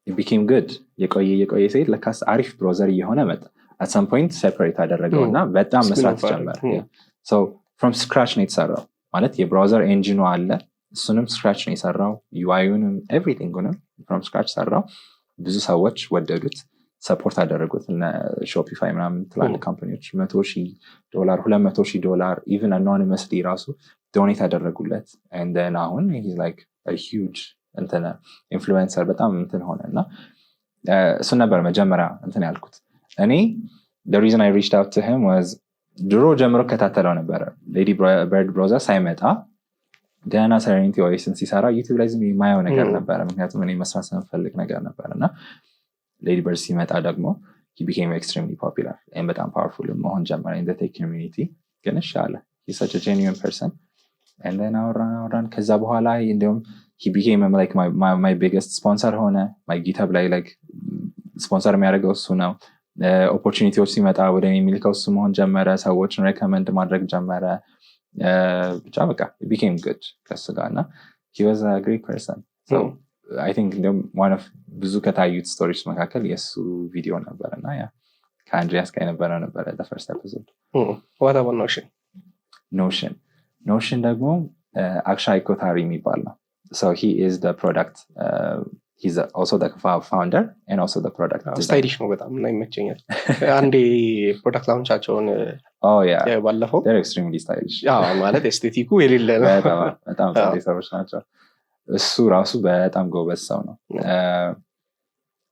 became good፣ የቆየ የቆየ ሲሄድ ለካስ አሪፍ browser እየሆነ መጣ። At some point separate አደረገው እና በጣም መስራት ጀመረ። From scratch ነው የተሰራው፣ ማለት የ browser engine ኑ አለ፣ እሱንም scratch ነው የሰራው፣ UI ዩንም everything ንም from scratch ሰራው። ብዙ ሰዎች ወደዱት፣ support አደረጉት። እነ Shopify ምናምን ትላልቅ company ዎች $100,000፣ $200,000 even anonymously ራሱ donate አደረጉለት። And then አሁን like huge እንትን influencer፣ በጣም እንትን ሆነ። እና እሱን ነበር መጀመሪያ እንትን ያልኩት። እኔ the reason I reached out to him was ድሮ ጀምሮ ከታተለው ነበረ። Ladybird browser ሳይመጣ ገና Serenity OS ን ሲሰራ YouTube ላይ ዝም የማየው ነገር ነበረ፣ ምክንያቱም እኔ መስራት ስለምፈልግ ነገር ነበር። እና Ladybird ሲመጣ ደግሞ he became extremely popular and በጣም powerful መሆን ጀመረ in the tech community። ግን እሺ አለ፣ he's such a genuine person, and then አወራን አወራን። ከዛ በኋላ እንዲሁም he became like my biggest sponsor ሆነ። My GitHub ላይ like ስፖንሰር የሚያደርገው እሱ ነው። Opportunity ዎች ሲመጣ ወደ እኔ የሚልከው እሱ መሆን ጀመረ። ሰዎችን recommend ማድረግ ጀመረ። ብቻ በቃ became good ከሱ ጋር እና he was a great person. So I think እንዲሁም one of ብዙ ከታዩት story ዎች መካከል የእሱ ቪዲዮ ነበር። እና yeah፣ ከአንድሪያስ ጋር የነበረው ነበረ first episode። What about Notion? Notion ደግሞ አክሻይ ኮታሪ የሚባል ነው። So he is the product, he's also the founder and also the product designer. Stylish ነው በጣም እና ይመቸኛል። አንዴ product launch ኣቸውን Oh yeah. ባለፈው They're extremely stylish. ያው ማለት aesthetic ኡ የሌለ ነው። በጣም በጣም ጸዴ ሰዎች ናቸው። እሱ ራሱ በጣም ጎበዝ ሰው ነው።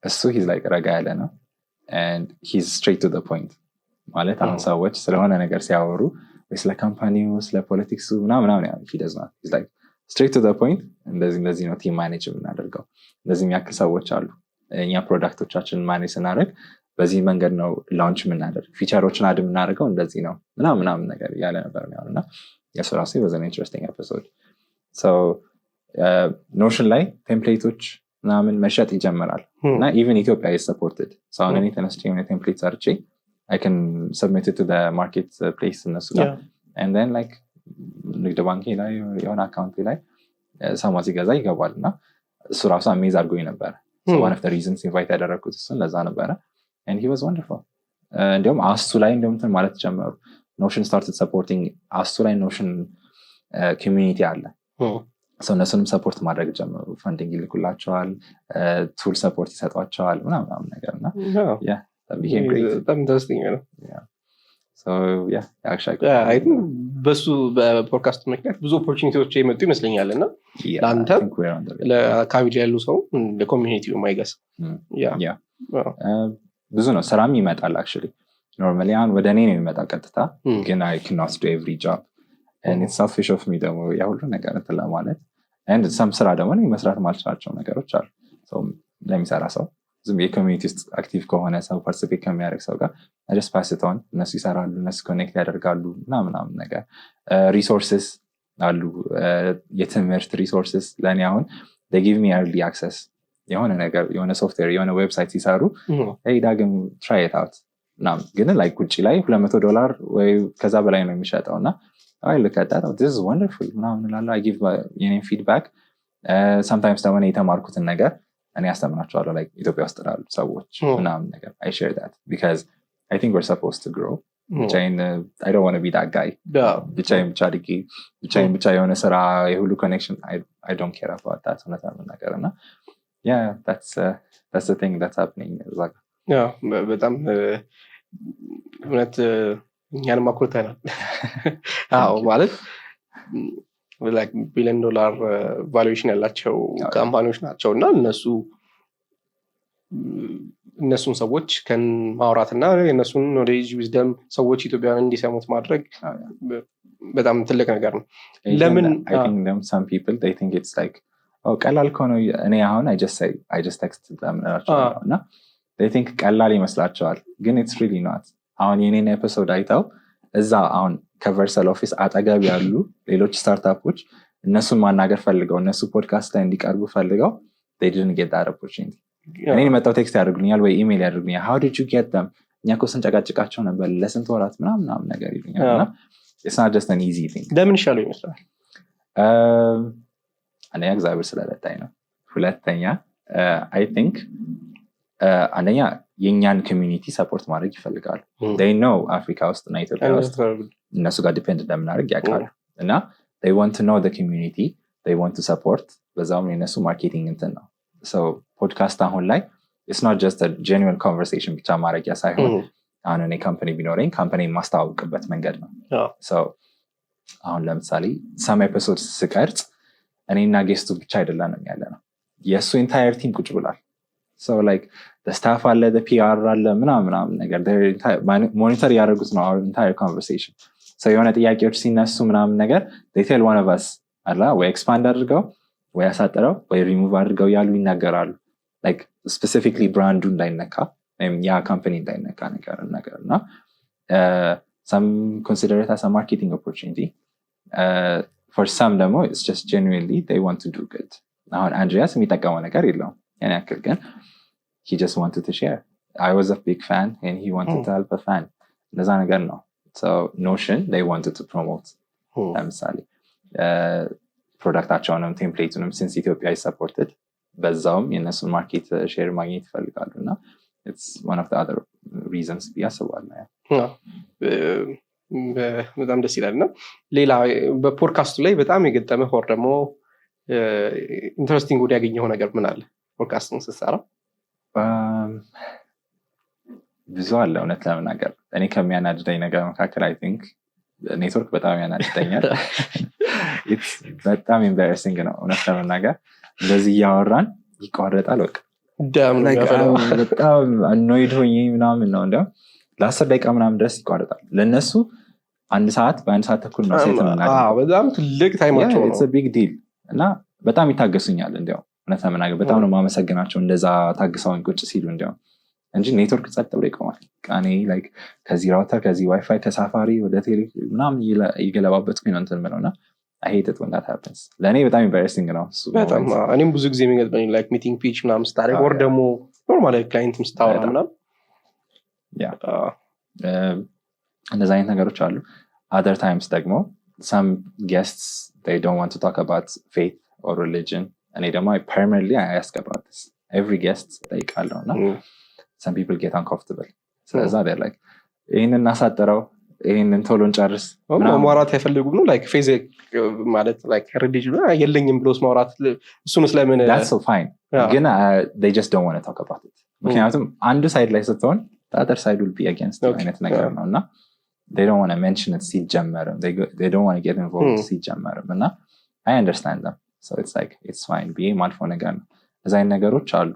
እሱ he's like ረጋ ያለ ነው and he's straight to the point። ማለት አሁን ሰዎች ስለሆነ ነገር ሲያወሩ ወይ ስለ company ው፣ ስለ politics ኡ ምናምን ምናምን he does not, he's like straight to the point። እንደዚህ እንደዚህ ነው team manage የምናደርገው፣ እንደዚህ የሚያክል ሰዎች አሉ፣ እኛ product ኦቻችንን manage ስናደርግ በዚህ መንገድ ነው launch የምናደርግ፣ feature ኦችን add የምናደርገው እንደዚህ ነው ምናምን ምናምን ነገር እያለ ነበር የሚሆን። እና የሱ ራሱ was an interesting episode። Notion ላይ template ኦች ምናምን መሸጥ ይጀምራል እና even ኢትዮጵያ is supported። አሁን እኔ ተነስቼ የሆነ template ሰርቼ I can submit to marketplace እነሱ ጋር and then like ንግድ ባንኬ ላይ የሆነ account ላይ ሰማ ሲገዛ ይገባል። እና እሱ ራሱ amaze አድርጎኝ ነበረ። One of reasons invite ያደረግኩት እሱን ለዛ ነበረ and he was wonderful። እንዲሁም ASTU ላይ እንዲሁም እንትን ማለት ጀመሩ። Notion started supporting ASTU ላይ Notion community አለ። So እነሱንም support ማድረግ ጀመሩ። Funding ይልኩላቸዋል፣ tool support ይሰጧቸዋል ምናምን ምናምን ነገር። እና yeah, that became great. በጣም interesting ነው። So yeah, actually I think በሱ በፖድካስቱ ምክንያት ብዙ opportunity ዎች የመጡ ይመስለኛል እና ለአንተም I think we're on the right ለአካባቢ ላይ ያሉ ሰው፣ ለ community ው I guess። Yeah. ብዙ ነው፣ ስራም ይመጣል actually። Normally አሁን ወደ እኔ ነው የሚመጣው ቀጥታ፣ ግን አይ ክናት ዱ ኤቭሪ ጆብ። ኢትስ ሰልፊሽ ኦፍ ሚ ደግሞ ያ ሁሉ ነገር እንትን ለማለት። And some ስራ ደግሞ እኔ መስራት ማልችላቸው ነገሮች አሉ። So ለሚሰራ ሰው፣ ዝም የ community ውስጥ active ከሆነ ሰው፣ participate ከሚያደርግ ሰው ጋር just pass it on። እነሱ ይሰራሉ፣ እነሱ connect ያደርጋሉ ምናምን ምናምን ነገር። Resources አሉ፣ የትምህርት resources። ለእኔ አሁን give me early access። የሆነ ነገር፣ የሆነ ሶፍትዌር፣ የሆነ website ሲሰሩ "Hey ዳግም፣ try it out" ምናምን። ግን like ውጭ ላይ $200 ወይ ከዛ በላይ ነው የሚሸጠው። እና I look at that, "This is wonderful" ምናምን እላለሁ። I give የኔን feedback። Sometimes ደግሞ እኔ የተማርኩትን ነገር እኔ አስተምራቸዋለሁ፣ like ኢትዮጵያ ውስጥ ላሉ ሰዎች ምናምን ነገር። I share that because I think we're supposed to grow። ብቻዬን I don't wanna be that guy፣ ብቻዬን ብቻ አድጌ፣ ብቻዬን ብቻ የሆነ ስራ፣ የሁሉ connection። I don't care about that እውነት ለመናገር። እና yeah, that's the thing that's happening እዛ ጋር። Yeah፣ በጣም እውነት እኛንም አኩርተናል። አዎ፣ ማለት billion dollar valuation ያላቸው company ዎች ናቸው። እና እነሱን ሰዎች ከን ማውራት እና የእነሱን knowledge, wisdom ሰዎች ኢትዮጵያውያን እንዲሰሙት ማድረግ በጣም ትልቅ ነገር ነው። ለምን I think them some people, they think it's like, "Oh፣ ቀላል ከሆነ።" እኔ አሁን I just say, I just text them እላቸዋለሁ። እና they think ቀላል ይመስላቸዋል፣ ግን it's really not። አሁን የኔን episode አይተው እዛ አሁን ከ Vercel office አጠገብ ያሉ ሌሎች startup ኦች እነሱን ማናገር ፈልገው፣ እነሱ ፖድካስት ላይ እንዲቀርቡ ፈልገው they didn't get that opportunity። እኔን መጣው text ያደርጉልኛል ወይ ኢሜይል ያደርጉልኛል፣ "How did you get them? እኛ እኮ ስንጨቃጭቃቸው ነበር ለስንት ወራት" ምናምን ምናምን ነገር ይሉኛል። እና it's not just an easy thing። ለምን ይሻለው ይመስላል? አንደኛ እግዚአብሔር ስለረዳኝ ነው። ሁለተኛ I think አንደኛ የእኛን community support ማድረግ ይፈልጋሉ። They know አፍሪካ ውስጥ እና ኢትዮጵያ ውስጥ እነሱ ጋር depend እንደምናደርግ ያውቃሉ። እና they want to know the community, they want to support። በዛውም የነሱ marketing እንትን ነው። ፖድካስት አሁን ላይ it's not just a genuine conversation ብቻ ማድረጊያ ሳይሆን አሁን እኔ company ቢኖረኝ company የማስተዋውቅበት መንገድ ነው። So አሁን ለምሳሌ some episode ስቀርጽ እኔና guest ኡ ብቻ አይደለንም ያለ ነው፣ የእሱ entire team ቁጭ ብሏል። So like staff አለ፣ PR አለ፣ ምናምን ምናምን ነገር monitor እያደረጉት ነው entire conversation። የሆነ ጥያቄዎች ሲነሱ ምናምን ነገር tell one of us አላ፣ ወይ expand አድርገው፣ ወይ አሳጥረው፣ ወይ ሪሙቭ አድርገው ያሉ ይናገራሉ። Specifically brand ኡ እንዳይነካ ወይም ያ company እንዳይነካ ነገር። እና some consider it as a marketing opportunity, for some ደግሞ it's just genuinely they want to do good። አሁን አንድሪያስ የሚጠቀመው ነገር የለውም ያን ያክል፣ ግን he just wanted to share. I was a big fan and he wanted to help a fan። እንደዛ ነገር ነው። So Notion, they wanted to promote ለምሳሌ product ኣቸውንም template ኡንም፣ since ኢትዮጵያ supported፣ በዛውም የእነሱን market share ማግኘት ይፈልጋሉ። እና it's one of the other reasons ብዬ አስባለሁ። በጣም ደስ ይላል። እና ሌላ በፖድካስቱ ላይ በጣም የገጠመህ or ደግሞ interesting ወደ ያገኘው ነገር ምን አለ ፖድካስቱን ስትሰራ? ብዙ አለ እውነት ለመናገር። እኔ ከሚያናድደኝ ነገር መካከል I think network በጣም ያናድደኛል። It's በጣም embarrassing ነው እውነት ለመናገር። እንደዚህ እያወራን ይቋረጣል በቃ። ደም ነው Like, የሚያፈላው። በጣም annoyed ሆኜ ምናምን ነው። እንዲያውም ለ10 ደቂቃ ምናምን ድረስ ይቋረጣል። ለእነሱ አንድ ሰዓት፣ በአንድ ሰዓት ተኩል ነው set የምናደርገው። አዎ፣ በጣም ትልቅ time ኣቸው ነው። Big deal። እና በጣም ይታገሱኛል። እንዲያውም እውነት ለመናገር በጣም ነው የማመሰግናቸው እንደዛ ታግሰውኝ ቁጭ ሲሉ እንዲያውም፣ እንጂ ኔትወርክ ጸጥ ብሎ ይቆማል። በቃ እኔ like ከዚህ router፣ ከዚህ ዋይፋይ፣ ከ Safari ወደ ቴሌ ምናምን እየገለባበጥኩኝ ነው እንትን የምለው። እና I hate it when that happens። ለእኔ በጣም embarrassing ነው እሱ በጣም moment። አዎ። እኔም ብዙ ጊዜ የሚገጥመኝ like meeting pitch ምናምን ስታደርግ or ደግሞ normal client ም ስታወራ ምናምን። እንደዚ አይነት ነገሮች አሉ። Other times ደግሞ some guests, they don't want to talk about faith or religion። እኔ ደግሞ primarily I ask about this every guest፣ ጠይቃለሁ። እና some people get uncomfortable። ስለዛ they're like "ይህንን እናሳጥረው፣ ይህንን ቶሎ እንጨርስ" ምናምን። ማውራት አይፈልጉም ነው? Like faith ማለት like religion የለኝም ብሎስ ማውራት እሱን ስለምን That's so fine። ግን they just don't want to talk about it፣ ምክንያቱም አንዱ side ላይ ስትሆን the other side will be against you አይነት ነገር ነው። እና they don't want to mention it ሲጀመርም፣ they don't want to get involved ሲጀመርም። እና I understand them, so it's like it's fine ብዬ ማልፈው ነገር ነው። እዚ አይነት ነገሮች አሉ።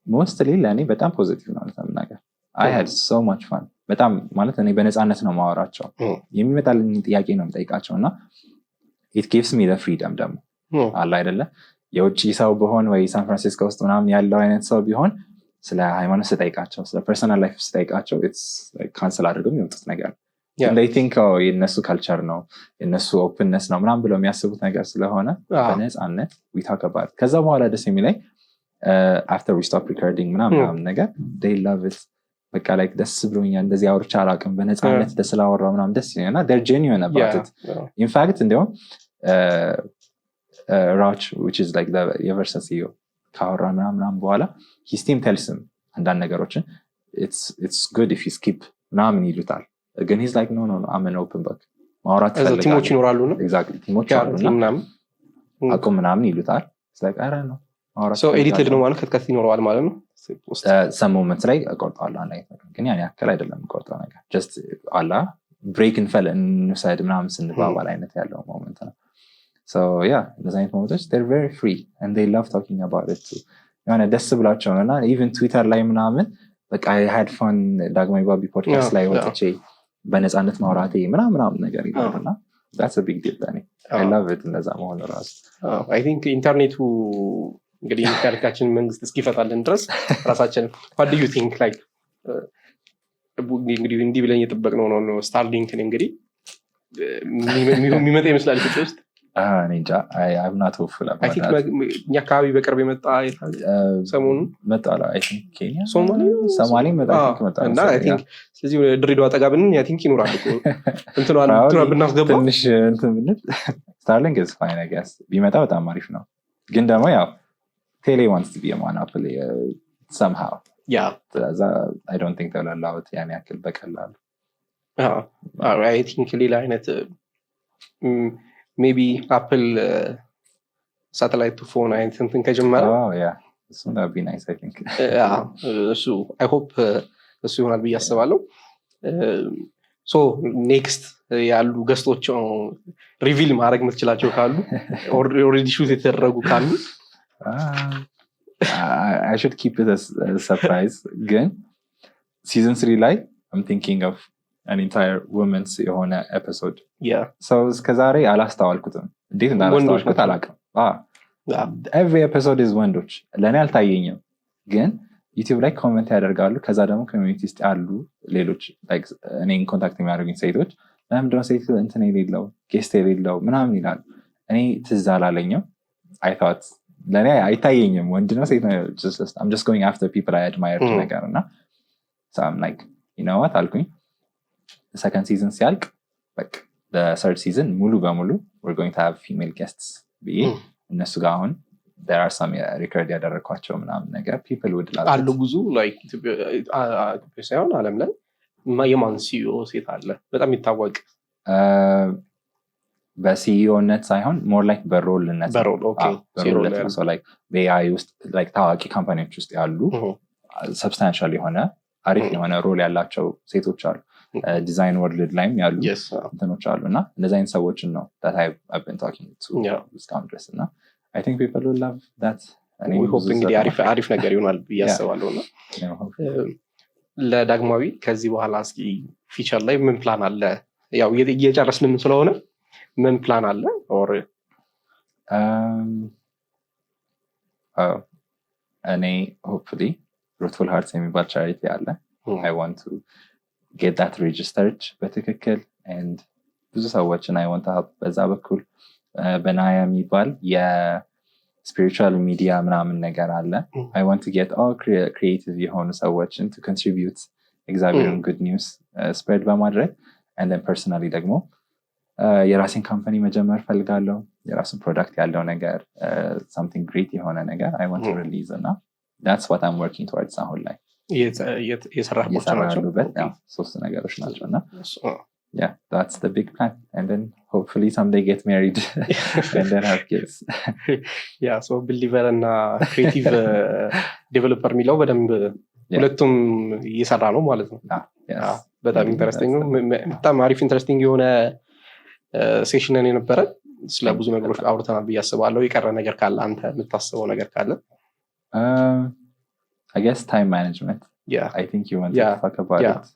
Mostly ለእኔ በጣም positive ነው ለመናገር። I had so much fun። በጣም ማለት እኔ በነፃነት ነው ማወራቸው። የሚመጣልኝ ጥያቄ ነው የምጠይቃቸው እና it gives me freedom ደግሞ አለ አይደለ፣ የውጭ ሰው ብሆን ወይ ሳን ፍራንሲስኮ ውስጥ ምናምን ያለው አይነት ሰው ቢሆን ስለ ሃይማኖት ስጠይቃቸው፣ ስለ personal life ስጠይቃቸው cancel አድርገው የሚወጡት ነገር ነው። Think የእነሱ culture ነው፣ የእነሱ openness ነው ምናምን ብለው የሚያስቡት ነገር ስለሆነ በነፃነት we talk about። ከዛ በኋላ ደስ የሚለኝ after we stop recording ምናምን ምናምን ነገር they love it። በቃ like ደስ ብሎኛል፣ እንደዚህ አውርቼ አላውቅም፣ በነፃነት ደስ ስላወራው ምናምን ደስ ይለኛል እና they're genuine about it። In fact እንዲሁም ራች which is like የ Versa CEO ካወራ ምናምን ምናምን በኋላ his team tells him አንዳንድ ነገሮችን it's good if you skip ምናምን ይሉታል። ግን he's like, No, I'm an open book፣ ማውራት እዛ team ኦች ይኖራሉ ነው። Exactly፣ team ኦች አሉና ምናምን አቁም ምናምን ይሉታል። It's like ኧረ ነው ማውራት ሰው edited እፈልጋለሁ። ነው ማለት cut cut ይኖረዋል ማለት ነው ውስጥ። Some moment ላይ እቆርጠዋለሁ አንድ አይነት ነገር፣ ግን ያን ያክል አይደለም የምቆርጠው ነገር፣ just አላ break እንፈል እንውሰድ ምናምን ስንባባል አይነት ያለው moment ነው። Yeah፣ እንደዚህ አይነት moment ኦች they're very free and they love talking about it too። የሆነ ደስ ብላቸው ነው እና even ትዊተር ላይ ምናምን በቃ had fun ዳግማዊ ባቢ ፖድካስት ላይ ወጥቼ በነፃነት ማውራቴ ምናምን ምናምን ነገር ይላሉ እና that's a big deal ለእኔ። I love it እንደዛ መሆኑ ራሱ። I think ኢንተርኔቱ እንግዲህ ታሪካችን መንግስት እስኪፈታልን ድረስ ራሳችን what do you think like እንግዲህ እንዲህ ብለን እየጠበቅነው ነው። ስታርሊንክን እንግዲህ የሚመጣ ይመስላል ኢትዮጵያ ውስጥ። እኔ እንጃ፣ I'm not hopeful I think እኛ አካባቢ በቅርብ የመጣ ሰሞኑን መጣ፣ I think ኬንያ ሶማሌ ሶማሌ መጣ፣ I think መጣ እና I መሰለኝ። think ስለዚህ ወደ ድሬዳዋ ጠጋ ብንን I think ይኖራል እኮ እንትኗን Probably እንትኗን ብናስገባ። ትንሽ እንትን ብንል ስታርሊንክ is fine I guess፣ ቢመጣ በጣም አሪፍ ነው። ግን ደግሞ ያው ቴሌ wants to be a monopoly somehow። ስለዛ I don't think they'll allow it ያን ያክል በቀላሉ። I think ሌላ አይነት maybe አፕል satellite phone አይነት እንትን ከጀመረ። Oh yeah፣ እሱ that'd be nice I think። Yeah፣ እሱ I hope እሱ ይሆናል ብዬ አስባለሁ። So next ያሉ guest ኦች reveal ማድረግ የምትችላቸው ካሉ፣ already shoot የተደረጉ ካሉ። I should keep it as a surprise፣ ግን season 3 ላይ I'm thinking of an entire women's የሆነ episode። ሰው እስከዛሬ አላስተዋልኩትም፣ እንዴት እንዳላስተዋልኩት ናቸው። አላውቅም። Every episode is ወንዶች፣ ለእኔ አልታየኝም። ግን ዩቲዩብ ላይ comment ያደርጋሉ። ከዛ ደግሞ community ውስጥ ያሉ ሌሎች like እኔን contact የሚያደርጉኝ ሴቶች ለምንድነው ሴት እንትን የሌለው፣ guest የሌለው ምናምን ይላሉ። እኔ ትዝ አላለኝም። I thought ለእኔ አይታየኝም ወንድ ነው ሴት ነው። I'm just going after people I admire ነገር እና so I'm like, you know what አልኩኝ፣ second season ሲያልቅ በቃ third season ሙሉ በሙሉ we're going to have female guests ብዬ እነሱ ጋር አሁን there are some record ያደረግኳቸው ምናምን ነገር people would love አሉ it። ብዙ like ኢትዮጵያ ሳይሆን አለም ላይ የማን CEO ሴት አለ በጣም የሚታወቅ? በ CEO ነት ሳይሆን more like በ role ነት ነው። በ role፣ okay። አዎ፣ በ role ነት ሲኦ ነው። So like በ AI ውስጥ like ታዋቂ company ዎች ውስጥ ያሉ substantial የሆነ አሪፍ የሆነ role ያላቸው ሴቶች አሉ። Design world ላይም ያሉ እንትኖች አሉ እና እንደዚህ አይነት ሰዎችን ነው that I've been talking to እስካሁን ድረስ እና I think people will love that። እኔም hope ብዙ እንግዲህ አሪፍ ነገር ይሆናል ብዬ አስባለሁ እና ለዳግማዊ ከዚህ በኋላ እስኪ future ላይ ምን ፕላን አለ? ያው እየጨረስንም ስለሆነ ምን ፕላን አለ or Oh, እኔ hopefully Rootful Hearts የሚባል charity አለ። I want to get that registered በትክክል and ብዙ ሰዎችን I want to help በዛ በኩል። በናያ የሚባል የ spiritual media ምናምን ነገር አለ። I want to get all creative የሆኑ ሰዎችን to contribute እግዚአብሔርን good news spread በማድረግ። And then personally ደግሞ የራሴን company መጀመር ፈልጋለሁ። የራሱን product ያለው ነገር፣ something great የሆነ ነገር I want to release እና that's what I'm working towards አሁን ላይ። የሰራህባቸው እየሰራ ናቸው? ያሉበት ያው ሶስት ነገሮች ናቸው እና yeah, that's the big plan and then hopefully someday get married and then have kids። Yeah፣ so believer እና creative developer የሚለው በደንብ ሁለቱም እየሰራ ነው ማለት ነው። Yes. በጣም interesting ነው። በጣም አሪፍ interesting የሆነ session ን የነበረ፣ ስለ ብዙ ነገሮች አውርተናል ብዬ አስባለሁ። የቀረ ነገር ካለ፣ አንተ የምታስበው ነገር ካለ። I guess time management። I think you want to talk about it።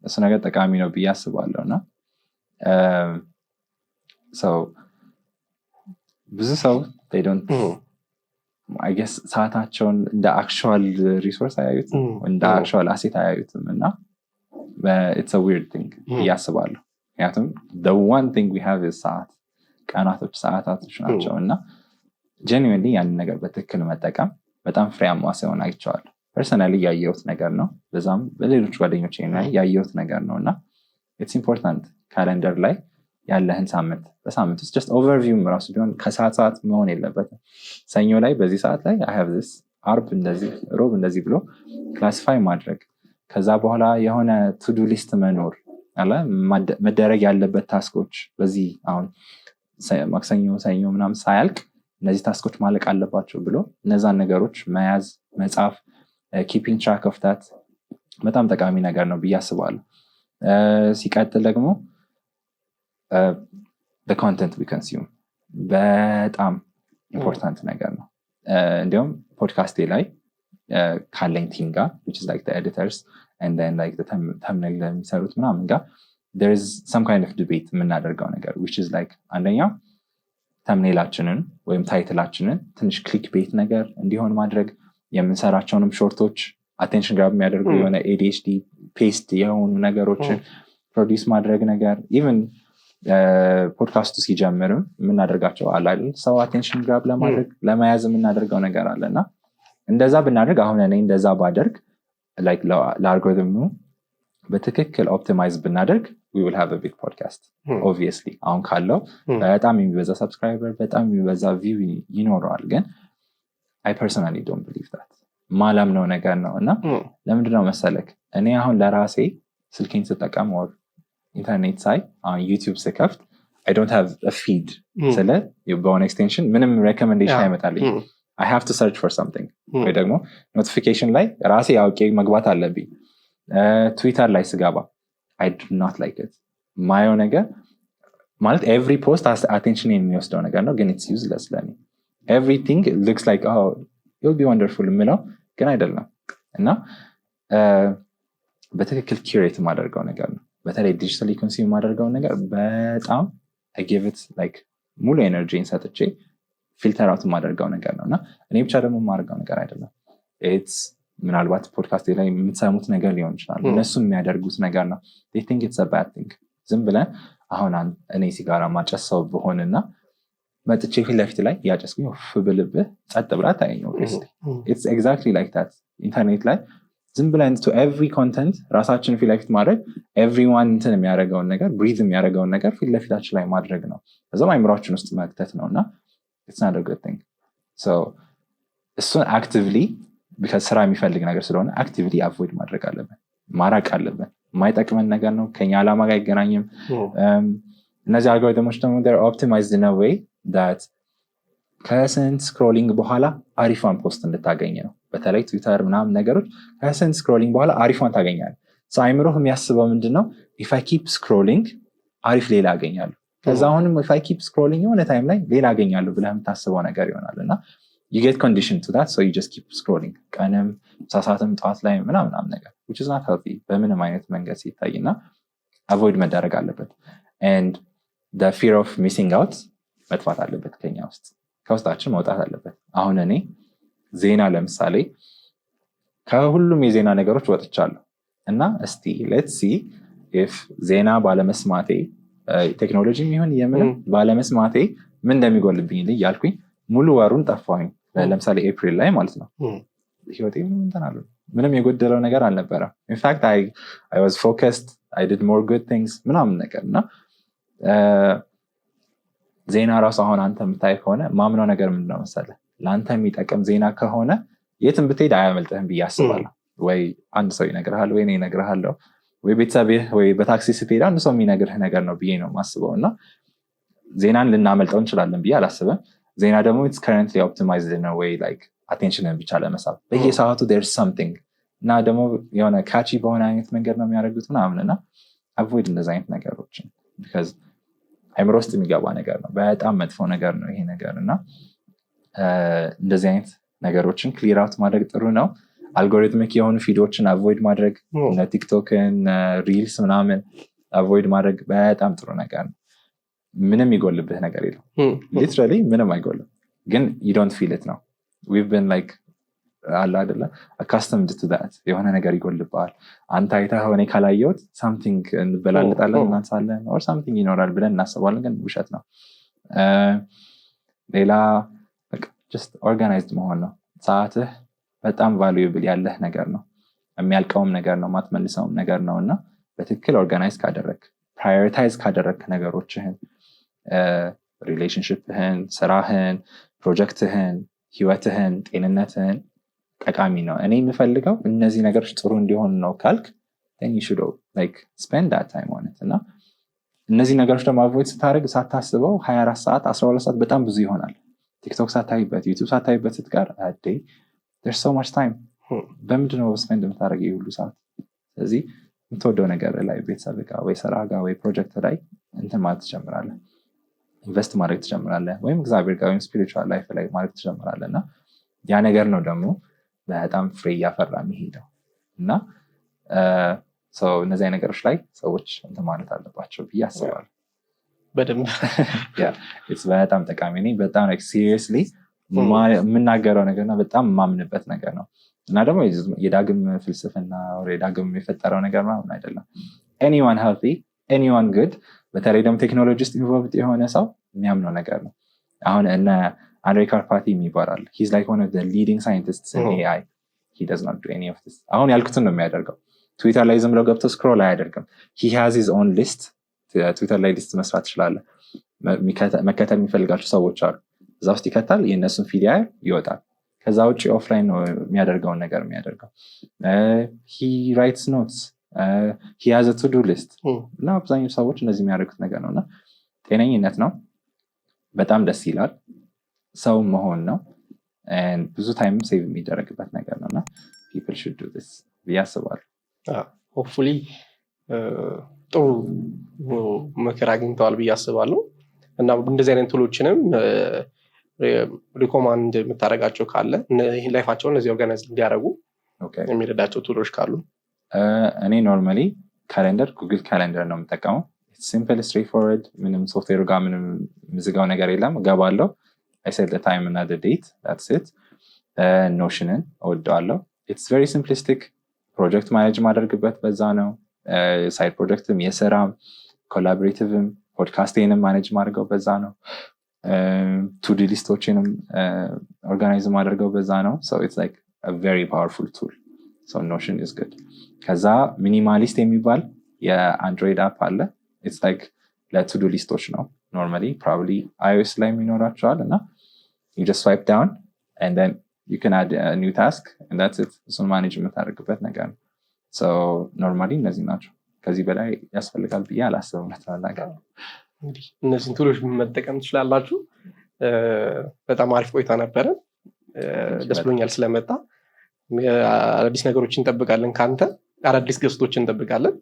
እሱ ነገር ጠቃሚ ነው ብዬ አስባለሁ። እና so ብዙ ሰው don't, I guess, ሰዓታቸውን እንደ actual resource አያዩትም፣ እንደ actual asset አያዩትም። እና it's weird thing ብዬ አስባለሁ፣ ምክንያቱም one thing we have ሰዓት፣ ቀናቶች፣ ሰዓታቶች ናቸው። እና genuinely ያንን ነገር በትክክል መጠቀም በጣም ፍሬያማ ሲሆን አይቼዋለሁ። Personally ያየሁት ነገር ነው፣ በዛም በሌሎች ጓደኞች ላይ ያየሁት ነገር ነው። እና it's important calendar ላይ ያለህን ሳምንት፣ በሳምንት ውስጥ just overview ም ራሱ ቢሆን ከሰዓት ሰዓት መሆን የለበትም። ሰኞ ላይ በዚህ ሰዓት ላይ I have this፣ አርብ እንደዚህ፣ ሮብ እንደዚህ ብሎ classify ማድረግ፣ ከዛ በኋላ የሆነ to-do list መኖር አለ፣ መደረግ ያለበት task ኦች፣ በዚህ አሁን ማክሰኞ፣ ሰኞ ምናምን ሳያልቅ እነዚህ task ኦች ማለቅ አለባቸው ብሎ እነዛን ነገሮች መያዝ፣ መጻፍ፣ keeping track of that በጣም ጠቃሚ ነገር ነው ብዬ አስባለሁ። ሲቀጥል ደግሞ content we consume በጣም important ነገር ነው። እንዲሁም ፖድካስቴ ላይ ካለኝ team ጋር, which is like the editors and then like the thumbnail የሚሰሩት ምናምን ጋር, there is some kind of debate የምናደርገው ነገር, which is like አንደኛው thumbnail ኣችንን ወይም title ኣችንን ትንሽ clickbait ነገር እንዲሆን ማድረግ፣ የምንሰራቸውንም short ኦች attention grab የሚያደርጉ የሆነ ADHD based የሆኑ ነገሮችን produce ማድረግ ነገር፣ even ፖድካስቱ ሲጀምርም የምናደርጋቸው አለ አይደል? ሰው attention grab ለማድረግ፣ ለመያዝ የምናደርገው ነገር አለ። እና እንደዛ ብናደርግ፣ አሁን እኔ እንደዛ ባደርግ፣ like ለአልጎሪዝሙ በትክክል optimize ብናደርግ, we will have a big podcast. Obviously አሁን ካለው በጣም የሚበዛ subscriber፣ በጣም የሚበዛ view ይኖረዋል። ግን I personally don't believe that፣ ማላምነው ነገር ነው። እና ለምንድነው መሰለክ፣ እኔ አሁን ለራሴ ስልኬን ስጠቀም or ኢንተርኔት ሳይ፣ አሁን YouTube ስከፍት I don't have feed ስለ በሆነ extension ምንም recommendation አይመጣልኝ። I have to search for something ወይ ደግሞ notification ላይ ራሴ አውቄ መግባት አለብኝ። ትዊተር ላይ ስገባ I do not like it። ማየው ነገር ማለት every post attention የሚወስደው ነገር ነው፣ ግን it's useless ለኔ። Everything looks like it'll be wonderful የምለው ግን አይደለም። እና በትክክል curate የማደርገው ነገር ነው። በተለይ digitally consume የማደርገውን ነገር በጣም give it like ሙሉ energy ን ሰጥቼ filter out የማደርገው ነገር ነው። እና እኔ ብቻ ደግሞ የማደርገው ነገር አይደለም። It's ምናልባት ፖድካስት ላይ የምትሰሙት ነገር ሊሆን ይችላል። እነሱ የሚያደርጉት ነገር ነው። Think it's bad thing። ዝም ብለን አሁን እኔ ሲጋራ ማጨስ ሰው ብሆንና መጥቼ ፊት ለፊት ላይ እያጨስኩኝ ፍ ብልብህ ጸጥ ብላ ታየኝ። It's exactly like that። ኢንተርኔት ላይ ዝም ብለን to every content ራሳችን ፊት ለፊት ማድረግ፣ everyone እንትን የሚያደርገውን ነገር፣ breathe የሚያደርገውን ነገር ፊት ለፊታችን ላይ ማድረግ ነው። ከዛም አይምሯችን ውስጥ መክተት ነው። እና it's not a good thing። እሱን actively, because ስራ የሚፈልግ ነገር ስለሆነ, actively avoid ማድረግ አለብን፣ ማራቅ አለብን። የማይጠቅመን ነገር ነው፣ ከኛ ዓላማ ጋር አይገናኝም። እነዚህ አልጎሪትሞች ደግሞ optimized in a way that ከስንት scrolling በኋላ አሪፏን post እንድታገኝ ነው። በተለይ ትዊተር ምናምን ነገሮች ከስንት scrolling በኋላ አሪፏን ታገኛለህ። አይምሮህ የሚያስበው ምንድን ነው? If I keep scrolling አሪፍ ሌላ አገኛለሁ፣ ከዛ አሁንም if I keep scrolling የሆነ time ላይ ሌላ አገኛለሁ ብለህ የምታስበው ነገር ይሆናል። እና you get conditioned to that, so you just keep scrolling ቀንም ምሳ ሰዓትም ጠዋት ላይ ምናምን ነገር, which is not healthy በምንም አይነት መንገድ ሲታይ። እና avoid መደረግ አለበት and the fear of missing out መጥፋት አለበት፣ ከኛ ውስጥ፣ ከውስጣችን መውጣት አለበት። አሁን እኔ ዜና ለምሳሌ ከሁሉም የዜና ነገሮች ወጥቻለሁ። እና እስቲ let's see if ዜና ባለመስማቴ፣ ቴክኖሎጂ ይሁን የምንም ባለመስማቴ ምን እንደሚጎልብኝ እያልኩኝ ሙሉ ወሩን ጠፋሁኝ። ለምሳሌ ኤፕሪል ላይ ማለት ነው። ህይወቴ ምንም እንትን አለ፣ ምንም የጎደለው ነገር አልነበረም። In fact I was focused, I did more good things ምናምን ነገር። እና ዜና ራሱ አሁን አንተ የምታይ ከሆነ፣ ማምነው ነገር ምንድነው መሰለህ? ለአንተ የሚጠቅም ዜና ከሆነ የትም ብትሄድ አያመልጥህም ብዬ አስባለሁ። ወይ አንድ ሰው ይነግርሃል፣ ወይ እኔ እነግርሃለሁ፣ ወይ ቤተሰብህ፣ ወይ በታክሲ ስትሄድ አንድ ሰው የሚነግርህ ነገር ነው ብዬ ነው የማስበው። እና ዜናን ልናመልጠው እንችላለን ብዬ አላስብም። ዜና ደግሞ it's currently optimized in a way like attention ን ብቻ ለመሳብ በየሰዓቱ there's something፣ እና ደግሞ የሆነ catchy በሆነ አይነት መንገድ ነው የሚያደርጉት ምናምን። እና avoid እንደዚ አይነት ነገሮችን because አይምሮ ውስጥ የሚገባ ነገር ነው። በጣም መጥፎ ነገር ነው ይሄ ነገር። እና እንደዚህ አይነት ነገሮችን clear out ማድረግ ጥሩ ነው። Algorithmic የሆኑ feed ኦችን avoid ማድረግ፣ እነ ቲክቶክን reels ምናምን avoid ማድረግ በጣም ጥሩ ነገር ነው። ምንም ይጎልብህ ነገር የለም። Literally ምንም አይጎልም፣ ግን you don't feel it ነው። We've been like አለ አይደለ accustomed to that። የሆነ ነገር ይጎልብሃል፣ አንተ አይተኸው እኔ ካላየሁት something እንበላለጣለን፣ እናንሳለን or something ይኖራል ብለን እናስባለን፣ ግን ውሸት ነው። ሌላ just organized መሆን ነው። ሰዓትህ በጣም valuable ያለህ ነገር ነው፣ የሚያልቀውም ነገር ነው፣ ማትመልሰውም ነገር ነው። እና በትክክል organize ካደረግ፣ prioritize ካደረግ ነገሮችህን፣ relationship ህን፣ ስራህን፣ ፕሮጀክትህን፣ ህይወትህን፣ ጤንነትህን ጠቃሚ ነው፣ እኔ የምፈልገው እነዚህ ነገሮች ጥሩ እንዲሆኑ ነው ካልክ then you should like spend that time on it። እና እነዚህ ነገሮች ደግሞ avoid ስታደርግ ሳታስበው 24 ሰዓት፣ 12 ሰዓት በጣም ብዙ ይሆናል። ቲክቶክ ሳታይበት፣ ዩቱብ ሳታይበት ስትቀር a day there's so much time። በምንድነው spend የምታደርገው ይህ ሁሉ ሰዓት? ስለዚህ የምትወደው ነገር ላይ፣ ቤተሰብ ጋር ወይ ስራ ጋር ወይ ፕሮጀክት ላይ እንትን ማለት ትጀምራለህ፣ invest ማድረግ ትጀምራለህ፣ ወይም እግዚአብሔር ጋር ወይም spiritual life ላይ ማድረግ ትጀምራለህ። እና ያ ነገር ነው ደግሞ በጣም ፍሬ እያፈራ የሚሄደው። እና እነዚህ ነገሮች ላይ ሰዎች እንትን ማለት አለባቸው ብዬ አስባለሁ። በደንብ። በጣም ጠቃሚ፣ እኔ በጣም seriously የምናገረው ነገር እና በጣም የማምንበት ነገር ነው። እና ደግሞ የዳግም ፍልስፍና፣ የዳግም የፈጠረው ነገር ምናምን አይደለም። Anyone healthy፣ anyone good፣ በተለይ ደግሞ ቴክኖሎጂ ውስጥ involved የሆነ ሰው የሚያምነው ነገር ነው። አሁን እነ አንድሬ ካርፓቲ የሚባል፣ he's like one of leading scientists in AI፣ he does not do any of this። አሁን ያልኩትን ነው የሚያደርገው። ትዊተር ላይ ዝም ብለው ገብቶ scroll አያደርግም። He has his own list። ትዊተር ላይ list መስራት ትችላለህ። መከተል የሚፈልጋቸው ሰዎች አሉ፣ እዛ ውስጥ ይከታል፣ የእነሱን feed ያያል፣ ይወጣል። ከዛ ውጭ offline ነው የሚያደርገውን ነገር የሚያደርገው። He writes notes፣ he has to do list። እና አብዛኛው ሰዎች እነዚህ የሚያደርጉት ነገር ነው። እና ጤነኝነት ነው፣ በጣም ደስ ይላል፣ ሰው መሆን ነው፣ ብዙ time save የሚደረግበት ነገር ነው። እና people should do this ብዬ አስባለሁ። Hopefully ጥሩ ምክር አግኝተዋል ብዬ አስባለሁ። እና እንደዚህ አይነት tool ኦችንም recommend የምታደርጋቸው ካለ፣ life ኣቸውን እነዚህ organize እንዲያደርጉ የሚረዳቸው tool ኦች ካሉ። እኔ normally calendar፣ Google Calendar ነው የምጠቀመው። Simple, straightforward። ምንም ሶፍትዌሩ ጋር ምንም ምዝጋው ነገር የለም። እገባለሁ፣ I set time እና date፣ that's it። Notion ን እወደዋለሁ። It's very simplistic። Project manage ማደርግበት በዛ ነው። Side project ም፣ የስራም፣ collaborative ም፣ podcast ኤንም manage ማድርገው በዛ ነው። To-do list ኦችንም organize ማደርገው በዛ ነው። It's like very powerful tool። Notion is good። ከዛ Minimalist የሚባል የ Android app አለ። It's like ለ to-do list ኦች ነው። Normally probably iOS ላይ ይኖራቸዋል። እና you just swipe down and then you can add a new task and that's it። እሱን manage የምታደርግበት ነገር ነው። So normally እነዚህ ናቸው። ከዚህ በላይ ያስፈልጋል ብዬ አላስብም እውነት ለመናገር። እንግዲህ እነዚህን tool ኦች መጠቀም ትችላላችሁ። በጣም አሪፍ ቆይታ ነበረ። ደስ ብሎኛል ስለመጣ። አዳዲስ ነገሮች እንጠብቃለን ከአንተ፣ አዳዲስ guest ኦች እንጠብቃለን።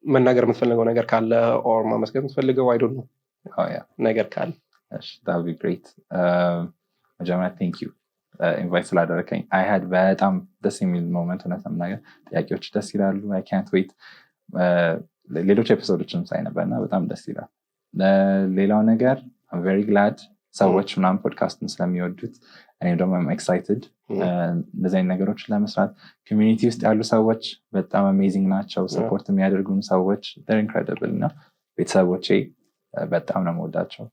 መናገር የምትፈልገው ነገር ካለ or ማመስገን የምትፈልገው፣ I don't know፣ ነገር ካለ። That'd be great። መጀመሪያ thank you invite ስላደረከኝ። I had በጣም ደስ የሚል moment። እውነት ለመናገር ጥያቄዎች ደስ ይላሉ። አይ ካንት ዌይት። ሌሎች episode ኦችንም ሳይ ነበር እና በጣም ደስ ይላል። ሌላው ነገር very glad ሰዎች ምናምን ፖድካስትን ስለሚወዱት። እኔም ደግሞ excited እንደዚህ አይነት ነገሮችን ለመስራት። Community ውስጥ ያሉ ሰዎች በጣም amazing ናቸው። Support የሚያደርጉን ሰዎች incredible። እና ቤተሰቦቼ በጣም ነው የምወዳቸው፣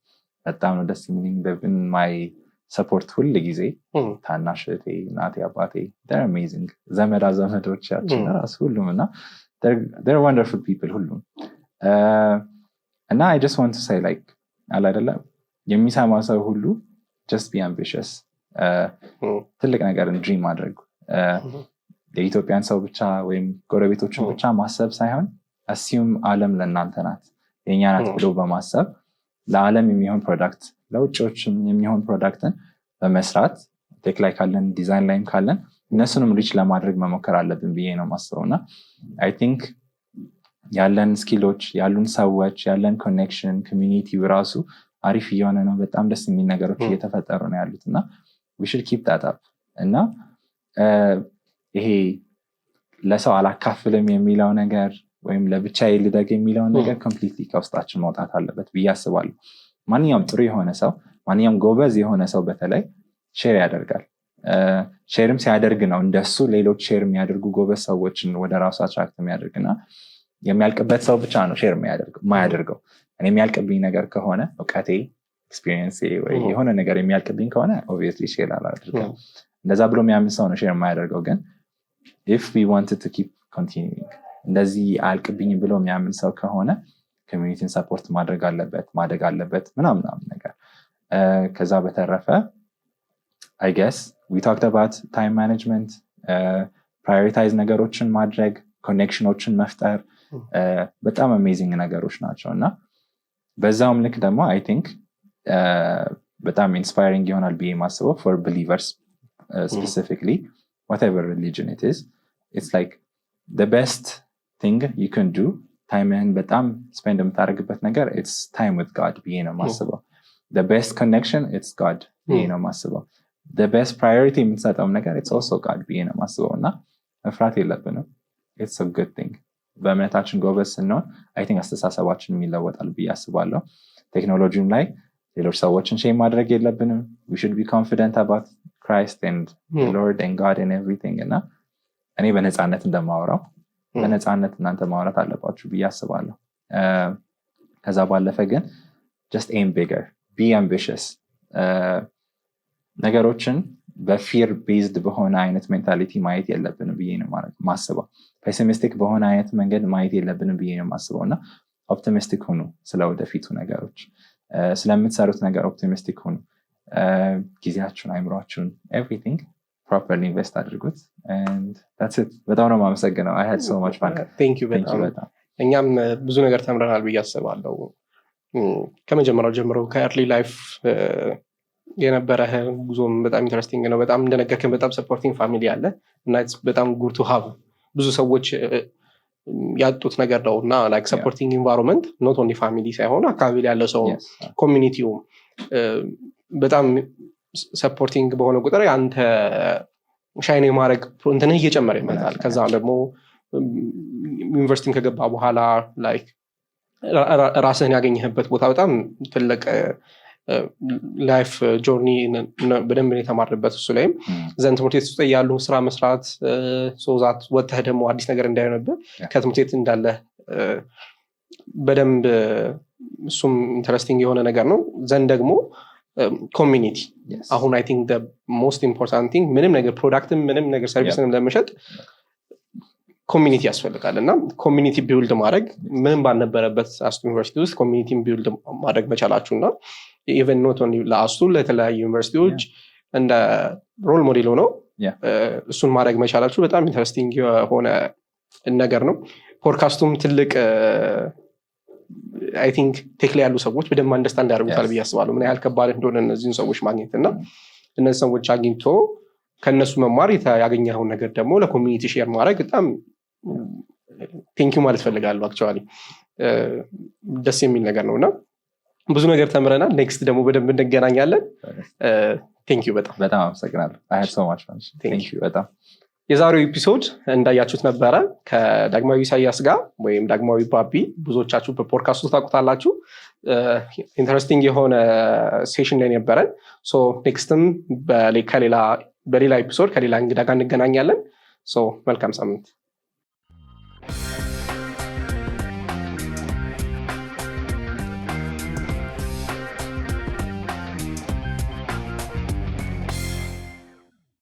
በጣም ነው ደስ የሚለኝ፣ been my support ሁል ጊዜ። ታናሽ እህቴ፣ እናቴ፣ አባቴ amazing፣ ዘመዳ ዘመዶቻችን ራሱ ሁሉም እና wonderful people ሁሉም። እና I just want to say like አለ አይደለም የሚሰማ ሰው ሁሉ just be ambitious። ትልቅ ነገርን dream ማድረግ፣ የኢትዮጵያን ሰው ብቻ ወይም ጎረቤቶችን ብቻ ማሰብ ሳይሆን assume አለም ለእናንተ ናት፣ የእኛ ናት ብሎ በማሰብ ለዓለም የሚሆን product፣ ለውጭዎችም የሚሆን product ን በመስራት፣ tech ላይ ካለን፣ ዲዛይን ላይም ካለን እነሱንም reach ለማድረግ መሞከር አለብን ብዬ ነው ማስበው። እና I think ያለን skill ኦች፣ ያሉን ሰዎች፣ ያለን connection፣ community ው ራሱ አሪፍ እየሆነ ነው። በጣም ደስ የሚል ነገሮች እየተፈጠሩ ነው ያሉት እና we should keep that up። እና ይሄ ለሰው አላካፍልም የሚለው ነገር ወይም ለብቻዬ ልደግ የሚለውን ነገር completely ከውስጣችን መውጣት አለበት ብዬ አስባለሁ። ማንኛውም ጥሩ የሆነ ሰው፣ ማንኛውም ጎበዝ የሆነ ሰው በተለይ share ያደርጋል። Share ም ሲያደርግ ነው እንደሱ ሌሎች share የሚያደርጉ ጎበዝ ሰዎችን ወደ ራሱ attract የሚያደርግ። እና የሚያልቅበት ሰው ብቻ ነው share የማያደርገው። እኔ የሚያልቅብኝ ነገር ከሆነ፣ እውቀቴ፣ experience ወይ የሆነ ነገር የሚያልቅብኝ ከሆነ obviously share አላደርግም። እንደዛ ብሎ የሚያምን ሰው ነው share የማያደርገው። ግን if we want to keep continuing፣ እንደዚህ አያልቅብኝም ብሎ የሚያምን ሰው ከሆነ community ን support ማድረግ አለበት፣ ማደግ አለበት ምናምን ነገር። ከዛ በተረፈ I guess we talked about time management፣ prioritize ነገሮችን ማድረግ፣ connection ኦችን መፍጠር በጣም amazing ነገሮች ናቸው። እና በዛውም ልክ ደግሞ I think በጣም inspiring ይሆናል ብዬ የማስበው for believers specifically, whatever religion it is, it's like the best thing you can do፣ time ህን በጣም spend የምታደርግበት ነገር it's time with God ብዬ ነው የማስበው። The best connection, it's God ብዬ ነው የማስበው። The best priority የምትሰጠውም ነገር it's also God ብዬ ነው የማስበው። እና መፍራት የለብንም፣ it's a good thing። በእምነታችን ጎበዝ ስንሆን I think አስተሳሰባችንም ይለወጣል ብዬ አስባለሁ። ቴክኖሎጂም ላይ ሌሎች ሰዎችን shame ማድረግ የለብንም። We should be confident about Christ and Lord and God and everything። እና እኔ በነፃነት እንደማወራው በነፃነት እናንተ ማውራት አለባችሁ ብዬ አስባለሁ። ከዛ ባለፈ ግን just aim bigger, be ambitious። ነገሮችን በ fear based በሆነ አይነት mentality ማየት የለብንም ብዬ ነው ማስበው። Pessimistic በሆነ አይነት መንገድ ማየት የለብንም ብዬ ነው ማስበው። እና optimistic ሁኑ ስለ ወደፊቱ ነገሮች፣ ስለምትሰሩት ነገር optimistic ሁኑ። ጊዜያችሁን፣ አይምሯችሁን፣ everything properly invest አድርጉት። በጣም ነው የማመሰግነው። I had so much fun. Thank you በጣም። በጣም። እኛም ብዙ ነገር ተምረናል ብዬ አስባለሁ። ከመጀመሪያው ጀምሮ ከ early life የነበረህ ጉዞም በጣም interesting ነው። በጣም እንደነገርከን በጣም supporting family አለ እና በጣም good to have። ብዙ ሰዎች ያጡት ነገር ነው። እና like supporting environment not only family ሳይሆን አካባቢ ላይ ያለው ሰው፣ community ውም በጣም supporting በሆነ ቁጥር አንተ shine የማድረግ እንትንህ እየጨመረ ይመጣል። ከዛ ደግሞ ዩኒቨርሲቲን ከገባ በኋላ like ራስህን ያገኘህበት ቦታ በጣም ትልቅ life journey በደንብ የተማርንበት እሱ ላይም then ትምህርት ቤት ውስጥ ያሉ ስራ መስራት፣ so that ወጥተህ ደግሞ አዲስ ነገር እንዳይሆንብህ ከትምህርት ቤት እንዳለ በደንብ እሱም interesting የሆነ ነገር ነው። Then ደግሞ community አሁን I think most important thing፣ ምንም ነገር product ም ምንም ነገር service ንም ለመሸጥ community ያስፈልጋል። እና community build ማድረግ ምንም ባልነበረበት አስቱ ዩኒቨርሲቲ ውስጥ community ን build ማድረግ መቻላችሁ እና even not only ለአስቱ፣ ለተለያዩ ዩኒቨርሲቲዎች እንደ role model ሆነው እሱን ማድረግ መቻላችሁ በጣም interesting የሆነ ነገር ነው። ፖድካስቱም ትልቅ I think tech ላይ ያሉ ሰዎች በደንብ understand ያደርጉታል ብዬ አስባለሁ፣ ምን ያህል ከባድ እንደሆነ እነዚህን ሰዎች ማግኘት። እና እነዚህ ሰዎች አግኝቶ ከእነሱ መማር፣ ያገኘኸውን ነገር ደግሞ ለ community share ማድረግ በጣም thank you ማለት ፈልጋለሁ። Actually ደስ የሚል ነገር ነው እና ብዙ ነገር ተምረናል። Next ደግሞ በደንብ እንገናኛለን። Thank you በጣም። በጣም አመሰግናለሁ። I had so much fun. Thank you በጣም። የዛሬው episode እንዳያችሁት ነበረ ከዳግማዊ ኢሳያስ ጋር ወይም ዳግማዊ ባቢ፣ ብዙዎቻችሁ በፖድካስቱ ታውቁታላችሁ። Interesting የሆነ session ላይ ነበረን። Next ም በሌላ episode ከሌላ እንግዳ ጋር እንገናኛለን። መልካም ሳምንት።